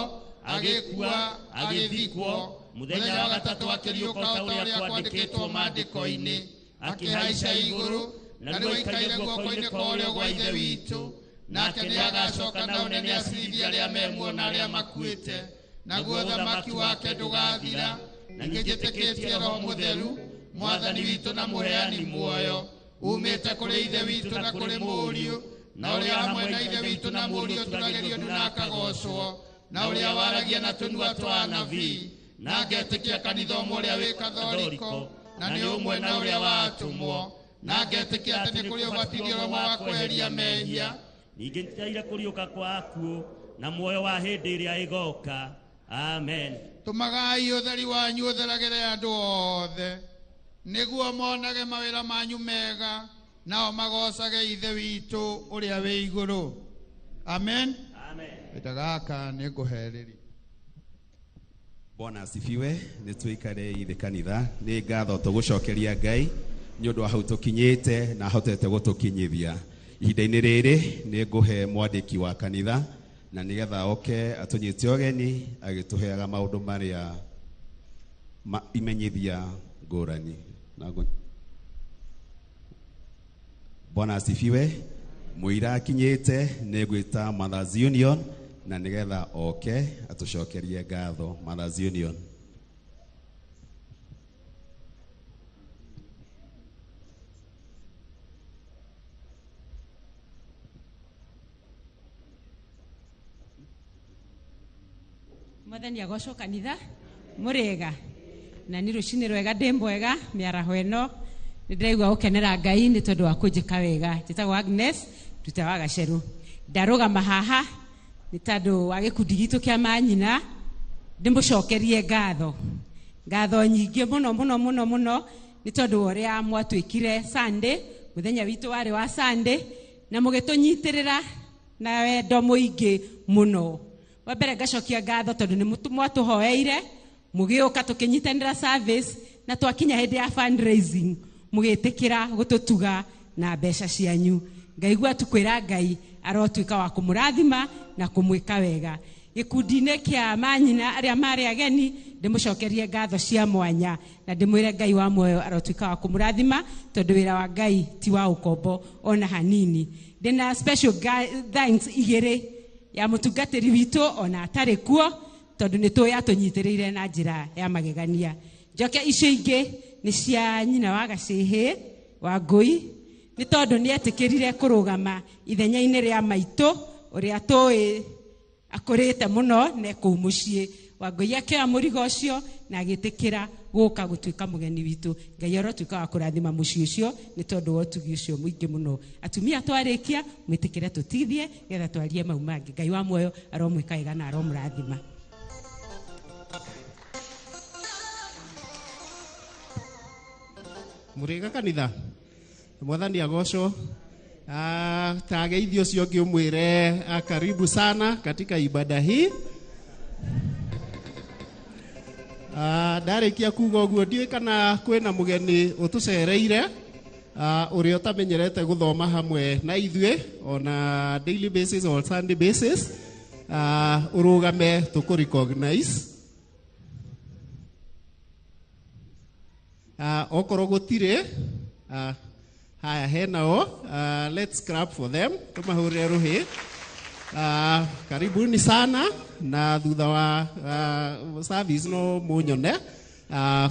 [SPEAKER 5] agĩkua, agĩthikwo, mũthenya wa gatatũ akĩriũka o ta ũrĩa kwandĩkĩtwo maandĩko-inĩ, akĩhaica igũrũ, na rĩu aikaire guoko-inĩ kwa ũrĩo gwa Ithe witũ, nake nĩagacoka na ũnene acirithie arĩa me muoyo na arĩa makuĩte, naguo ũthamaki wake ndũgathira. Ningĩ njĩtĩkĩtie Roho Mũtheru, Mwathani witũ na mũheani muoyo, umĩte kũrĩ Ithe witũ na kũrĩ Mũriũ, na ũrĩa hamwe na Ithe witũ na Mũriũ tũragĩrio nĩ na akagocwo, na ũrĩa waragia na tũnua twa anabii, na ngetĩkia kanitha ũmwe ũrĩa wĩ Kathoriko, na nĩ ũmwe na ũrĩa wa atũmwo, na ngetĩkia atĩ nĩ kũrĩ ũbatithio ũmwe wa kweheria mehia, ningĩ nĩnjaire kũriũka kwa akuũ na muoyo wa hĩndĩ ĩrĩa ĩgoka. Amen.
[SPEAKER 6] Tũmagai ũtheri wanyu ũtheragĩre andũ othe, nĩguo monage mawĩra manyu mega, nao magocage Ithe witũ ũrĩa wĩ igũrũ. Amen. Kahinda gaka nĩngũherĩria.
[SPEAKER 3] Bwana asifiwe. Nĩ tũikare ithe kanitha. Nĩ ngatho tũgũcokeria Ngai nĩ ũndũ wa hau tũkinyĩte na ahotete gũtũkinyithia. Ihinda-inĩ rĩrĩ nĩ ngũhe mwandĩki wa kanitha na nĩgetha oke atũnyite ũgeni agĩtũheaga maũndũ marĩa imenyithia ngũrani. Bwana asifiwe. Mũira akinyĩte nĩ ngwĩta Mothers Union na nĩgetha oke atũcokerie ngatho. Mothers Union.
[SPEAKER 7] Mwathani agocwo kanitha mũrĩega na nĩ rũcinĩ rwega ndĩ mwega mĩaraho ĩno nĩ ndĩraigua gũkenera Ngai nĩ tondũ wa kũnjĩka wega. Njĩtagwo Agnes Nduta wa Gacerũ, ndarũgama haha nĩ tondũ wa gĩkundi gitũ kĩa manyina ndĩmũcokerie ngatho, ngatho nyingĩ mũno mũno mũno mũno nĩ tondũ wa ũrĩa mwatwĩkire Sunday, mũthenya witũ warĩ wa Sunday, na mũgĩtũnyitĩrĩra na wendo mũingĩ mũno. Wa mbere ngacokia ngatho tondũ nĩ mwatũhoeire mũgĩũka tũkĩnyitanĩra service na twakinya hĩndĩ ya fundraising mũgĩtĩkĩra gũtũtuga na mbeca cianyu. Ngaigua tukwĩra Ngai arotuĩka wa kũmũrathima na kũmwĩka wega. Gĩkundi-inĩ kĩa manyina arĩa marĩ ageni ndĩmũcokerie ngatho cia mwanya na ndĩmwĩre Ngai wa muoyo arotuĩka wa kũmũrathima tondũ wĩra wa Ngai ti wa ũkombo ona hanini. Ndĩna special thanks igĩrĩ ya mũtungatĩri witũ ona atarĩ kuo tondũ nĩ tũĩ atũnyitĩrĩire na njĩra ya magegania. Njoke icio ingĩ nĩ cia nyina wa Gacĩhĩ wa Ngũi nĩ tondũ nĩ etĩkĩrire kũrũgama ithenya-inĩ rĩa maitũ ũrĩa tũĩ akũrĩte mũno na kũu mũciĩ. Wangũi akĩoya mũrigo ũcio na agĩtĩkĩra gũka gũtuĩka mũgeni witũ. Ngai arotuĩka wa kũrathima mũciĩ ũcio nĩ tondũ wa ũtugi ũcio mũingĩ mũno. Atumia twarĩkia mwĩtĩkĩre tũtithie getha twarie mau mangĩ. Ngai wa muoyo aromwĩka wega na aromũrathima.
[SPEAKER 4] Mũrĩega kanitha, mwathani agocwo. Tageithio ũcio ũngĩ ũmwĩre karibu sana katika ibada hii. Ndarĩkia kuga ũguo ndiũĩ kana kwĩna mũgeni ũtũcereire ũrĩa ũtamenyerete gũthoma hamwe na ithuĩ on a daily basis or Sunday basis, ũrũgame tũkũ recognize. Okorwo gũtirĩ, haya henao, let's clap for them, tũmahũrĩre rũhĩ. Karibuni sana na thutha wa service no munyone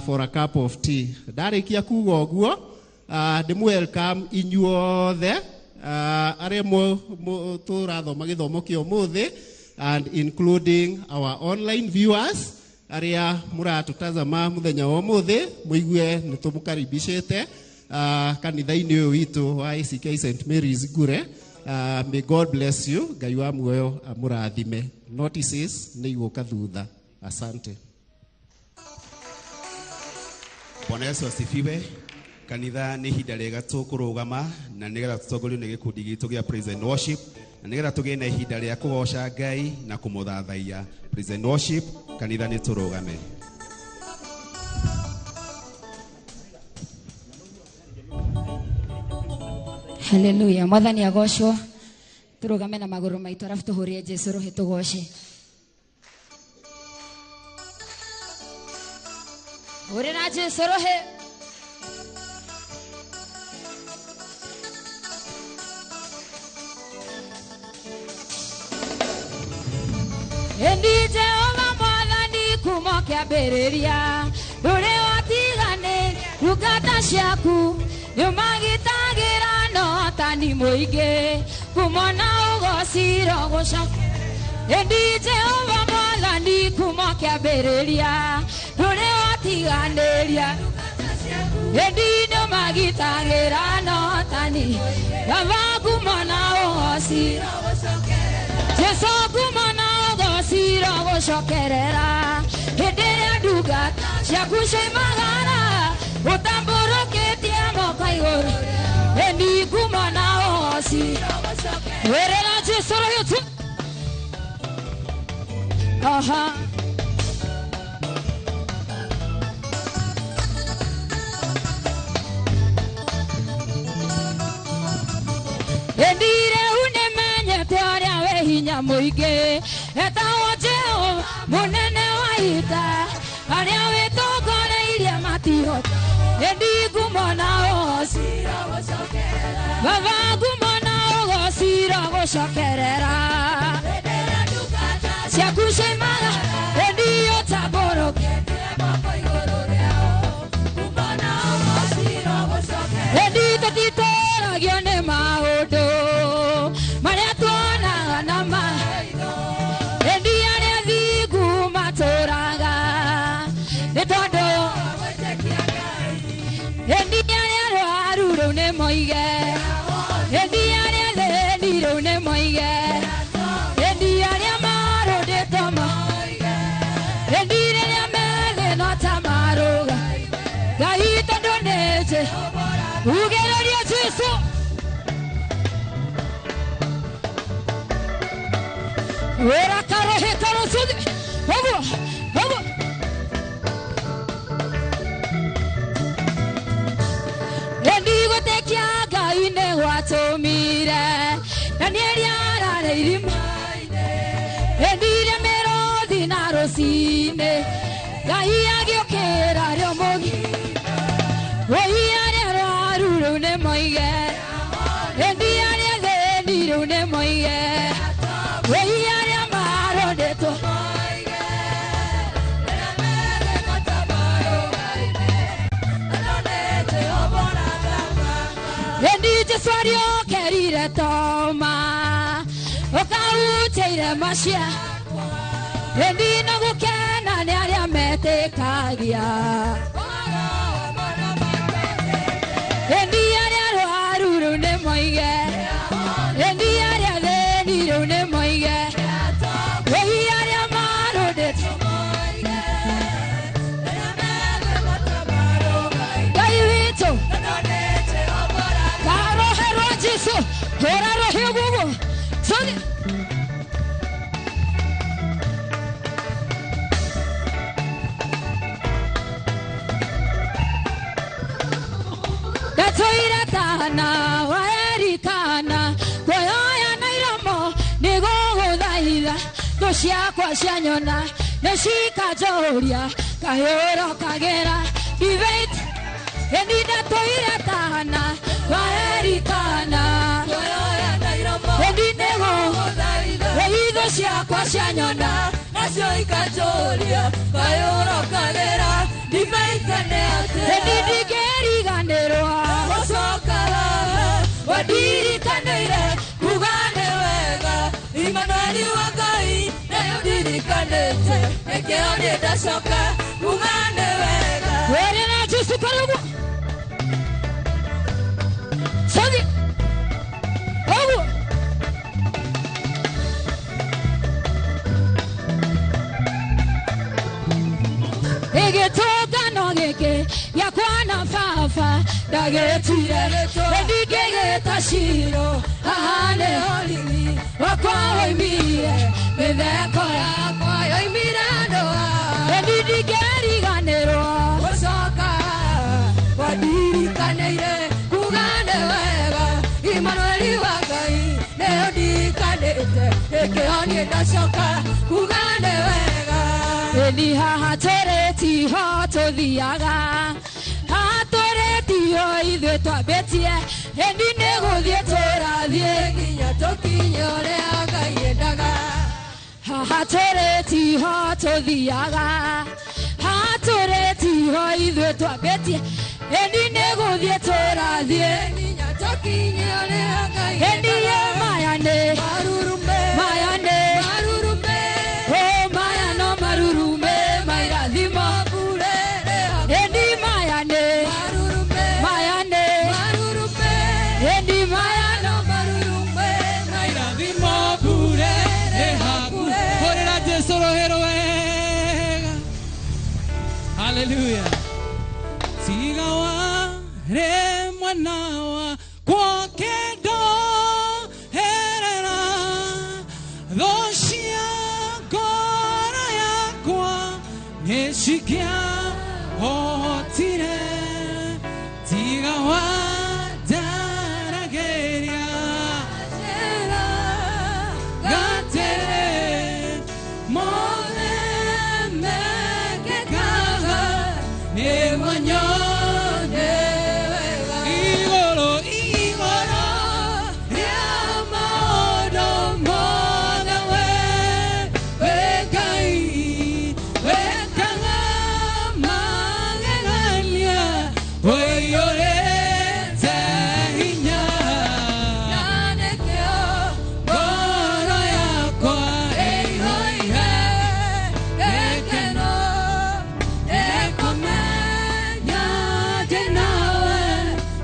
[SPEAKER 4] for a cup of tea. Ndarĩkia kuga ũguo ndĩmũ welcome inyuothe arĩa tũrathoma gĩthomo kĩa ũmũthĩ and including our online viewers arĩa mũratũtazama mũthenya wa ũmũthĩ, mũigue nĩ tũmũkaribicĩte kanitha-inĩ ũyũ witũ wa ACK St Mary's Ngure. May God bless you. Ngai wa muoyo amũrathime. Notices nĩ igũka thutha. Asante.
[SPEAKER 3] Bwana Yesu asifiwe. Kanitha nĩ ihinda rĩega tũkũrũgama na nĩgetha tũtongorio nĩ gĩkundi gitũ gĩa praise and worship na nĩgetha tũgĩe na ihinda rĩa kũgoca Ngai na kũmũthathaiya. Praise and worship, kanitha nĩ tũrũgame.
[SPEAKER 8] Haleluya. Mwathani agocwo. Tũrũgame na magũrũ maitũ arabu tũhũrie Jesũ rũhĩ tũgoce. Hũrĩra Jesũ rũhĩ. Ĩndi Jehova Mwathani kuma kĩambĩrĩria ndũrĩ watiganĩria ndungata ciaku nĩũmagitagĩra no tani mũingĩ kumona ũgociro gũcoka. Ĩndi Jehova Mwathani kuma kĩambĩrĩria ndũrĩ watiganĩria ĩndi nĩũmagitagĩra no tani Baba kumona ũgociro Jesu kumona ũgociro gũcokerera hĩndĩ ĩrĩa ndungata ciaku ciaimagara ũtambũrũkĩtie moko igũrũ ĩndi kumona ũgociro wĩrĩra Jesu rũhĩ tu. Aha. Ĩndi rĩu nĩmenyete ũrĩa wĩ hinya mũingĩ etagwo Jehova mũnene wa ita arĩa wĩtongoreirie matihota ĩndi ngumona ũgociro gũcokerera. Baba ngumo na ũgocira gũcokerera ciaku ciaimaga ĩndi ũtambũrũkĩtie moko igũrũ rĩao ngumo na ũgocira gũcokerera ĩndi tũtitũragio nĩ maũndũ marĩa tuonaga na maitho ĩndi arĩa thingu matũraga nĩ tondũ ĩndi arĩa arwaru rĩu nĩ moige ĩndi arĩa athĩni rĩu nĩ moige ĩndi arĩa marũndĩtwo moige ĩndi rĩrĩa methĩ no ta marũga Ngai tondũ nĩ njĩ ugĩrĩrie Jesũ wĩra karohe karosuthi ũguo ũguo ĩndi gũtĩkia Ngai nĩ gwatũmire Danieli arare irima-inĩ ĩndi iria mĩrũthi na rũcinĩ Ngai agĩũkĩra rĩo mũgima wũi arĩa arwaru rĩu nĩ moige ĩndi arĩa athĩni rĩu nĩ moige wũi arĩa marondĩtwo ĩndi Jesũ ariũkĩrire Toma ũkahutia irema ciakwa ĩndi no gũkena nĩ arĩa metĩkagia ĩndi arĩa arwaru rĩu nĩ moige ĩndi arĩa athĩni rĩu nĩ moige wũi arĩa marũndĩtwo Ngai witũ karohe rwa Jesũ hũra rohe ũguo Sonye Ndatũire tana wa Erikana kuoya na iromo nĩgũgũthaitha thũ ciakwa cianyona nĩcikanjũria kahũro kagera debate ĩndi ndatũire tana wa Erikana ĩndi nĩgũgũthaitha thũ ciakwa cianyona
[SPEAKER 25] nacio ikanjũria kayũro kagera ndimaite nĩ atĩa
[SPEAKER 8] ĩndi ndingĩriganĩrwo
[SPEAKER 25] gũcoka haha wandirikanĩire kuga nĩ wega Imanueli wa Ngai nĩyo ndirikanĩte nĩkĩo niĩ ndacoka kuga nĩ wega
[SPEAKER 8] Wĩrĩ na Jesũ karibu Sonye ũguo Gĩtũngano gĩkĩ gĩakwa na baba ndagĩtuire ĩndi ngĩgĩta Shilo haha nĩho riri wakwa woimire mĩtheko yakwa
[SPEAKER 25] yoimire andũ
[SPEAKER 8] ĩndi ndingĩriganĩrwo
[SPEAKER 25] gũcoka wandirikanĩire kuga nĩ wega Imanueli wa Ngai nĩyo ndikanĩte nĩkĩo niĩ ndacoka kuga nĩ wega
[SPEAKER 8] ĩndi haha tũrĩ tiho tũthiaga haha tũrĩ tiho ithuĩ twambĩtie ĩndi nĩ gũthiĩ tũrathiĩ
[SPEAKER 25] nginya tũkinye ũrĩa Ngai endaga
[SPEAKER 8] haha tũrĩ tiho tũthiaga haha tũrĩ tiho ithuĩ twambĩtie ĩndi nĩ gũthiĩ tũrathiĩ
[SPEAKER 25] nginya tũkinye ũrĩa Ngai
[SPEAKER 8] ĩndi ye maya nĩ
[SPEAKER 25] marurume
[SPEAKER 8] maya nĩ
[SPEAKER 25] marurume
[SPEAKER 8] o maya no marurume mairathimo ĩndi maya nĩ
[SPEAKER 25] marurume
[SPEAKER 8] maya nĩ
[SPEAKER 25] marurume
[SPEAKER 8] ĩndi maya
[SPEAKER 25] no marurume
[SPEAKER 9] mairathimo bure rĩ hakuhĩ hũrĩra Jesũ rũhĩ rwega haleluya tiga warĩ mwana wakwa kĩndo herera thũ cia ngoro yakwa nĩcikiahotire tiga wandaragĩria
[SPEAKER 25] njĩra
[SPEAKER 9] gatĩrĩ mothe mekĩkaga nĩguo nyone wega igũrũ igũrũ Wĩiyũrĩte hinya
[SPEAKER 25] na nĩkĩo ngoro yakwa ĩihũire gĩkeno nĩkũmenya ndĩ nawe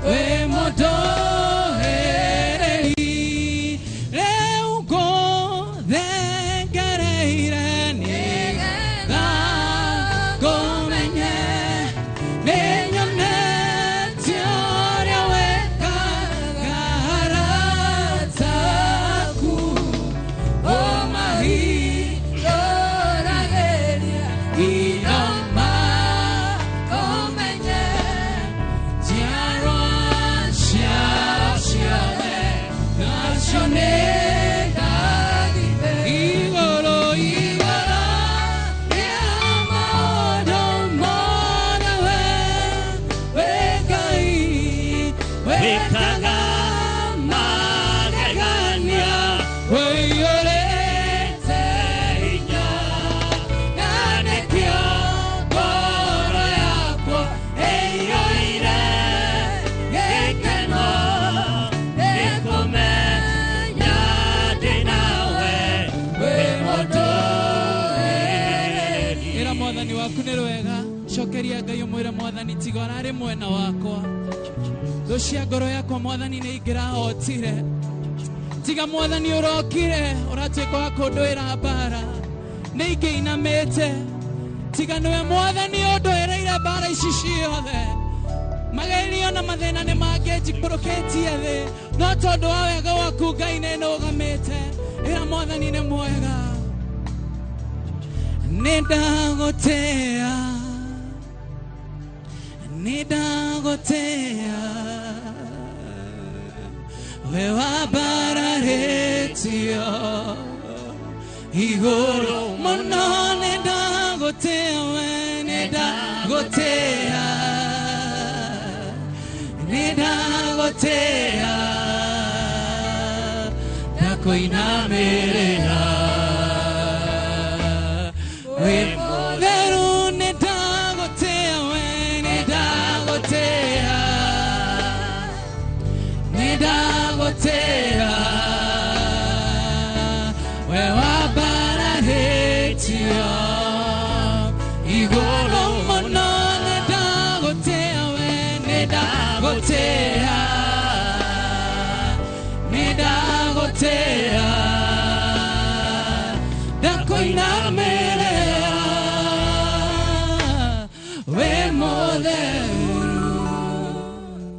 [SPEAKER 9] wĩ mũndũrĩrĩri rĩu ngũthengereire nĩgetha ngũmenye nĩnyonete ũrĩa wĩkaga arata aku
[SPEAKER 25] ũmahingũragĩria nginya makũmenye
[SPEAKER 9] njiarwa ciao ciothe nacio nĩ
[SPEAKER 25] ndathime
[SPEAKER 9] igũrũ
[SPEAKER 25] igũrũ rĩa maũndũ mothe we wĩ Ngai
[SPEAKER 5] wĩkaga magegania
[SPEAKER 9] wĩiyũrĩte
[SPEAKER 5] hinya
[SPEAKER 25] na nĩkĩo ngoro yakwa ĩiyũire gĩkeno nĩkũmenya ndĩ nawe wĩ mũndũrĩrĩri
[SPEAKER 9] ĩra mwathani waku nĩ rwega cokeria Ngai ũmwĩre mwathani tiga ũrarĩ mwena wakwa thũ cia ngoro yakwa mwathani nĩ ingĩrahotire tiga mwathani ũrokire ũratuĩka wa kũndũĩra mbara nĩ ingĩinamĩte tiga nĩwe mwathani ũndũĩrĩire mbara ici ciothe magerio na mathĩna nĩ mangĩnjikũrũkĩtie thĩ no tondũ wa wega waku Ngai nĩ nũgamĩte ĩra mwathani nĩ mwega nĩ ndagũtĩa nĩ ndagũtĩa we wambararĩtio igũrũ mũno nĩ ndagũtĩa we nĩ ndagũtĩa nĩ ndagũtĩa ndakũinamĩrĩra wĩ mũtheru nĩ ndagũtĩa we nĩ ndagũtĩa nĩ ndagũtĩa we wambararĩtio igũrũ mũno nĩ ndagũtĩa we nĩ ndagũtĩa nĩ ndagũtĩa ndakũinamĩrĩra wĩ mũtheru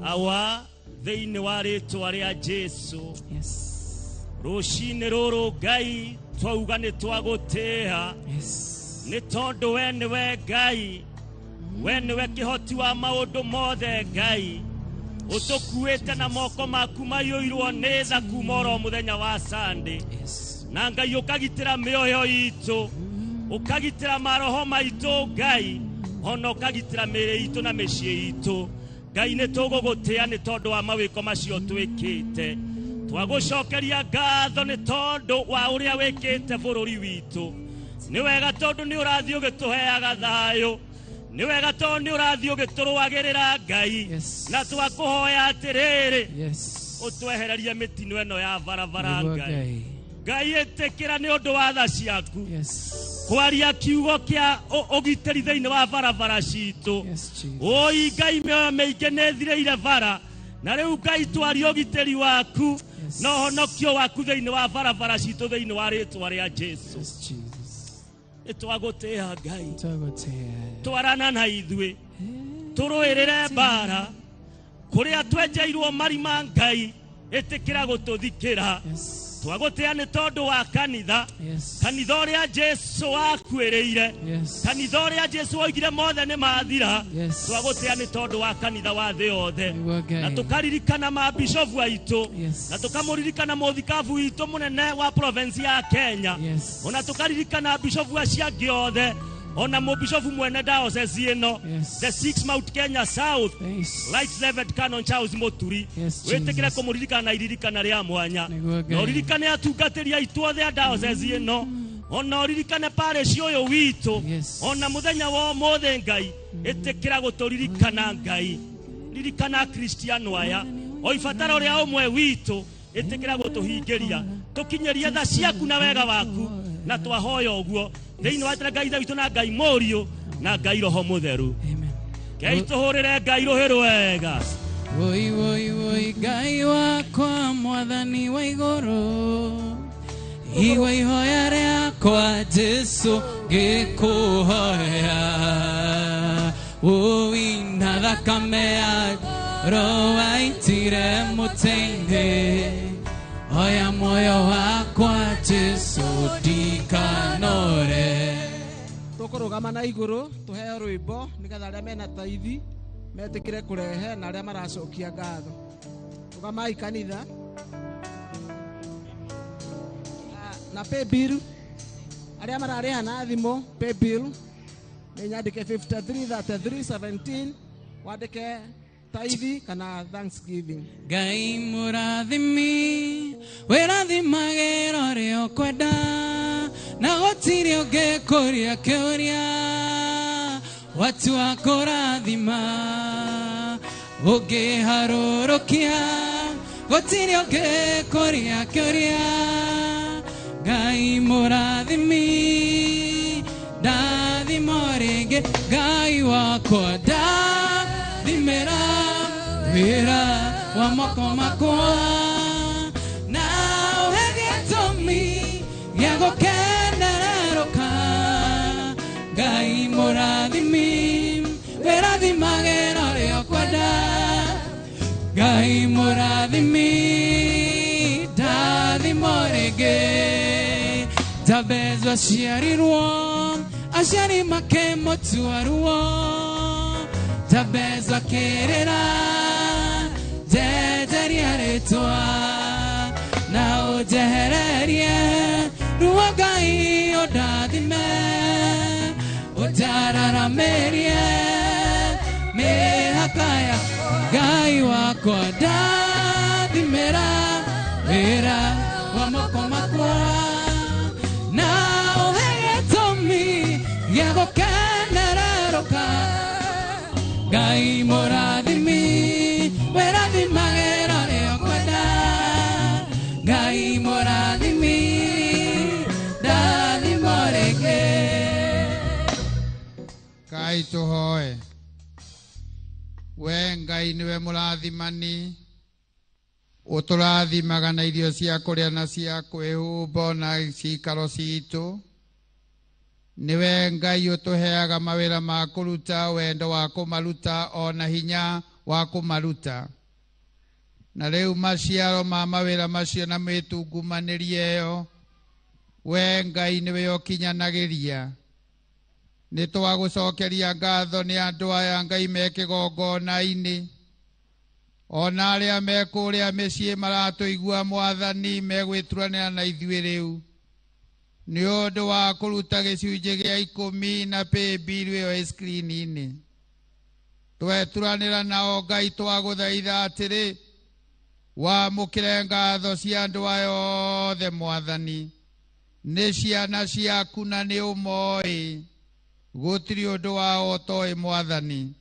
[SPEAKER 5] awa thĩinĩ wa rĩtwa rĩa Jesu rũcinĩ rũrũ Ngai twauga nĩ twagũtĩa nĩ tondũ we nĩwe Ngai we nĩwe kĩhoti wa maũndũ mothe Ngai ũtũkuĩte na moko maku maiyũirwo nĩ tha kuma oro mũthenya wa Sunday na Ngai ũkagitĩra mĩoyo itũ ũkagitĩra maroho maitũ Ngai ona ũkagitĩra mĩĩrĩ itũ na mĩciĩ itũ Ngai nĩ tũgũgũtĩa nĩ tondũ wa mawĩko macio twĩkĩte twagũcokeria ngatho nĩ tondũ wa ũrĩa wĩkĩte bũrũri witũ nĩ wega tondũ nĩ ũrathiĩ ũgĩtũheaga thayũ nĩ wega tondũ nĩ ũrathiĩ ũgĩtũrũagĩrĩra Ngai na twakũhoya atĩrĩrĩ ũtwehererie mĩtino ĩno ya barabara
[SPEAKER 9] Nĩguo
[SPEAKER 5] Ngai
[SPEAKER 9] Ngai.
[SPEAKER 5] Ngai ĩtĩkĩra nĩ ũndũ wa tha ciaku kwaria kiugo kĩa ũgitĩri thĩinĩ wa barabara citũ oi Ngai mĩoyo mĩingĩ nĩ ĩthirĩire bara na rĩu Ngai twaria ũgitĩri waku na ũhonokio waku thĩinĩ wa barabara citũ thĩinĩ wa rĩtwa rĩa Jesu nĩ twagũtĩa Ngai twarana na ithuĩ tũrũĩrĩre mbara kũrĩa twenjeirwo marima Ngai ĩtĩkĩra gũtũthikĩra twagũtĩa nĩ tondũ wa kanitha kanitha ũrĩa Jesu wakuĩrĩire kanitha ũrĩa Jesu oigire mothe nĩ mathira twagũtĩa nĩ tondũ wa kanitha wa thĩ yothe na tũkaririkana mabishofu aitũ na tũkamũririkana mũthikabu witũ mũnene wa province ya Kenya ona tũkaririkana bishofu acio angĩ othe ona mũbishofu mwene diocese ĩno the 6 Mount Kenya South Right Reverend Canon Charles Muturi wĩtĩkĩre kũmũririkana na iririkana rĩa mwanya na ũririkane atungatĩri aitũ othe a diocese ĩno ona ũririkane parish ũyũ witũ ona mũthenya wa ũmũthĩ Ngai ĩtĩkĩra gũtũririkana Ngai Ririkana Akristiano aya o ibataro rĩa ũmwe witũ, ĩtĩkĩra gũtũhingĩria, tũkinyĩrie tha ciaku na wega waku, na twahoya ũguo thĩinĩ wa njĩra Ngai Ithe witũ na Ngai Mũriũ na Ngai Roho Mũtheru. Ngai tũhũrĩre Ngai rũhĩ rwega.
[SPEAKER 9] Woi woi woi Ngai wakwa mwathani wa igũrũ, igua ihoya rĩakwa Jesũ ngĩkũhoya. Woi na thakame ya Roho waitire mũtĩ-inĩ, oya muoyo wakwa Jesũ ndikanore.
[SPEAKER 4] Tũkũrũgama na igũrũ tũheo rwĩmbo nĩgetha arĩa mena taithi metĩkĩre kũrehe na arĩa maracokia ngatho. Rũgamai kanitha na pay bill, arĩa mararĩha na thimũ pay bill nĩ nyandĩke 533317 wandĩke taithi kana thanksgiving.
[SPEAKER 9] Ngai mũrathimi wĩrathimagĩra ũrĩa ũkwenda, na gũtirĩ ũngĩkũria kĩũria watua kũrathima ũngĩharũrũkia, gũtirĩ ũngĩkũria kĩũria. Ngai mũrathimi ndathimo rĩngĩ, Ngai wakwa ndathimĩra wĩra wa moko makwa, na ũhe gĩtũmi gĩa gũkenererũka. Ngai mũrathimi wĩrathimagĩra ũrĩa ũkwenda, Ngai mũrathimi ndathimo rĩngĩ. Jabezu aciarirwo aciari makĩmũtua ruo, Jabezu akĩrĩra njenjeria rĩtwa, na ũnjehererie ruo Ngai ũndathime, ũnjararamĩrie mĩhaka ya Ngai wakwa ndathimĩra wĩra wa moko makwa, na ũhe gĩtũmi gĩa gũkenererũka. Ngai mũrathimi wĩrathimagĩra ũrĩa ũkwenda, Ngai mũrathimi ndathimo rĩngĩ.
[SPEAKER 6] Ngai tũhoe. We Ngai nĩwe mũrathimani, ũtũrathimaga na irio cia kũrĩa na cia kwĩhumba na cikaro citũ. Nĩwe Ngai ũtũheaga mawĩra ma kũruta, wendo wa kũmaruta ona hinya wa kũmaruta. Na rĩu maciaro ma mawĩra macio na mĩtungumanĩrie ĩyo, we Ngai nĩwe ũkinyanagĩria. Nĩ twagũcokeria ngatho nĩ andũ aya Ngai me kĩgongona-inĩ, ona arĩa me kũrĩa mĩciĩ maratũigua Mwathani megwĩturanĩra na ithuĩ rĩu nĩ ũndũ wa kũruta gĩcunjĩ gĩa ikũmi na pay bill ĩyo ĩ screen-inĩ. Tweturanĩra nao Ngai twagũthaitha atĩrĩ, wamũkĩre ngatho cia andũ aya othe Mwathani, nĩ ciana ciaku na nĩ ũmoĩ, gũtirĩ ũndũ wao ũtoĩ Mwathani.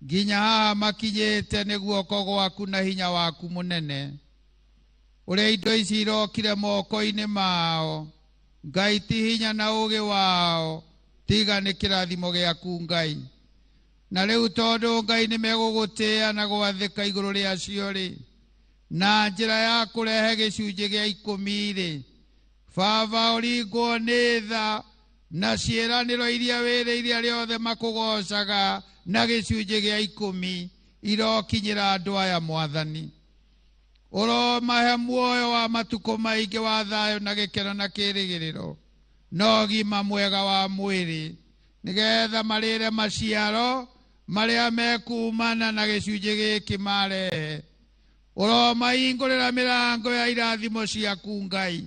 [SPEAKER 6] Nginya haha makinyĩte nĩ guoko gwaku na hinya waku mũnene, ũrĩa indo ici irokire moko-inĩ mao Ngai ti hinya na ũũgĩ wao, tiga nĩ kĩrathimo gĩaku Ngai. Na rĩu tondũ Ngai nĩ megũgũtĩĩa na gwathĩka igũrũ rĩacio rĩ, na njĩra ya kũrehe gĩcunjĩ gĩa ikũmi rĩ, Baba ũringwo nĩ tha na ciĩranĩro iria wĩrĩire arĩa othe makũgoocaga na gĩcunjĩ gĩa ikũmi irokinyĩra andũ aya Mwathani. Ũromahe muoyo wa matukũ maingĩ wa thayũ na gĩkeno na kĩĩrĩgĩrĩro na ũgima mwega wa mwĩrĩ, nĩgetha marĩre maciaro marĩa mekumana na gĩcunjĩ gĩkĩ marehe. Ũromahingũrĩra mĩrango ya irathimo ciaku Ngai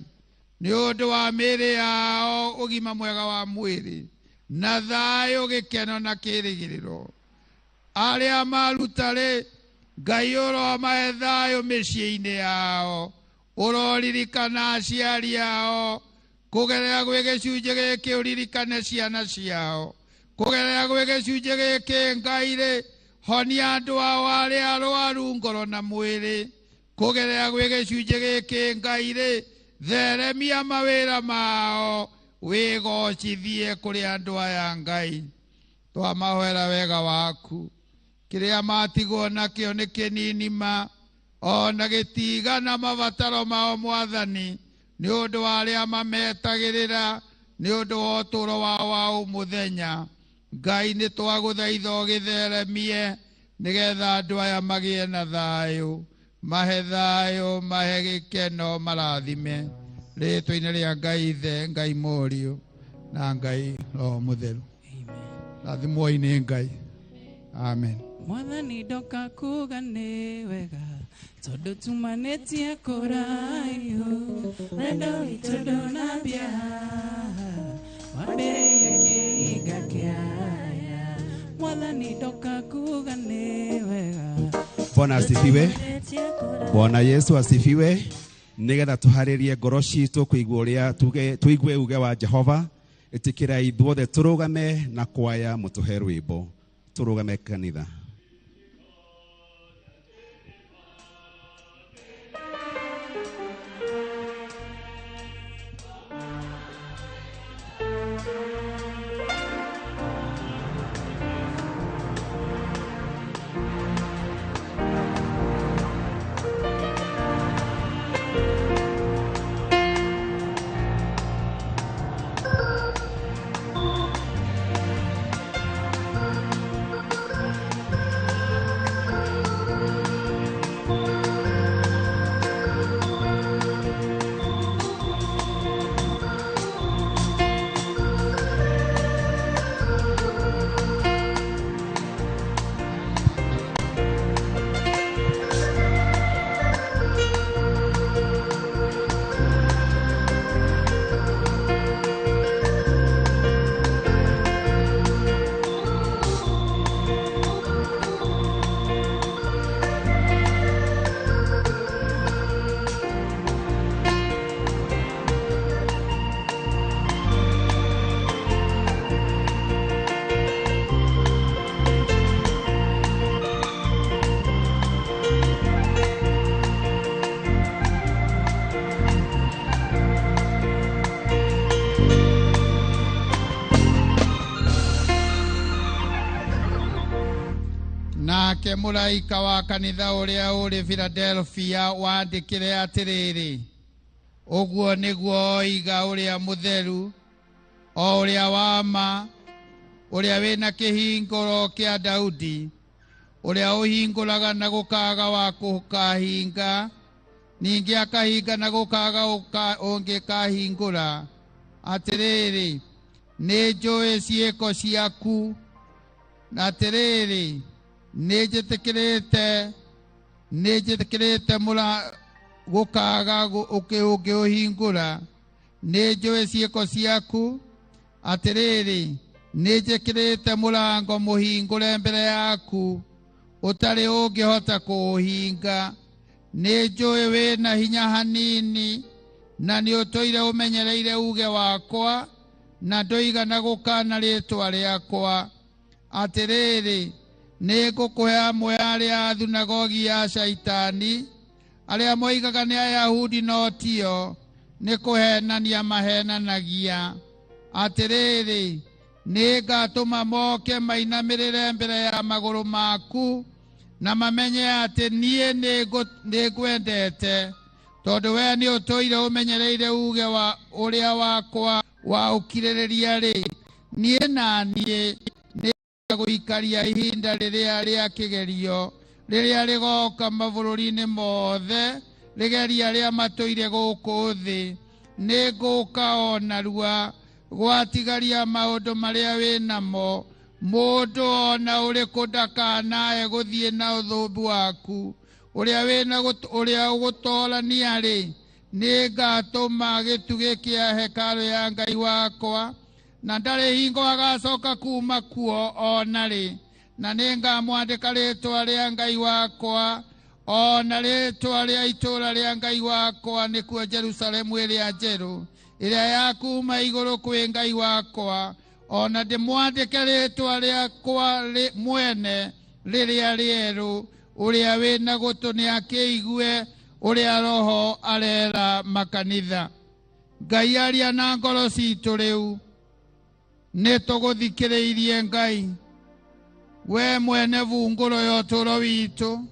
[SPEAKER 6] nĩ ũndũ wa mĩĩrĩ yao ũgima mwega wa mwĩrĩ na thayũ gĩkeno na kĩĩrĩgĩrĩro. Arĩa maruta rĩ, Ngai ũromahe thayũ mĩciĩ-inĩ yao, ũroririkana aciari ao kũgerera gwĩ gĩcunjĩ gĩkĩ, ũririkane ciana ciao kũgerera gwĩ gĩcunjĩ gĩkĩ Ngai rĩ, Honia andũ ao arĩa arwaru ngoro na mwĩrĩ. Kũgerera gwĩ gĩcunjĩ gĩkĩ Ngai rĩ, theremia mawĩra mao, wĩgocithie kũrĩ andũ aya Ngai. Twamahoera wega waku. Kĩrĩa matigwo nakĩo nĩ kĩnini ma, ona gĩtigana mabataro mao Mwathani, nĩ ũndũ wa arĩa mametagĩrĩra, nĩ ũndũ wa ũtũũro wao wa mũthenya. Ngai nĩ twagũthaitha ũgĩtheremie, nĩgetha andũ aya magĩe na thayũ, mahe thayũ, mahe gĩkeno, marathime. Rĩĩtwa-inĩ rĩa Ngai Ithe, Ngai Mũriũ, na Ngai Roho Mũtheru. Rathimwoi nĩ Ngai. Amen.
[SPEAKER 9] Mwathani ndoka kuga nĩ wega tondũ tumanĩtie kũraihu wendo witũ ndũnambia wambĩrĩirie kĩhinga kĩaya. Mwathani ndoka kuga nĩ wega.
[SPEAKER 3] Bwana asifiwe. Bwana Yesu asifiwe. Nigetha tuharĩrie ngoro citũ kũigua ũrĩa tuigue uge wa Jehova. Ĩtĩkĩra ithuothe tũrũgame na kwaya mũtũhe rwĩmbo. Tũrũgame kanitha.
[SPEAKER 6] Nake mũraika wa kanitha ũrĩa ũrĩ Philadelphia wandĩkĩre atĩrĩrĩ, ũguo nĩguo oiga ũrĩa mũtheru, o ũrĩa wa ma, ũrĩa wĩna kĩhingũro kĩa Daudi, ũrĩa ũhingũraga na gũkaga wa kũkahinga, ningĩ akahinga na gũkaga ũngĩkahingũra. Atĩrĩrĩ, nĩ njũĩ ciĩko ciaku, na atĩrĩrĩ, nĩ njĩtĩkĩrĩte gũkaga ũngĩũhingũra. Nĩ njũĩ ciĩko ciaku. Atĩrĩrĩ, nĩ njĩkĩrĩte mũrango mũhingũre mbere yaku, ũtarĩ ũngĩhota kũũhinga. Nĩ njũĩ wĩna hinya hanini, na nĩ ũtũire ũmenyereire uge wakwa, na ndũigana gũkana rĩĩtwa rĩakwa. Atĩrĩrĩ, nĩ ngũkũhe amwe arĩa a thunagogi ya Shaitani, arĩa moigaga nĩ Ayahudi no tio, nĩ kũhenania mahenanagia. Atĩrĩrĩ, nĩ ngatũma moke mainamĩrĩre mbere ya magũrũ maku, na mamenye atĩ niĩ nĩ ngwendete, tondũ we nĩ ũtũire ũmenyereire uge wa ũrĩa wakwa wa ũkirĩrĩria rĩ, niĩ na niĩ nĩ gũikaria ihinda rĩrĩa rĩa kĩgerio rĩrĩa rĩgoka mabũrũri-inĩ mothe, rĩgeria arĩa matũire gũkũ thĩ. Nĩ ngũka o narua gwatigaria maũndũ marĩa wĩ namo, mũndũ ona ũrĩkũ ndakanae gũthiĩ na ũthũmbu waku. Ũrĩa wĩna ũrĩa ũgũtorania rĩ, nĩ ngatũma gĩtugĩ kĩa hekarũ ya Ngai wakwa, na ndarĩ hingo agacoka kuma kuo ona rĩ, na nĩ ngamwandĩka rĩĩtwa rĩa Ngai wakwa, ona rĩĩtwa rĩa itũũra rĩa Ngai wakwa, nĩkuo Jerusalemu ĩrĩa njerũ, ĩrĩa ya kuma igũrũ kwĩ Ngai wakwa, ona ndĩmwandĩke rĩĩtwa rĩakwa mwene rĩrĩa rĩerũ. Ũrĩa wĩna gũtũ nĩakĩigue ũrĩa Roho arera makanitha. Ngai aria na ngoro citũ rĩu, nĩ tũgũthikĩrĩirie Ngai, we mwene bungũro ya ũtũũro witũ.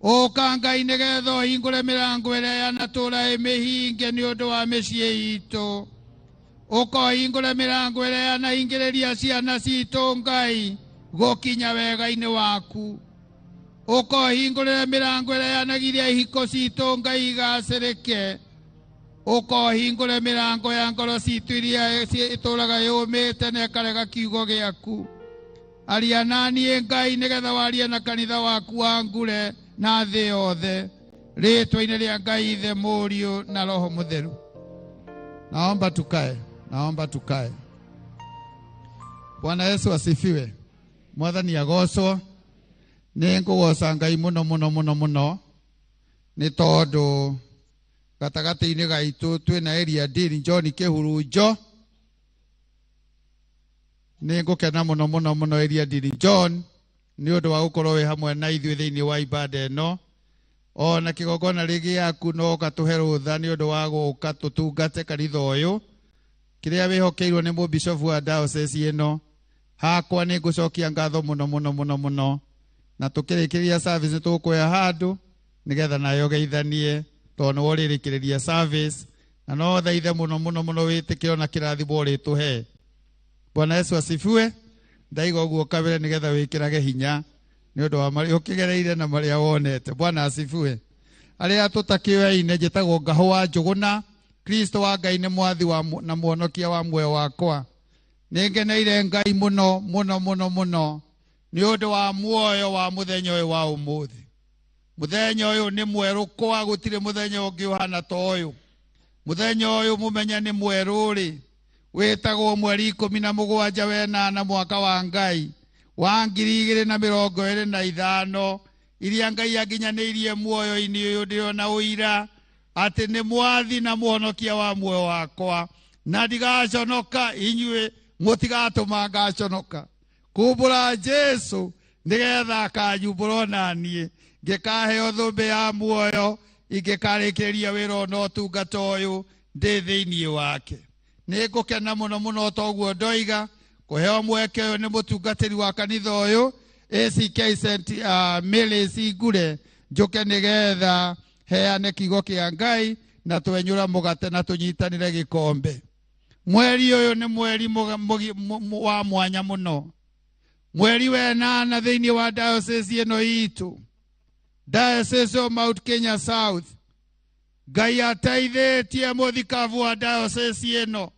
[SPEAKER 6] Ũka Ngai nĩgetha ũhingũre mĩrango ĩrĩa yanatũũra ĩmĩhinge nĩ ũndũ wa mĩciĩ itũ. Ũka ũhingũre mĩrango ĩrĩa yanahingĩrĩria ciana citũ Ngai gũkinya wega-inĩ waku. Ũka ũhingũrĩre mĩrango ĩrĩa yanagiria ihiko citũ Ngai igacĩrĩke. Ũka ũhingũre mĩrango ya ngoro citũ iria ĩtũũraga yũmĩte na ĩkarega kiugo gĩaku. Aria na niĩ Ngai nĩgetha warie na kanitha waku wa Ngure na thĩ yothe, rĩĩtwa-inĩ rĩa Ngai Ithe, Mũriũ na Roho Mũtheru. Naomba tukae, naomba tukae. Bwana Yesu asifiwe. Mwathani agocwo. Nĩ ngũgoca Ngai mũno mũno mũno mũno nĩ tondũ gatagatĩ-inĩ gaitũ twĩna Area Dean John Kĩhurunjo. Nĩ ngũkena mũno mũno mũno Area Dean John nĩ ũndũ wa gũkorwo wĩ hamwe na ithuĩ thĩinĩ wa ibada ĩno. Ona kĩgongona rĩngĩ yaku no ũgatũhe rũtha nĩ ũndũ wa gũka tũtungate kanitha ũyũ kĩrĩa wĩhokeirwo nĩ mũbishofu wa diocese ĩno. Hakwa nĩ ngũcokia ngatho mũno mũno mũno mũno, na tũkĩrĩkĩrĩria service nĩ tũgũkũhe handũ nĩgetha nayo ũgeithanie tondũ nĩwe ũrĩrĩkĩrĩria service, na no thaithe mũno mũno mũno wĩtĩkĩro na kĩrathimo ũrĩtũhe. Bwana Yesu asifiwe. Ndaiga ũguo kabere nĩgetha wĩkĩrage hinya nĩ ũndũ wa marĩa ũkĩgereire na marĩa wonete. Bwana asifiwe. Arĩa tũtakĩoyaine, njĩtagwo Ngahũ wa Njũgũna. Kristo wa Ngai nĩ mwathi wa na mũhonokia wa muoyo wakwa. Nĩ ngeneire Ngai mũno mũno mũno mũno nĩ ũndũ wa muoyo wa mũthenya ũyũ wa ũmũthĩ. Mũthenya ũyũ nĩ mwerũ kwa gũtirĩ mũthenya ũngĩ ũhana ta ũyũ. Mũthenya ũyũ mũmenye nĩ mwerũ rĩ, wĩtagwo mweri 17 wenana mwaka wa Ngai wa 2025, iria Ngai anginyanĩirie muoyo-inĩ ũyũ ndĩrona ũira atĩ nĩ mwathi na mũhonokia wa muoyo wakwa, na ndigaconoka. Inyuĩ mũtigatũma ngaconoka. Kumbũra Jesu nĩgetha akanyumbũra ona niĩ ngĩkaheo thũmbĩ ya muoyo ingĩkarĩkĩrĩria wĩra ona ũtungata ũyũ ndĩ thĩinĩ wake. Nĩ ngũkena mũno mũno toguo ndoiga kũheo mweke ũyũ nĩ mũtungatĩri wa kanitha ũyũ ACK St Mary's Ngure, njũke nĩgetha heane kiugo kĩa Ngai na twenyũra mũgate na tũnyitanĩre gĩkombe. Mweri ũyũ nĩ mweri wa mwanya mũno, mweri wenana thĩinĩ wa diocese ĩno itũ, Diocese of Mount Kenya South. Ngai ateithĩtie mũthikabu wa diocese ĩno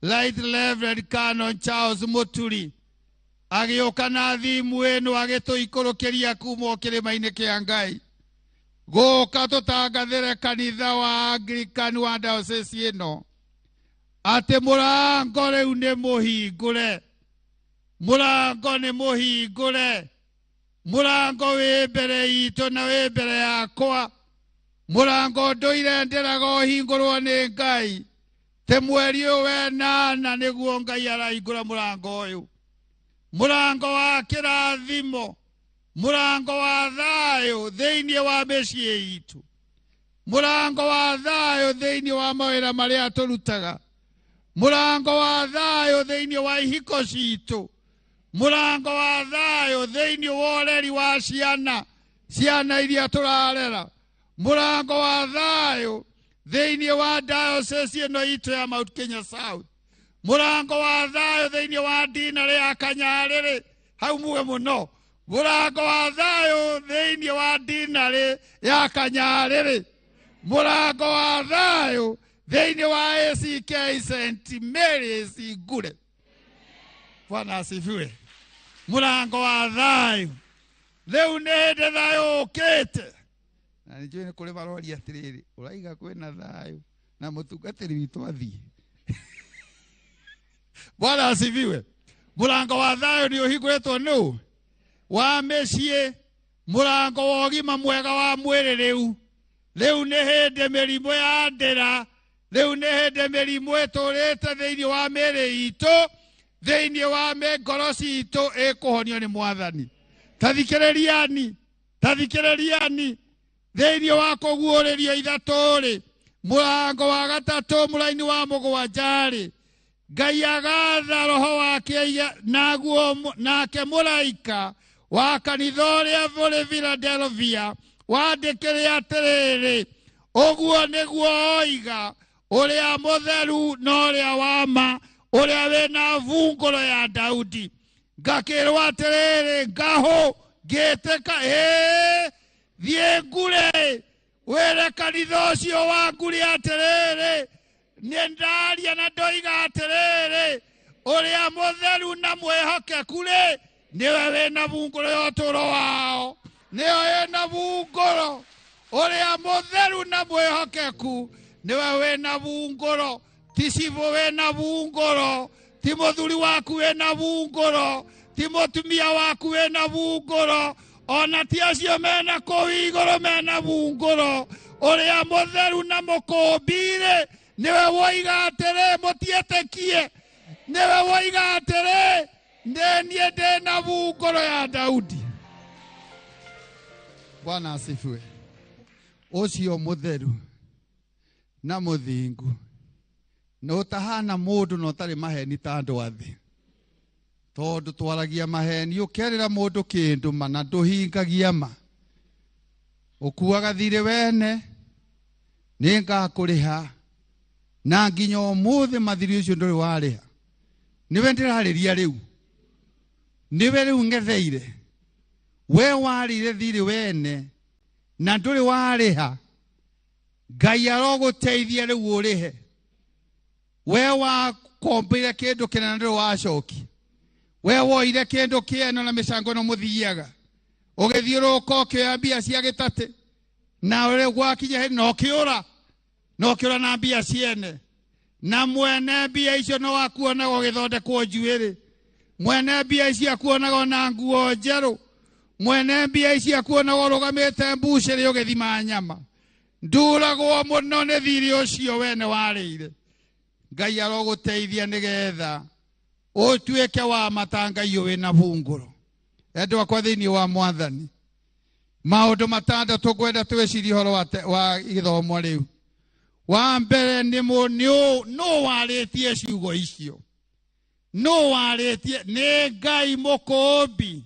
[SPEAKER 6] Right Reverend Canon Charles Muturi agĩũka na thimu ĩno agĩtũikũrũkĩria kuma o kĩrĩma-inĩ kĩa Ngai gũka tũtangathĩre kanitha wa Anglican wa diocese ĩno atĩ mũrango rĩu nĩ mũhingũre, mũrango nĩ mũhingũre, mũrango wĩ mbere itũ na wĩ mbere yakwa, mũrango ndũire ndĩraga ũhingũrwo nĩ Ngai. Te mweri ũyũ wenana nĩguo Ngai arahingũra mũrango ũyũ, mũrango wa kĩrathimo, mũrango wa thayũ thĩinĩ wa mĩciĩ itũ, mũrango wa thayũ thĩinĩ wa mawĩra marĩa tũrutaga, mũrango wa thayũ thĩinĩ wa ihiko citũ, mũrango wa thayũ thĩinĩ wa ũreri wa ciana, ciana iria tũrarera, mũrango wa thayũ thĩinĩ wa diocese ĩno itũ ya Mount Kenya South, mũrango wa thayũ thĩinĩ wa dinarĩ ya Kanyarĩrĩ, hau muge mũno, mũrango wa thayũ thĩinĩ wa dinarĩ ya Kanyarĩrĩ, mũrango wa thayũ thĩinĩ wa ACK St Mary's Ngure. Bwana asifiwe. Mũrango wa thayũ rĩu nĩ hĩndĩ thayũ ũkĩte. Na nĩ njũĩ nĩ kũrĩ maroria atĩrĩrĩ, ũraiga kwĩna thayũ na mũtungatĩri witũ athiĩ. Bwana asifiwe. Mũrango wa thayũ nĩ ũhingũrĩtwo nũ wa mĩciĩ, mũrango wa ũgima mwega wa mwĩrĩ rĩu. Rĩu nĩ hĩndĩ mĩrimũ ya ndĩra, rĩu nĩ hĩndĩ mĩrimũ ĩtũrĩte thĩinĩ wa mĩĩrĩ itũ, thĩinĩ wa ngoro citũ ĩkũhonio nĩ Mwathani. Tathikĩrĩriani, tathikĩrĩriani. Thĩinĩ wa kũguũrĩrio 3 rĩ, mũrango wa 3 mũraini wa 7 rĩ, Ngai agatha roho wake naguo nake mũraika wa kanitha ũrĩa ũrĩ Philadelphia wandĩkĩre atĩrĩrĩ, ũguo nĩguo oiga ũrĩa mũtheru na ũrĩa wa ma, ũrĩa wĩna bungũro ya Daudi. Ngakĩrwo atĩrĩrĩ, ngahũ ngĩtĩka, ĩĩ thiĩ ngure wĩre kanitha ũcio wa ngure atĩrĩrĩ, nĩ ndaria na ndoiga atĩrĩrĩ, ũrĩa mũtheru na mwĩhokeku rĩ, nĩwe wĩna bungũro ya ũtũũro wao, nĩyo ĩna bungũro. Ũrĩa mũtheru na mwĩhokeku nĩwe wĩna bungũro, ti cibũ wĩna bungũro, ti mũthuri waku wĩna bungũro, ti mũtumia waku wĩna bungũro, ona ti acio mena kũu igũrũ mena bungũro. Ũrĩa mũtheru na mũkũmbi-rĩ, nĩwe woiga atĩrĩ, mũtiĩtĩkie, nĩwe woiga atĩrĩ, nĩ niĩ ndĩna bungũro ya Daudi. Bwana asifiwe. Ũcio mũtheru na mũthingu na ũtahana mũndũ na ũtarĩ maheni ta andũ a thĩ, tondũ twaragia maheni, ũkerĩra mũndũ kĩndũ ma na ndũhingagia ma, ũkuaga thirĩ wene, nĩ ngakũrĩha, na nginya ũmũthĩ mathirĩ ũcio ndũrĩ warĩha. Nĩwe ndĩrarĩria rĩu, nĩwe rĩu ng'etheire. We warĩire thirĩ wene na ndũrĩ warĩha, Ngai arogũteithia rĩu ũrĩhe. We wakombeire kĩndũ kĩnene ndũrĩ wacoki, we woire kĩndũ kĩeno na mĩcango ĩno mũthiaga ũgĩthiũrũrũka ũkĩoya mbia cia gĩtatĩ, na rĩu gwakinya hĩndĩ na ũkĩũra, na ũkĩũra na mbia ciene, na mwene mbia icio no akuonaga ũgĩthondekwo njuĩrĩ, mwene mbia icio akuonaga na nguo njerũ, mwene mbia icio akuonaga ũrũgamĩte mbucĩrĩ ũgĩthima nyama. Nduragwo mũno nĩ thirĩ ũcio wene warĩire. Ngai arogũteithia nĩgetha ũtuĩke wa mata Ngai wĩna bungũro. Endwa akwa thĩinĩ wa Mwathani, maũndũ 6 ngwenda twĩcirie ũhoro wa gĩthomo rĩu. Wa mbere nĩ nũ warĩtie ciugo icio? Nũ warĩtie? Nĩ Ngai mũkũmbi,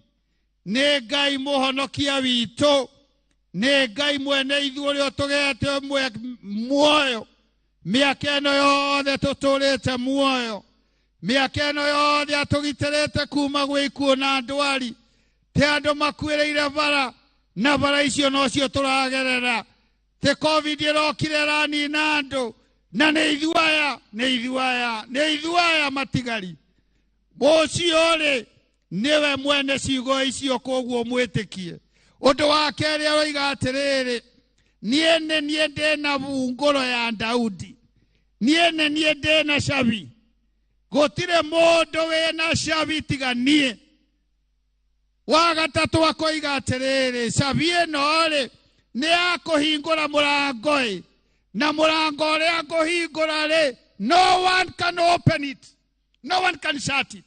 [SPEAKER 6] nĩ Ngai mũhonokia witũ, nĩ Ngai mwene ithuĩ ũrĩa ũtũgete muoyo mĩaka ĩno yothe tũtũrĩte muoyo, mĩaka ĩno yothe atũgitĩrĩte kuma gwĩ ikuũ na ndwari. Ti andũ makuĩrĩire bara, na bara icio nocio tũragerera. Ti COVID ĩrokire ĩranina andũ, na nĩ ithuĩ aya, nĩ ithuĩ aya, nĩ ithuĩ aya matigari. Ũcio rĩ nĩwe mwene ciugo icio, koguo mwĩtĩkie. Ũndũ wa kerĩ aroiga atĩrĩrĩ, niĩ nĩ niĩ ndĩna bungũro ya Daudi, niĩ nĩ niĩ ndĩna cabi, gũtirĩ mũndũ wĩna cabi tiga niĩ. Wa gatatũ akoiga atĩrĩrĩ, cabi ĩno rĩ nĩ ya kũhingũra mũrango ĩ, na mũrango ũrĩa ngũhingũra rĩ, no one can open it, no one can shut it.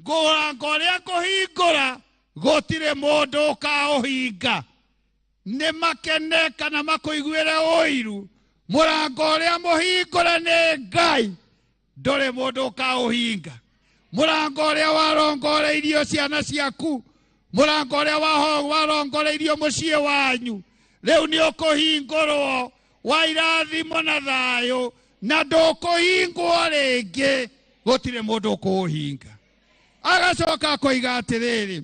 [SPEAKER 6] Mũrango ũrĩa ngũhingũra gũtirĩ mũndũ ũkaũhinga. Nĩ makene kana makũiguĩre ũiru, mũrango ũrĩa mũhingũre nĩ Ngai, ndũrĩ mũndũ ũkaũhinga. Mũrango ũrĩa warongoreirio ciana ciaku, mũrango ũrĩa warongoreirio mũciĩ wanyu, rĩu nĩ ũkũhingũrwo wa irathimo na thayũ, na ndũkũhingwo rĩngĩ, gũtirĩ mũndũ ũkũũhinga. Agacoka akoiga atĩrĩrĩ,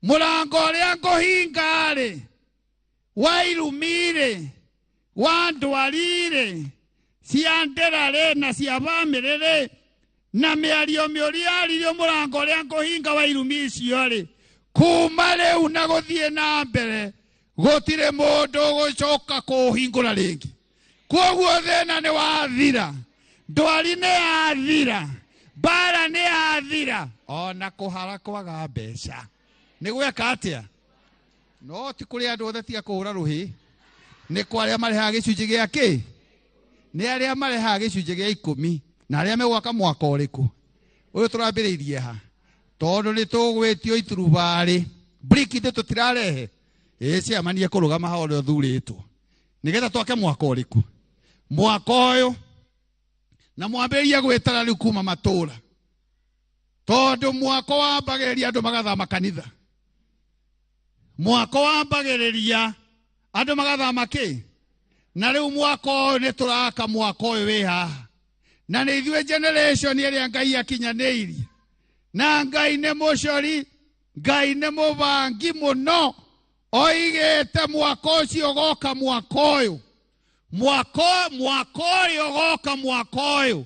[SPEAKER 6] mũrango ũrĩa ngũhinga rĩ, wa irumi rĩ, wa ndwari rĩ, cia ndĩra rĩ, na cia bamĩrĩ rĩ, na mĩario mĩũru yaririo, mũrango ũrĩa ngũhinga wa irumi icio rĩ, kuma rĩu na gũthiĩ na mbere gũtirĩ mũndũ ũgũcoka kũũhingũra rĩngĩ. Koguo thĩna nĩ wathira, ndwari nĩ yathira, mbara nĩ yathira, ona kũhara kwaga mbeca nĩ gweka atĩa? No ti kũrĩ andũ othe tiga kũhũra rũhĩ, nĩ kwa arĩa marehaga gĩcunjĩ gĩa kĩ, nĩ arĩa marehaga gĩcunjĩ gĩa 10, na arĩa megwaka mwaka ũrĩkũ ũyũ tũrambĩrĩirie ha, tondũ nĩ tũgwĩtio iturubarĩ. Brick ithuĩ tũtirarehe. Ĩĩ chairman ekũrũgama haha ũrĩa ũthurĩtwo. Nĩgetha twake mwako ũrĩkũ? Mwako ũyũ. Na mwambĩrĩrie gwĩtara rĩu kuma matũra. Tondũ mwako wambagĩrĩria andũ magathama kanitha. Mwako wambagĩrĩria andũ magathama kĩ? Na rĩu mwako ũyũ nĩ tũraka mwako ũyũ wĩ haha. Na nĩ ithuĩ generation ĩrĩa Ngai akinyanĩirie. Na Ngai nĩ mũcori, Ngai nĩ mũbangi mũno. Oigĩte mwako ũcio ũgoka mwaka ũyũ. Mwako ũyũ ũgoka mwaka ũyũ.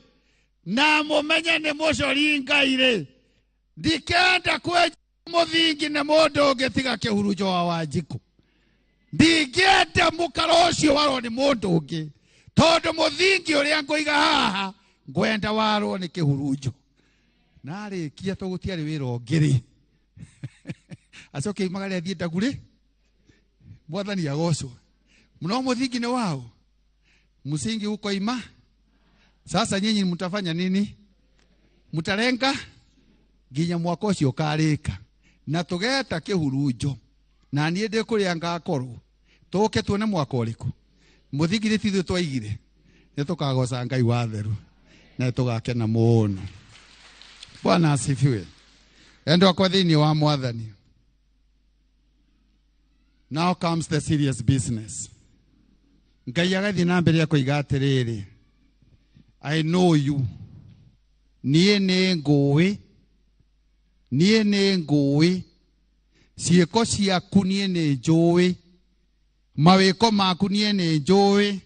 [SPEAKER 6] Na mũmenye nĩ mũcori Ngai rĩ. Ndikenda kwenja mũthingi nĩ mũndũ ũngĩ tiga kĩhurunjo wa Wanjikũ. Ndingĩenda mũkaro ũcio warwo nĩ mũndũ ũngĩ. Tondũ mũthingi ũrĩa ngũiga haha ngwenda warwo nĩ kĩhurunjo. Na arĩkia to gũtiarĩ wĩra ũngĩ rĩ. Acoke imagare athiĩ Ndagurĩ. Mwathani agocwo. No mũthingi nĩ wao. Msingi uko ima. Sasa nyinyi mtafanya nini? Mtarenga nginya mwaka ũcio ũkarĩka. Na tũgeta kĩhurunjo. Na niĩ ndĩ kũrĩa ngakorwo. Tũke tuone mwaka ũrĩkũ. Mũthingi nĩ tithuĩ twaigire. Nĩ tũkagoca Ngai wa theru. Na tũgakena mũno. Bwana asifiwe. Endwa akwa thĩinĩ wa Mwathani. Now comes the serious business. Ngai agathiĩ na mbere akoiga atĩrĩrĩ, I know you. Niĩ nĩ ngũĩ. Niĩ nĩ ngũĩ. Ciĩko ciaku niĩ nĩ njũĩ. Mawĩko maku niĩ nĩ njũĩ.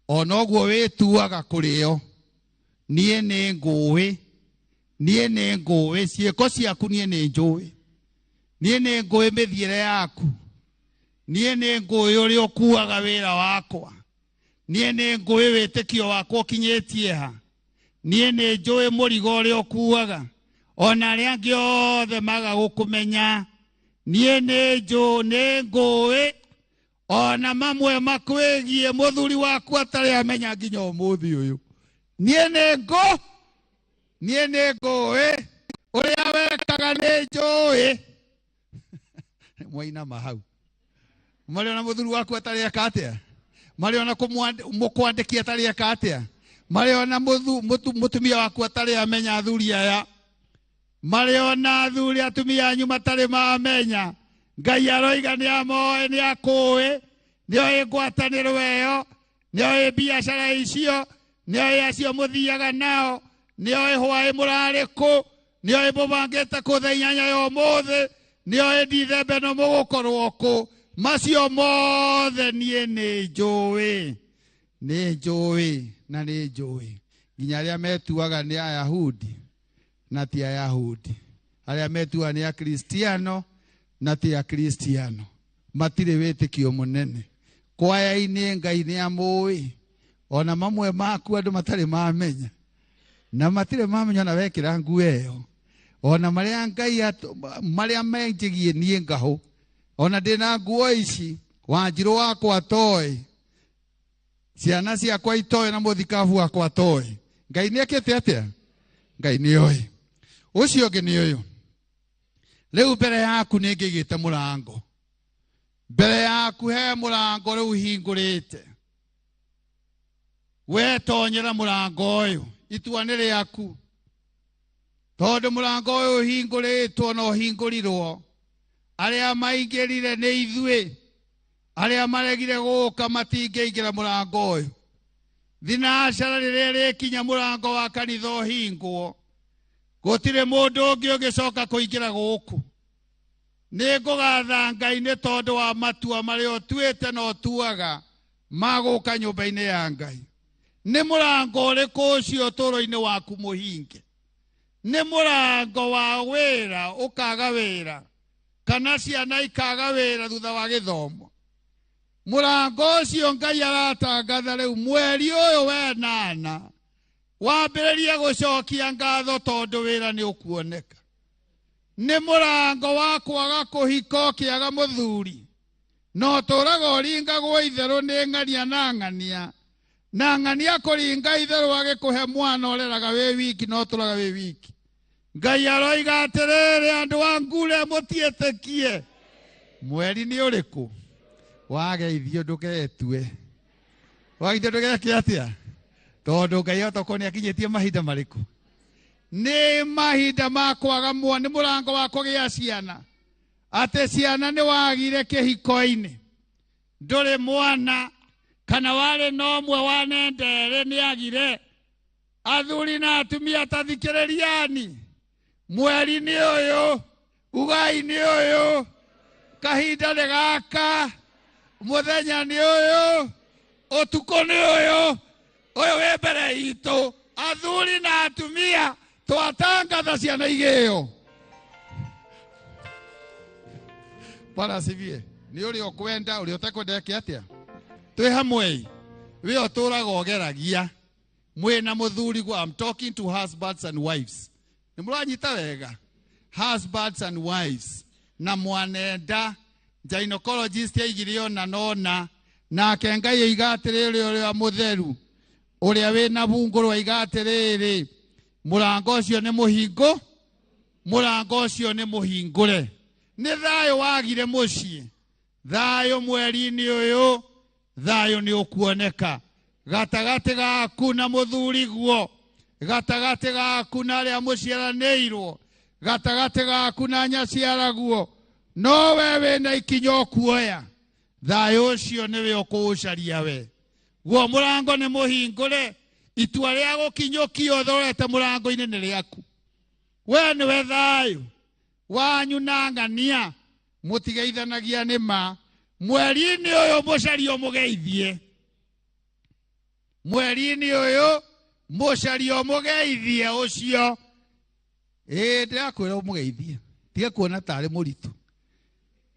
[SPEAKER 6] Ona ũguo wĩtuaga kũrĩo. Niĩ nĩ ngũĩ. Niĩ nĩ ngũĩ. Ciĩko ciaku niĩ nĩ njũĩ. Niĩ nĩ ngũĩ mĩthiĩre yaku. Niĩ nĩ ngũĩ ũrĩa ũkuaga wĩra wakwa. Niĩ nĩ ngũĩ wĩtĩkio wakwa ũkinyĩtie ha. Niĩ nĩ njũĩ mũrigo ũrĩa ũkuaga. Ona arĩa angĩ othe maga gũkũmenya. Niĩ nĩ njũĩ, nĩ ngũĩ. Ona mamwe makwĩgiĩ mũthuri waku atarĩ amenya nginya ũmũthĩ ũyũ. Niĩ nĩ ngũ. Niĩ nĩ ngũĩ. Ũrĩa wekaga nĩ njũĩ. Mwainama hau. Marĩ ona mũthuri waku atarĩ eka atĩa? Marĩ ona mũkwandĩki atarĩ eka atĩa? Marĩ ona mũtumia waku atarĩ amenya athuri aya. Marĩ ona athuri atumia anyu matarĩ mamenya. Ngai aroiga nĩ amoĩ, nĩ akũĩ, nĩoĩ ngwatanĩro ĩyo, nĩoĩ biacara icio, nĩoĩ acio mũthiaga nao, nĩoĩ hwaĩ mũrarĩ kũ, nĩoĩ mũbangĩte kũ thaa inyanya ya ũmũthĩ, nĩoĩ Dithemba ĩno mũgũkorwo kũ. Macio mothe niĩ nĩ njũĩ. Nĩ njũĩ na nĩ njũĩ. Nginya arĩa metuaga nĩ Ayahudi na ti Ayahudi. Arĩa metuaga nĩ Akristiano na ti Akristiano. Matirĩ wĩtĩkio mũnene. Kwaya-inĩ Ngai nĩ amũĩ. Ona mamwe maku andũ matarĩ mamenya. Na matirĩ mamenya ona wekĩra nguo ĩyo. Ona marĩa Ngai marĩa menjĩgie niĩ ngahũ. Ona ndĩna nguo ici, Wanjirũ wakwa atoĩ. Ciana ciakwa itoĩ na mũthikabu wakwa atoĩ. Ngai nĩ ekĩte atĩa? Ngai nĩ oĩ. Ũcio ũngĩ nĩ ũyũ. Rĩu mbere yaku nĩ ngĩigĩte mũrango. Mbere yaku he mũrango rĩu hingũrĩte. We tonyera mũrango ũyũ. Itua nĩ rĩaku. Tondũ mũrango ũyũ ũhingũrĩtwo na ũhingũrirwo. Arĩa maingĩrire nĩ ithuĩ. Arĩa maregire gũka matingĩingĩra mũrango ũyũ. Thinacara rĩrĩa rĩkinya mũrango wa kanitha ũhingwo. Gũtirĩ mũndũ ũngĩ ũngĩcoka kũingĩra gũkũ. Nĩ ngũgatha Ngai nĩ tondũ wa matua marĩa ũtuĩte na ũtuaga ma gũka nyũmba-inĩ ya Ngai. Nĩ mũrango ũrĩkũ ũcio ũtũũro-inĩ waku mũhinge? Nĩ mũrango wa wĩra ũkaga wĩra. Kana ciana ikaga wĩra thutha wa gĩthomo. Mũrango ũcio Ngai aratangatha rĩu mweri ũyũ wenana. Wambĩrĩrie gũcokia ngatho tondũ wĩra nĩ ũkuoneka. Nĩ mũrango wa kwaga kũhika ũkĩaga mũthuri. No tũraga ũringagwo itherũ nĩ ng'ania na ng'ania. Na ng'ania kũringa itherũ agĩkũhe mwana ũreraga wĩ wiki no ũtũraga wĩ wiki. Ngai aroiga atĩrĩrĩ andũ a ngure mũtiĩtĩkie. Mweri nĩ ũrĩkũ? Wageithio ndũgetue. Wageithio ndũgeke atĩa? Tondũ Ngai otokorwo nĩ akinyĩtie mahinda marĩkũ? Nĩ mahinda ma kwaga mwana, nĩ mũrango wa kũgĩa ciana. Atĩ ciana nĩ wagire kĩhiko-inĩ. Ndũrĩ mwana kana warĩ na ũmwe wanenda erĩ nĩ agire. Athuri na atumia tathikĩrĩriani. Mweri nĩ ũyũ, ugai nĩ ũyũ, kahinda nĩ gaka, mũthenya nĩ ũyũ, ũtukũ nĩ ũyũ, ũyũ wĩ mbere itũ. Athuri na atumia twatangatha ciana igĩo. Bwana asifiwe. Nĩ ũrĩa ũkwenda, ũrĩa ũtekwenda eke atĩa? Twĩ hamwe. We ũtũraga ũgeragia. Mwĩna mũthuri gwa, I'm talking to husbands and wives. Nĩ mũranyita wega? Husbands and wives. Na mwanenda, gynecologist aigire ona nona, nake Ngai oiga atĩrĩrĩ ũrĩa mũtheru, ũrĩa wĩna bungũrũ oiga atĩrĩrĩ, mũrango ũcio nĩ mũhingo, mũrango ũcio nĩ mũhingũre. Nĩ thayũ wagire mũciĩ. Thayũ mweri-inĩ ũyũ, thayũ nĩ ũkuoneka. Gatagatĩ gaku na mũthuriguo, gatagatĩ gaku na arĩa mũciaranĩirwo, gatagatĩ gaku na nyaciaraguo, no we wĩna ikinya ũkuoya. Thayũ ũcio nĩwe ũkũũcaria we. Guo mũrango nĩ mũhingũre, itua rĩa gũkinyũkio ũthorete mũrango-inĩ nĩ rĩaku. We nĩwe thayũ wanyu na ng'ania, mũtigeithanagia nĩ ma. Mweri-inĩ ũyũ mũcario mũgeithie. Mweri-inĩ ũyũ mũcario mũgeithie ũcio. Ĩĩ ndĩrakwĩra ũmũgeithie. Tiga kuona tarĩ mũritũ.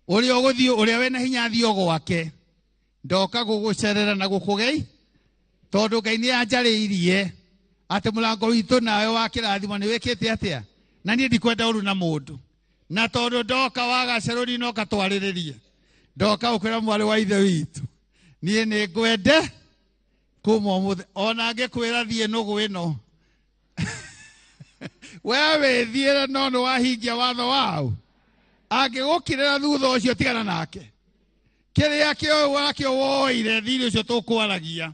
[SPEAKER 6] Ũrĩa ũgũthiĩ, ũrĩa wĩna hinya athiĩ o gwake. Ndoka gũgũcerera na gũkũgei, tondũ Ngai nĩ anjarĩirie atĩ mũrango witũ nawe wa kĩrathimo nĩ wĩkĩte atĩa? Na niĩ ndikwenda ũru na mũndũ. Na tondũ ndoka wagacerũri no katwarĩrĩrie. Ndoka gũkwĩra mwarĩ wa ithe witũ, niĩ nĩ ngwende kuma ũmũthĩ. Ona ngĩkwĩra thiĩ nũgũ ĩno. We wĩthiĩre no nĩ wahingia watho wao. Angĩgũkirĩra thutha ũcio tigana nake. Kĩrĩa kĩoĩ wakĩo woire thirĩ ũcio tũkwaragia.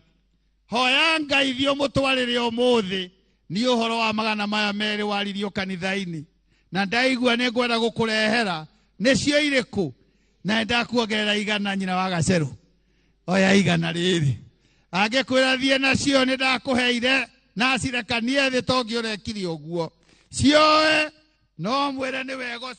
[SPEAKER 6] Hoya Ngai thiĩ ũmũtwarĩre ũmũthĩ. Nĩ ũhoro wa 200 waririo kanitha-inĩ. Na ndaigua nĩ ngwenda gũkũrehera. Nĩcio irĩkũ? Na ndakuongerera 100 nyina wa gacerũ. Oya 100 rĩrĩ. Angĩkwĩra thiĩ nacio nĩ ndakũheire na cirekanie thĩ to ngĩũrekire ũguo. Cioe no mwĩre nĩ wega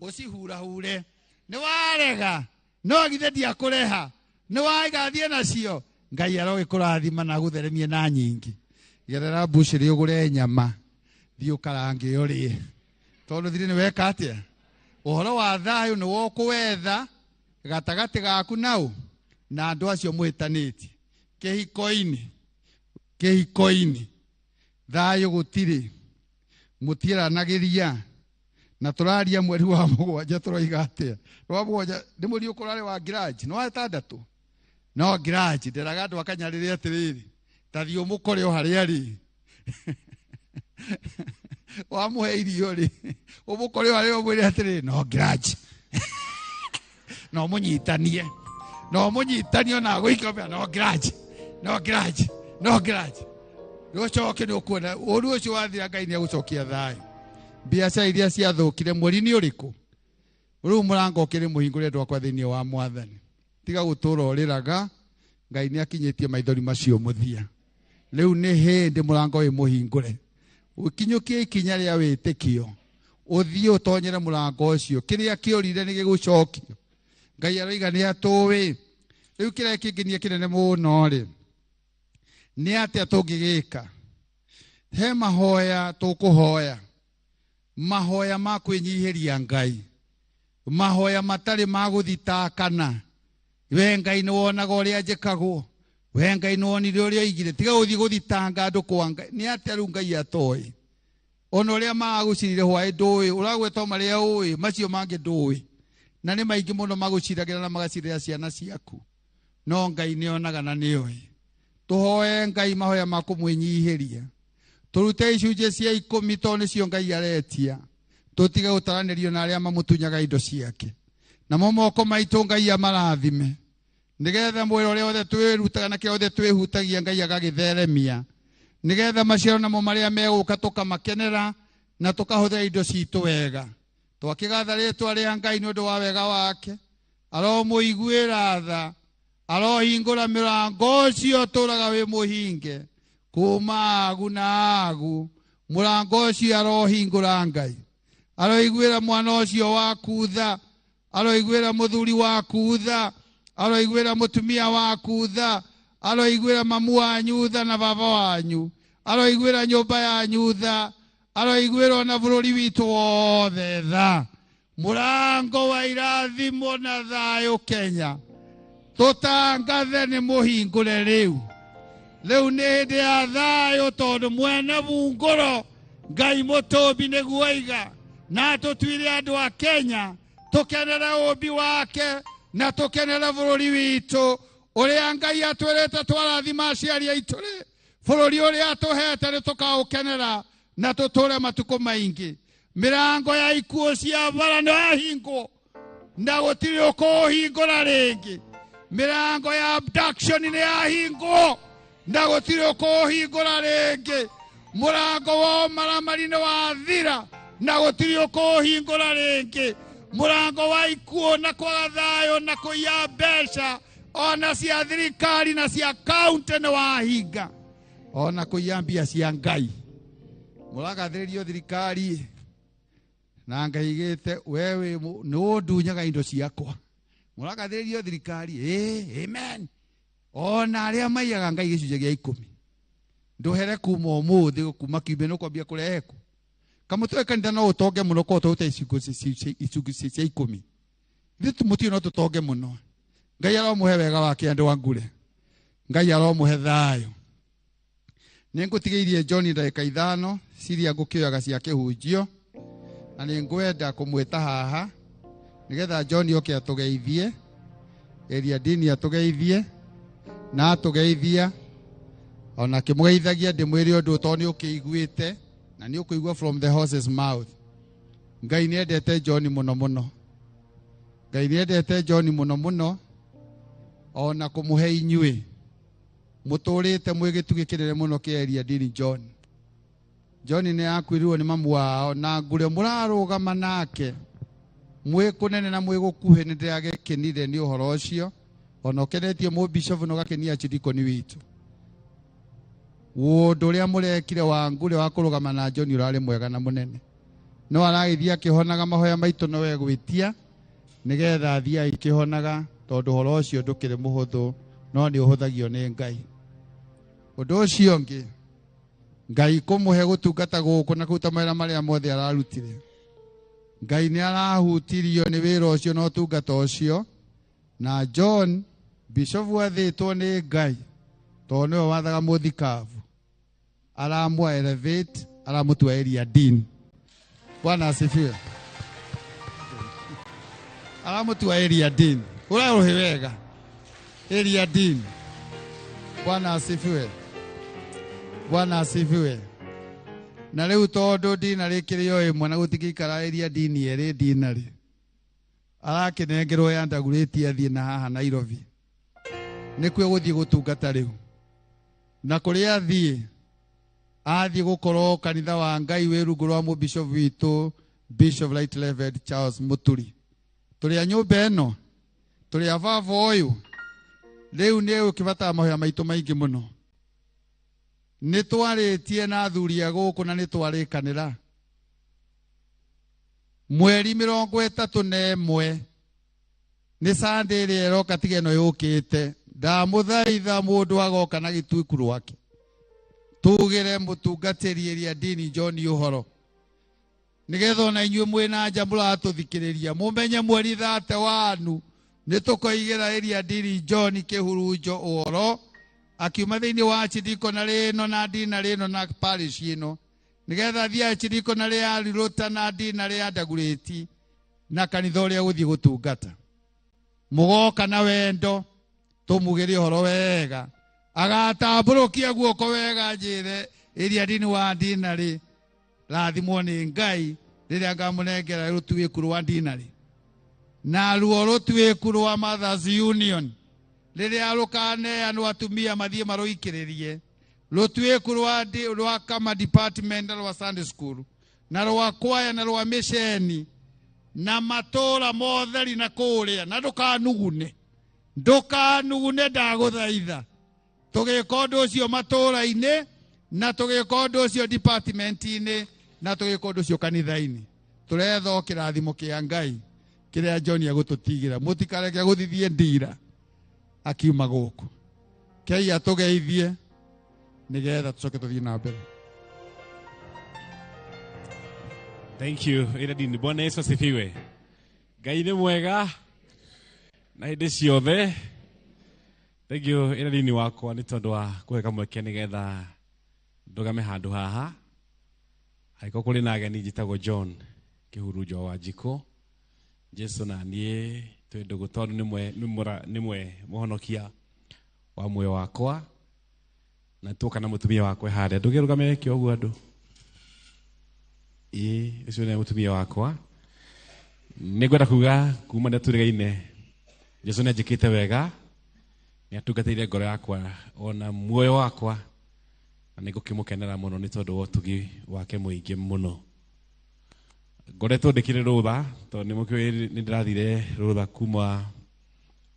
[SPEAKER 6] ũcihurahure. Nĩ warega no githĩ ndiakũreha. Nĩ waiga thiĩ nacio. Ngai arogĩkũrathima na agũtheremie na nyingĩ. Gerera mbucĩrĩ ũgũre nyama. Thiĩ ũkarange ũrĩe. Tondũ thirĩ nĩ weka atĩa? Ũhoro wa thayũ nĩ wokũwetha gatagatĩ gaku nau na andũ acio mwĩtanĩtie. Kĩhiko-inĩ, kĩhiko-inĩ thayũ gũtirĩ, mũtiaranagĩria. Na tũraria mweri wa 7 tũroiga atĩa? Wa 7 nĩ mweri ũkũrarĩ wa ngiraji, nĩ wa 6. No ngiraji ndĩraga andũ akanyarĩre atĩrĩrĩ, ta thiĩ ũmũkore o harĩa arĩ. Wamũhe irio rĩ, ũmũkore o harĩa ũmwĩre atĩrĩrĩ, no ngiraji. No mũnyitanie. No mũnyitanie ona agũikomera, no ngiraji. No ngiraji. No ngiraji. Rũcoke nĩ ũkuona ũru ũcio wathira Ngai nĩ egũcokia thayũ. Biacara iria ciathũkire mweri nĩ ũrĩkũ? Rĩu mũrango ũkĩrĩ mũhingũre andũ akwa thĩinĩ wa Mwathani. Tiga gũtũra ũrĩraga, Ngai nĩ akinyĩtie maithori macio mũthia. Rĩu nĩ hĩndĩ mũrango wĩ mũhingũre. Ũkinyũkie ikinya rĩa wĩtĩkio, ũthiĩ ũtonyere mũrango ũcio. Kĩrĩa kĩũrire nĩ gĩgũcokio. Ngai aroiga nĩ atũĩ. Rĩu kĩrĩa kĩngenia kĩnene mũno rĩ, nĩ atĩa tũngĩgĩka? He mahoya tũkũhoya. Mahoya ma kwĩnyihĩria Ngai. Mahoya matarĩ ma gũthitakana. We Ngai nĩ wonaga ũrĩa njĩkagwo. We Ngai nĩ wonire ũrĩa oigire. Tiga gũthiĩ gũthitanga andũ kwa Ngai. Nĩ atĩa rĩu Ngai atoĩ? Ona ũrĩa magũcirire hwaĩ ndũĩ, ũragweta o marĩa ũĩ, macio mangĩ ndũĩ. Na nĩ maingĩ mũno magũciragĩra na magacirĩra ciana ciaku. No Ngai nĩ onaga na nĩ oĩ. Tũhoe Ngai mahoya ma kũmwĩnyihĩria. Tũrute icunjĩ cia 10 tondũ nĩcio Ngai aretia. Tũtige gũtaranĩrio na arĩa mamũtunyaga indo ciake. Namo moko maitũ Ngai amarathime. Nĩgetha mwĩra ũrĩa wothe twĩrutaga na kĩrĩa wothe twĩhutagia Ngai agagĩtheremia. Nĩgetha maciaro namo marĩa megũka tũkamakenera na tũkahũthĩra indo citũ wega. Twakĩgatha rĩtwa rĩa Ngai nĩ ũndũ wa wega wake. Aromũiguĩra tha, arohingũra mĩrango ũcio ũtũũraga wĩ mũhinge kuma agu na agu. Mũrango ũcio arohingũra Ngai. Aroiguĩra mwana ũcio waku tha, aroiguĩra mũthuri waku tha, aroiguĩra mũtumia waku tha, aroiguĩra mamu wanyu tha na baba wanyu, aroiguĩra nyũmba yanyu tha, aroiguĩra ona bũrũri witũ wothe tha. Mũrango wa irathimo na thayũ Kenya tũtangathe nĩ mũhingũre rĩu. Rĩu nĩ hĩndĩ ya thayũ tondũ mwene bungũro Ngai mũtũmbi nĩguo aiga na tũtuire andũ a Kenya tũkenere ũmbi wake na tũkenere bũrũri witũ ũrĩa Ngai atwĩrĩte twarathima aciari aitũ rĩ, bũrũri ũrĩa atũhete nĩ tũkaũkenera na tũtũre matukũ maingĩ. Mĩrango ya ikuũ cia bara nĩ yahingwo na gũtirĩ ũkũũhingũra rĩngĩ. Mĩrango ya abduction nĩ yahingwo na gũtirĩ ũkũũhingũra rĩngĩ. Mũrango wa ũmaramari nĩ wathira na gũtirĩ ũkũũhingũra rĩngĩ. Mũrango wa ikuũ na kwaga thayũ na kũiya mbeca ona cia thirikari na cia kaunti nĩ wahinga, ona kũiya mbia cia Ngai. Mũragathĩrĩrio thirikari na Ngai igĩte wewe nĩ ũndunyaga indo ciakwa. Mũragathĩrĩrio thirikari, amen. Ona arĩa maiyaga Ngai gĩcunjĩ gĩa 10 ndũhere kuma ũmũthĩ kuma kiumia nĩ ũkwambia kũrehe kũ. Kamũtwe kanitha no ũtonge mũno korwo tũrute icunjĩ cia 10. Ithuĩ mũtiũ no tũtonge mũno. Ngai aromũhe wega wake andũ a Ngure. Ngai aromũhe thayũ. Nĩ ngũtigĩirie John ndagĩka 5 ciria ngũkĩoyaga cia kĩhunjio na nĩ ngwenda kũmwĩta haha nĩgetha John oke atũgeithie, Eria Dini atũgeithie na atũgeithia ona kĩmũgeithagia ndĩmwĩre ũndũ tondũ nĩ ũkĩiguĩte na nĩ ũkũigua from the horse's mouth. Ngai nĩ endete John mũno mũno. Ngai nĩ endete John mũno mũno ona kũmũhe inyuĩ mũtũrĩte mwĩ gĩtugĩ kĩnene mũno kĩa Eria Dini John. John nĩ akuĩrĩirwo nĩ mamu wao na Ngure mũrarũgama nake mwĩ kũnene na mwĩ gũkuhĩ. Nĩ ndĩragĩkenire nĩ ũhoro ũcio ona ũkenetie mũbishofu na ũgakenia archdeacon witũ. Ũndũ ũrĩa mũrekire wa Ngure wa kũrũgama na John ũrarĩ mwega na mũnene. No aragĩthiĩ akĩhonaga mahoya maitũ no egwĩtia nĩgetha athiĩ akĩhonaga tondũ ũhoro ũcio ndũkĩrĩ mũhũthũ no nĩ ũhũthagio nĩ Ngai. Ũndũ ũcio ũngĩ Ngai kũmũhe gũtungata gũkũ na kũruta mawĩra marĩa mothe ararutire. Ngai nĩ arahutirio nĩ wĩra ũcio na ũtungata ũcio na John bishofu athĩtwo nĩ Ngai tondũ nĩwe wathaga mũthikabu aramwa elevate aramũtua Eria Dean. Bwana asifiwe. Aramũtua Eria Dean. Ũrarũhĩ wega. Eria Dean. Bwana asifiwe. Bwana asifiwe. Na rĩu tondũ ndina rĩkĩrĩ o ĩmwe na gũtingĩikara Eria Dean ĩrĩ ndina rĩ, arakĩnengerwo ya ndagurĩtie athiĩ na haha Nairobi nĩkuo gũthiĩ gũtungata rĩu. Na kũrĩa athiĩ athiĩ gũkorwo kanitha wa Ngai wĩ rungu rwa mũbishop witũ Bishop Right Reverend Charles Muturi. Tũrĩ a nyũmba ĩno, tũrĩ a baba ũyũ rĩu nĩ ũkĩbatara mahoya maitũ maingĩ mũno. Nĩ twarĩtie na athuri a gũkũ na nĩ twarĩkanĩra mweri 31 nĩ Sunday ĩrĩa ĩroka tiga ĩno yũkĩte. Ndamũthaitha mũndũ agoka na gĩtuĩku rwake tugĩre mũtungatĩri Eria Dini John ũhoro nĩgetha ona inyuĩ mwĩ na nja mũratũthikĩrĩria mũmenye mweri 31 nĩ tũkoigĩra Eria Dini John kĩhurunjo ũhoro akiuma thĩinĩ wa archdeaconry ĩno na dinarĩ ĩno na parish ĩno nĩgetha athiĩ archdeaconry ya Riruta na dinarĩ ya Ndagurĩti na kanitha ũrĩa gũthiĩ gũtungata. Mũgoka na wendo tũmugĩre ũhoro wega agatambũrũkia guoko wega njĩre Ĩrĩa ndini wa ndinarĩ rathimwo nĩ Ngai rĩrĩa ngamũnengera rũtuĩku rwa ndinarĩ na ruo rũtuĩku rwa Mothers Union rĩrĩa rũkaneanwo atumia mathiĩ marũikĩrĩrie rũtuĩku rwa kama department na rwa Sunday school na rwa kwaya na rwa mĩceni na matũra motheri na kũrĩa na ndũkanugune ndũkanugune ndagũthaitha tũgĩka ũndũ ũcio matũra-inĩ na tũgĩka ũndũ ũcio department-inĩ na tũgĩka ũndũ ũcio kanitha-inĩ tũretha o kĩrathimo kĩa Ngai kĩrĩa John agũtũtigĩra mũtikareke gũthithie ndira akiuma gũkũ kei atũgeithie nĩgetha tũcoke tũthiĩ na mbere.
[SPEAKER 2] Thank you. Ira dini. Bwana Yesu asifiwe. Ngai nĩ mwega na hĩndĩ ciothe. Thank you ira dini wakwa nĩ tondũ wa kũhe kamweke nĩgetha ndũgame handũ haha. Angĩkorwo kũrĩ na ageni njĩtagwo John Kĩhurunjo wa Njikũ. Jesu na niĩ twĩ ndũgũ tondũ nĩmwe mũhonokia wa muoyo wakwa na tuoka na mũtumia wakwa harĩa. Ndũngĩrũgame weke ũguo andũ. Ĩĩ ũcio nĩ mũtumia wakwa. Nĩngwenda kuga kuma rĩrĩa tũrĩgaine Jesu nĩanjĩkĩte wega, nĩatungatĩire ngoro yakwa ona muoyo wakwa na nĩngũkĩmũkenera mũno nĩ tondũ wa ũtugi wake mũingĩ mũno. Ngoretwo ndĩkĩrĩ rũtha tondũ nĩmũkĩũĩ nĩndĩrathire rũtha kuma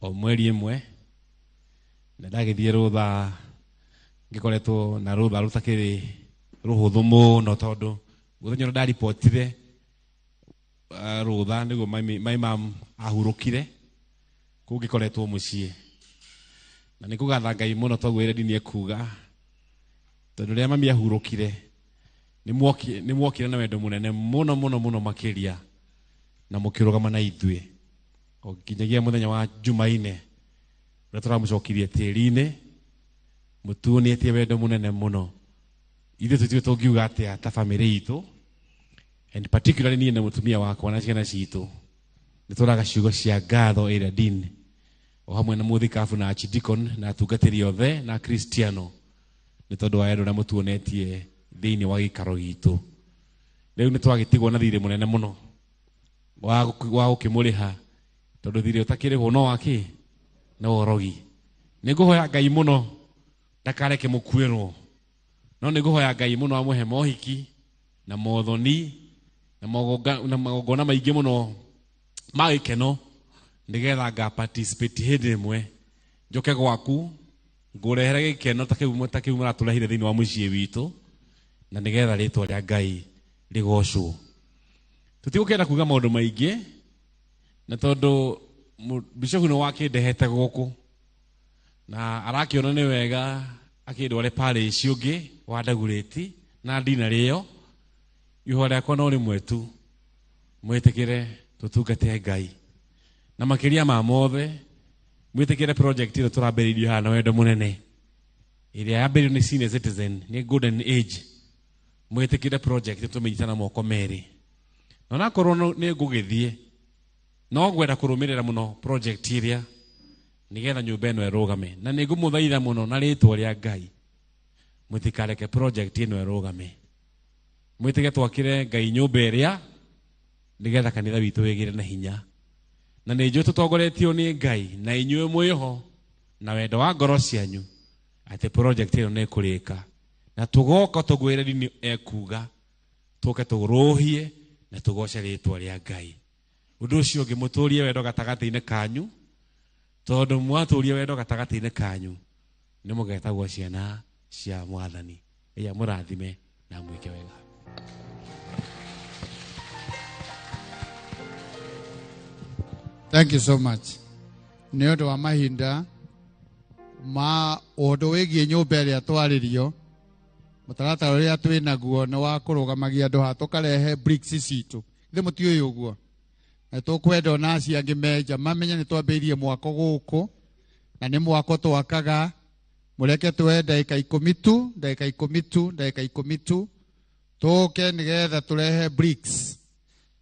[SPEAKER 2] o mweri ĩmwe na ndagĩthiĩ rũtha ngĩkoretwo na rũtha rũtakĩrĩ rũhũthũ mũno tondũ mũthenya ũrĩa ndaribotire rũtha nĩguo my mom ahurũkire kũu ngĩkoretwo mũciĩ na nĩngũgatha Ngai mũno toguo ĩrĩa ndini ekuga tondũ rĩrĩa mami ahurũkire nĩmuokire na wendo mũnene mũno mũno mũno makĩria na mũkĩrũgama na ithuĩ o nginyagia mũthenya wa Jumaine ũrĩa tũramũcokirie tĩri-inĩ mũtuonetie wendo mũnene mũno. Ithuĩ tũtiũĩ tũngiuga atĩa ta bamĩrĩ itũ and particularly niĩ na mũtumia wakwa na ciana citũ nĩtũraga ciugo cia ngatho ĩrĩa dini o hamwe na mũthikabu na archdeacon na atungatĩri othe na Kristiano nĩ tondũ wa wendo ũrĩa mũtuonetie thĩinĩ wa gĩikaro gitũ. Rĩu nĩtwagĩtigwo na thirĩ mũnene mũno wa gũkĩmũrĩha tondũ thirĩ ũtakĩrĩhwo no wakĩ no ũrogi. Nĩngũhoya Ngai mũno ndakareke mũkuĩrwo no nĩngũhoya Ngai mũno amũhe mohiki na mothoni na magongona maingĩ mũno ma gĩkeno nĩgetha nga participate hĩndĩ ĩmwe njoke gwaku ngũrehere gĩkeno ta kĩu mũratũrehire thĩinĩ wa mũciĩ witũ na nĩgetha rĩtwa rĩa Ngai rĩgocwo. Tũtigũkĩenda kuga maũndũ maingĩ na tondũ bishop nĩ wakĩndehete gũkũ na arakĩona nĩ wega akĩndware parish ũngĩ wa Ndagurĩti na ndinarĩ ĩyo ihoya rĩakwa no rĩmwe tu mwĩtĩkĩre tũtungate Ngai na makĩria ma mothe mwĩtĩkĩre project ĩno tũrambĩrĩirie haha na wendo mũnene ĩrĩa yambĩrĩirio nĩ senior citizen nĩ golden age. Mwĩtĩkĩre project tũmĩnyita na moko merĩ na onakorwo nĩ ngũgĩthiĩ no ngwenda kũrũmĩrĩra mũno project ĩrĩa nĩgetha nyũmba ĩno ĩrũgame na nĩngũmũthaitha mũno na rĩtwa rĩa Ngai mũtikareke project ĩno ĩrũgame. Mwĩtĩke twakĩre Ngai nyũmba ĩrĩa nĩgetha kanitha witũ wĩgĩre na hinya na nĩ njũĩ tũtongoretio nĩ Ngai na inyuĩ mwĩho na wendo wa ngoro cianyu atĩ project ĩno nĩ ĩkũrĩka na tũgoka tũgwĩre dini ekuga tũke tũrũhie na tũgoce rĩtwa rĩa Ngai. Ũndũ ũcio ũngĩ mũtũrie wendo gatagatĩ-inĩ kanyu tondũ mwatũria wendo gatagatĩ-inĩ kanyu nĩ mũgetagwo ciana cia Mwathani. Ĩya mũrathime na mwĩke wega.
[SPEAKER 6] Thank you so much. Nĩ ũndũ wa mahinda ma ũndũ wĩgiĩ nyũmba ĩrĩa twarĩrio mũtaratara ũrĩa twĩ naguo nĩ wa kũrũgamagia andũ haha tũkarehe bricks citũ. Ithuĩ mũtiũĩ ũguo na tũkwenda ona acio angĩ menja mamenye nĩ twambĩrĩirie mwako gũkũ na nĩ mwako twakaga. Mũreke tuoe ndagĩka ikũmi tu, ndagĩka ikũmi tu, ndagĩka ikũmi tu tũke nĩgetha tũrehe bricks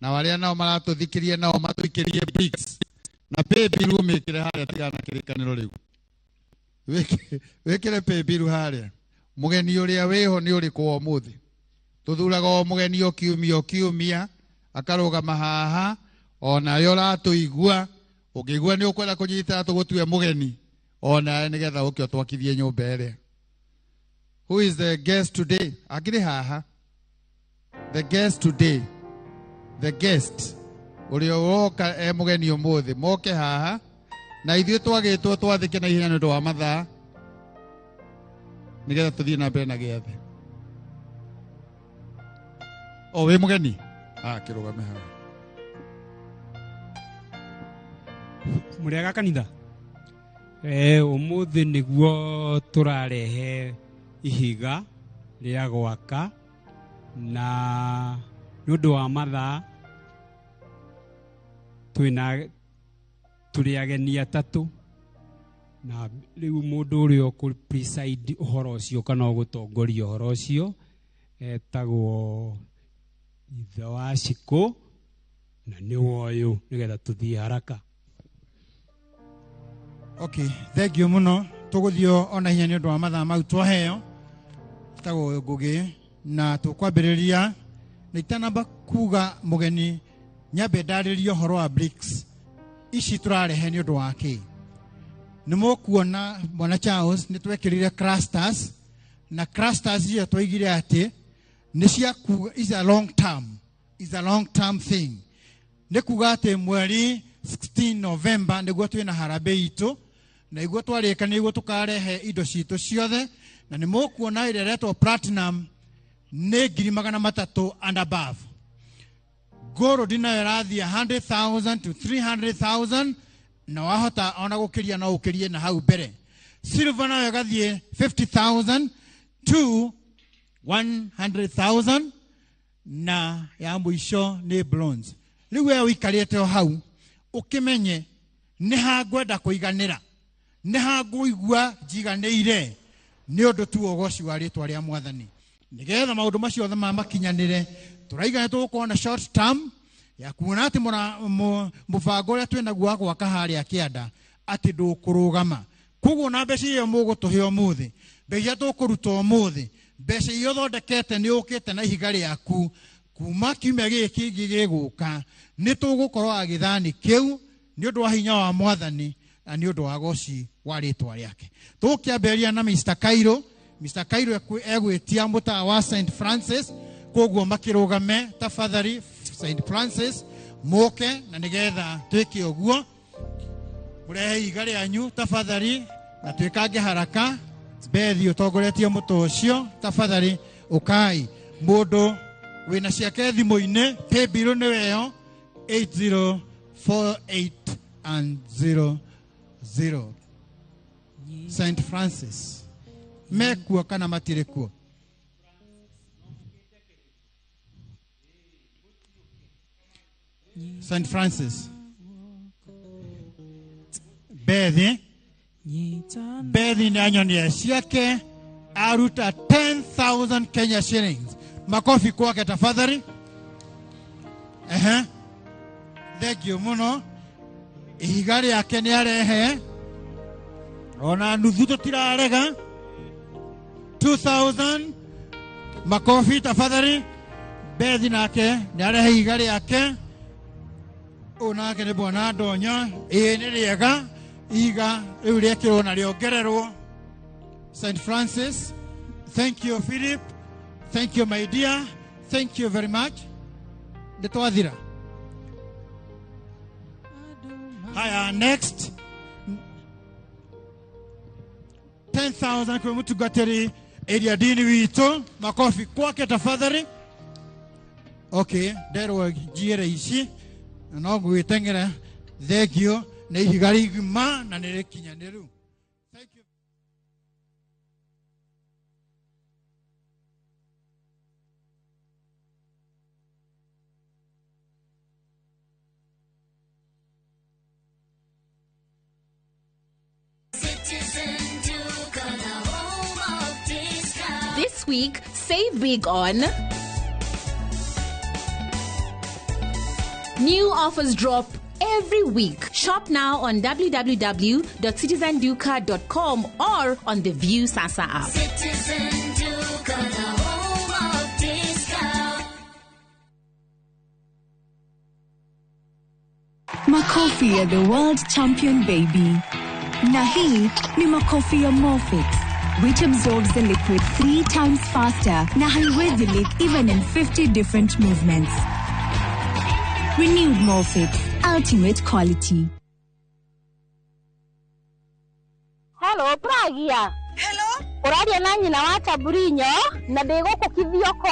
[SPEAKER 6] na arĩa nao maratũthikĩria nao matũikĩrie bricks na pay bill ũmĩkĩre harĩa tigana na kĩrĩkanĩro rĩu. Wĩkĩre pay bill harĩa Mũgeni ũrĩa wĩho nĩ ũrĩkũ wa ũmũthĩ? Tũthuraga o mũgeni o kiumia o kiumia akarũgama haha onawe ũratũigua ũngĩigua nĩ ũkwenda kũnyitĩra tũgũtue mũgeni onawe nĩgetha ũke ũtwakithie nyũmba ĩrĩa. Who is the guest today? Akĩrĩ haha. The guest today. The guest. Ũrĩa ũroka e mũgeni ũmũthĩ moke haha na ithuĩ twagĩtwo twathĩke na ihenya nĩ ũndũ wa mathaa nĩgetha tũthiĩ na mbere na gĩathĩ. O wĩ mũgeni? Ah, kĩrũgame haha.
[SPEAKER 10] Mũrĩega kanitha? Ũmũthĩ nĩguo tũrarehe ihiga rĩa gwaka na nĩ ũndũ wa mathaa twĩna tũrĩ ageni atatũ na rĩu mũndũ ũrĩa ũkũ preside ũhoro ũcio kana ũgũtongoria ũhoro ũcio etagwo ithe wa Cikũ na nĩwe ũyũ nĩgetha tũthiĩ haraka.
[SPEAKER 11] Okay, thank you muno. Tũgũthiĩ ona hinya nĩ ũndũ wa mathaa mau twaheo. Tagwo Ngũgĩ na tũkwambĩrĩria na itanamba kuga mũgeni nyambe ndarĩrie ũhoro wa bricks ici tũrarehe nĩ ũndũ wa kĩ. Nĩ mũkuona Bwana Charles nĩ twekĩrire clusters na clusters icio twaigire atĩ nĩ cia kuga is a long term, is a long term thing. Nĩ kuga atĩ mweri 16 November nĩguo twĩna harambee itũ na iguo twarĩka nĩguo tũkarehe indo citũ ciothe na nĩ mũkuona ĩrĩa ĩretwo platinum nĩ 300,000 and above. Gold nayo ĩrathiĩ 100,000 to 300,000 na wahota ona gũkĩria no ũkĩrie na hau mbere. Silver nayo ĩgathiĩ 50,000 to 100,000 na ya mũico nĩ bronze. Rĩu we ũikarĩte o hau ũkĩmenye nĩ ha ngwenda kũiganĩra, nĩ ha ngũigua njiganĩire nĩ ũndũ tu ũgoci wa rĩtwa rĩa Mwathani. Nĩgetha maũndũ macio othe makinyanĩre tũraiga nĩ tũgũkorwo na short term ya kuona atĩ mũbango ũrĩa twĩnaguo wa gwaka harĩa kĩanda atĩ ndũkũrũgama. Koguo na mbeca iria mũgũtũhe ũmũthĩ, mbeca iria tũkũruta ũmũthĩ, mbeca iria ũthondekete nĩ ũkĩte na ihiga rĩaku kuma kiumia gĩkĩ kĩngĩ gĩgũka nĩ tũgũkorwo agĩthani kĩu nĩ ũndũ wa hinya wa Mwathani na nĩ ũndũ wa goci wa rĩtwa rĩake. Tũkĩambĩrĩria na Mr. Cairo. Mr. Cairo egwĩtia mũtaa wa St. Francis, koguo makĩrũgame tafadhali St. Francis moke na nĩgetha twĩke ũguo. Mũrehe ihiga rĩanyu tafadhali na twĩkange haraka. Bethi ũtongoretie mũtũ ũcio tafadhali ũkai. Mũndũ wĩna ciake thimũ-inĩ paybill nĩ weyo 8048 and 00. St. Francis mekuo kana matirĩ kuo? St. Francis Bethi Bethi nĩ anyonia ciake aruta 10,000 Kenya shillings. Makofi kwake tafadhali. Thank you muno. Ihiga rĩake nĩ arehe ona nuthu tũtirarega. 2,000 makofi tafadhali. Bethi nake nĩ arehe ihiga rĩake. Ũyũ nake nĩ Bwana Ndonya. Ĩĩ nĩ rĩega ihiga rĩu rĩekĩrwo na rĩongererwo. St. Francis, thank you Philip, thank you my dear, thank you very much. Nĩ twathira. Haya, next 10,000 kwa mũtungatĩri area dini witũ. Makofi kwake tafadhali. Okay, nderwo njiĩre ici na no ngwĩteng'era. Thank you. Nĩ ihiga rigima na nĩ rĩkinyanĩru.
[SPEAKER 19] This week, save big on new offers drop every week.
[SPEAKER 13] Shop now on www.citizenduka.com or on the View Sasa app.
[SPEAKER 15] Citizen Duka, the home of discount.
[SPEAKER 17] Makofi ya the world champion baby. Na hii ni makofi ya Morfix, which absorbs the liquid 3 times faster na haiwezi leak even in 50 different movements. Renewed Morfix, ultimate quality.
[SPEAKER 18] Hello, Pragia. Hello. Ũraria na nyina wa Taburinyo na ndĩ gũkũ Kithioko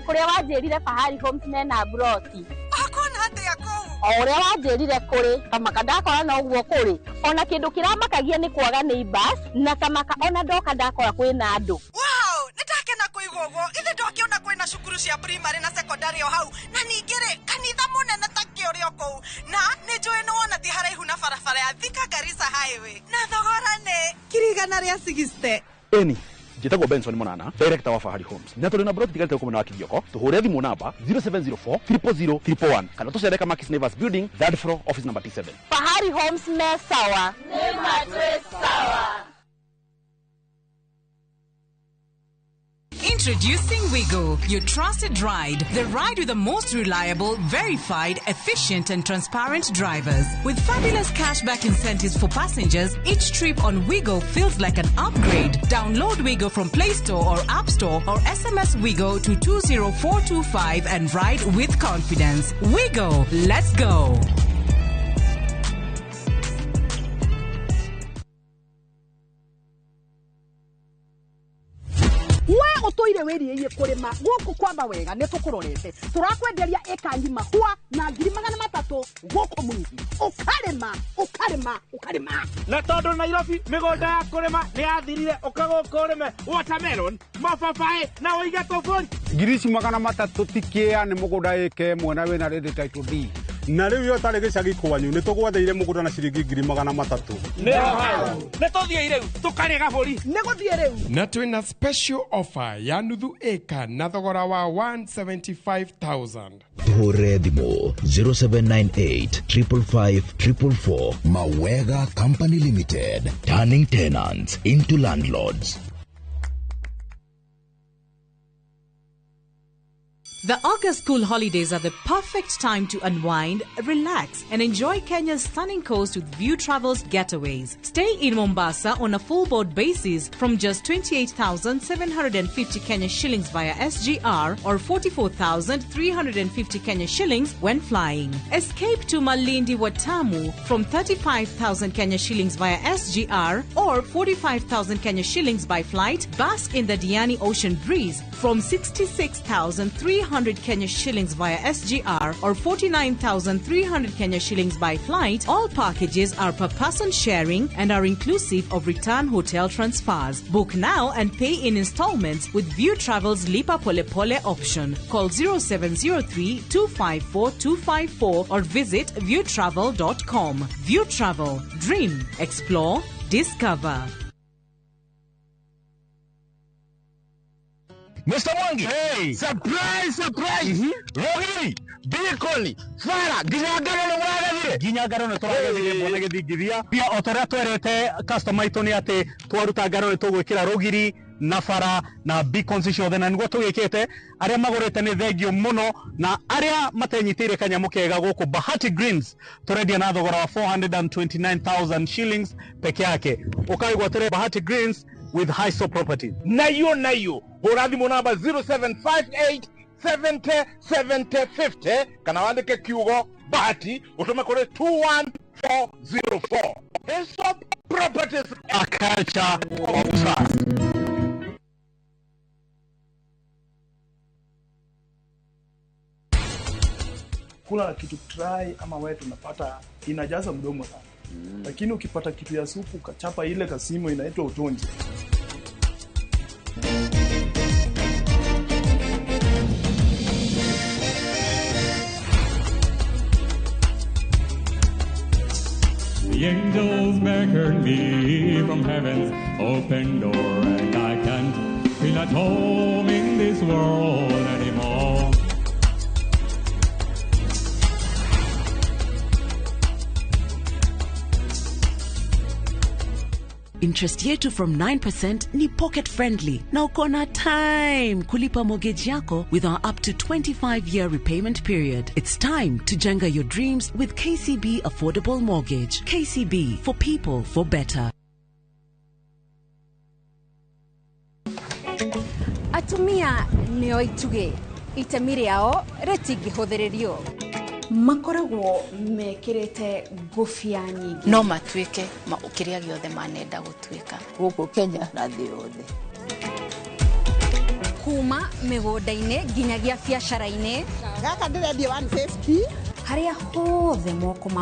[SPEAKER 18] kũrĩa wanjĩrire Fahari Homes mena broti.
[SPEAKER 22] Akona atĩa kũu?
[SPEAKER 18] O ũrĩa wanjĩrire kũrĩ kamaka ndakora no ũguo kũrĩ. Ona kĩndũ kĩramakagia nĩ kwaga neighbors na kamaka ona ndoka ndakora kwĩna andũ.
[SPEAKER 22] Wow, nĩndakena kũigua ũguo. Ithe ndokĩona kwĩna cukuru cia primary na secondary o hau na ningĩ rĩ kanitha mũnene ta kĩ ũrĩ o kũu na nĩ njũĩ nĩ wona ti haraihu na barabara ya Thika Garissa Highway na thogora nĩ 160,000.
[SPEAKER 26] Eni njĩtagwo Benson Monana, director wa Fahari Homes. Na tũrĩ na broti tigarĩte gũkũ mwena wa Kithioko. Tũhũre thimũ namba 0704 000 111 kana tũcere Kamakis Neighbors Building, third floor, office number T7.
[SPEAKER 18] Fahari Homes me sawa.
[SPEAKER 15] Nĩ matwĩ sawa.
[SPEAKER 21] Introducing Wigo, your trusted ride. The ride with the most reliable, verified, efficient and transparent drivers. With fabulous cashback incentives for passengers, each trip on Wigo feels like an upgrade. Download Wigo from Play Store or App Store or SMS Wigo to 20425 and ride with confidence. Wigo, let's go.
[SPEAKER 27] We utoire wiriie kurima guku kwamba wega ni tukurorete turakwenderia eka ngima hua na 300,000 guku mwingi ukarima ukarima ukarima
[SPEAKER 28] na tondu Nairobi migunda ya kurima ni yathirire uka guku urime watermelon mababaĩ na uige tuburi
[SPEAKER 29] 300,000 tikia ni mugunda eke mwena wina ready title deed na riu yo tari gicagi kwanyu ni tugwatheire mugunda na ciringi 300,000
[SPEAKER 28] nĩ tũthiĩ rĩu tũkarĩe gabũri
[SPEAKER 27] nĩ gũthiĩ rĩu
[SPEAKER 30] na twĩna special offer ya nuthu eka na thogora wa 175,000.
[SPEAKER 31] Tuhũrĩre thimũ 0798 555 444. Mawega Company Limited, turning tenants into landlords.
[SPEAKER 21] The August school holidays are the perfect time to unwind, relax, and enjoy Kenya's stunning coast with View Travels Getaways. Stay in Mombasa on a full board basis from just 28,750 Kenya shillings via SGR or 44,350 Kenya shillings when flying. Escape to Malindi Watamu from 35,000 Kenya shillings via SGR or 45,000 Kenya shillings by flight. Bask in the Diani Ocean breeze from 66,300 Kenya shillings via SGR or 49,300 Kenya shillings by flight. All packages are per person sharing and are inclusive of return hotel transfers. Book now and pay in installments with View Travel's Lipa Pole Pole option. Call 0703 254 254 or visit viewtravel.com. View Travel. Dream, explore, discover.
[SPEAKER 20] Mr. Mwangi. Hey. Surprise, surprise. Rogiri, Bikoli, Fara, nginya ngano nĩ mũragethire.
[SPEAKER 32] Nginya ngano nĩ tũragethire mwana gĩthingithia. Pia o ta ũrĩa twerete customer aitũ nĩ atĩ twaruta ngano nĩ tũgwĩkĩra rũgiri na bara na beacons ciothe na nĩguo tũgĩkĩte. Arĩa magũrĩte nĩ thengio mũno na arĩa matenyitĩire kanyamũ kega gũkũ Bahati Greens tũrendia na thogora wa 429,000 shillings peke yake. Ũkaigwatĩre Bahati Greens with Hiso Property.
[SPEAKER 28] Nayo nayo hũra thimũ namba 0758 70 70 50 kana wandĩke kiugo Bahati ũtũme kũrĩ 21404. Hiso Properties,
[SPEAKER 32] a culture of trust.
[SPEAKER 24] Kula kitu dry ama wet unapata inajaza mdomo sana. Lakini ukipata kitu ya supu ukachapa ile kasimo inaitwa utonji.
[SPEAKER 33] The angels beckon me from heaven's open door, and I can't feel at home in this world anymore.
[SPEAKER 1] Interest yetu from 9% ni pocket friendly na uko na time kulipa mortgage yako with our up to 25 year repayment period. It's time to jenga your dreams with KCB Affordable Mortgage. KCB, for people for better.
[SPEAKER 2] Atumia nĩo itugĩ, itemi rĩao rĩtingĩhũthĩrĩrio.
[SPEAKER 3] Makoragwo mekĩrĩte ngũbia nyingĩ.
[SPEAKER 4] No matuĩke kĩrĩa gĩothe manenda gũtuĩka.
[SPEAKER 5] Gũkũ Kenya na thĩ yothe.
[SPEAKER 2] Kuma mĩgũnda-inĩ nginyagia biacara-inĩ.
[SPEAKER 27] Gaka ndĩrendia 150.
[SPEAKER 3] Harĩa hothe moko ma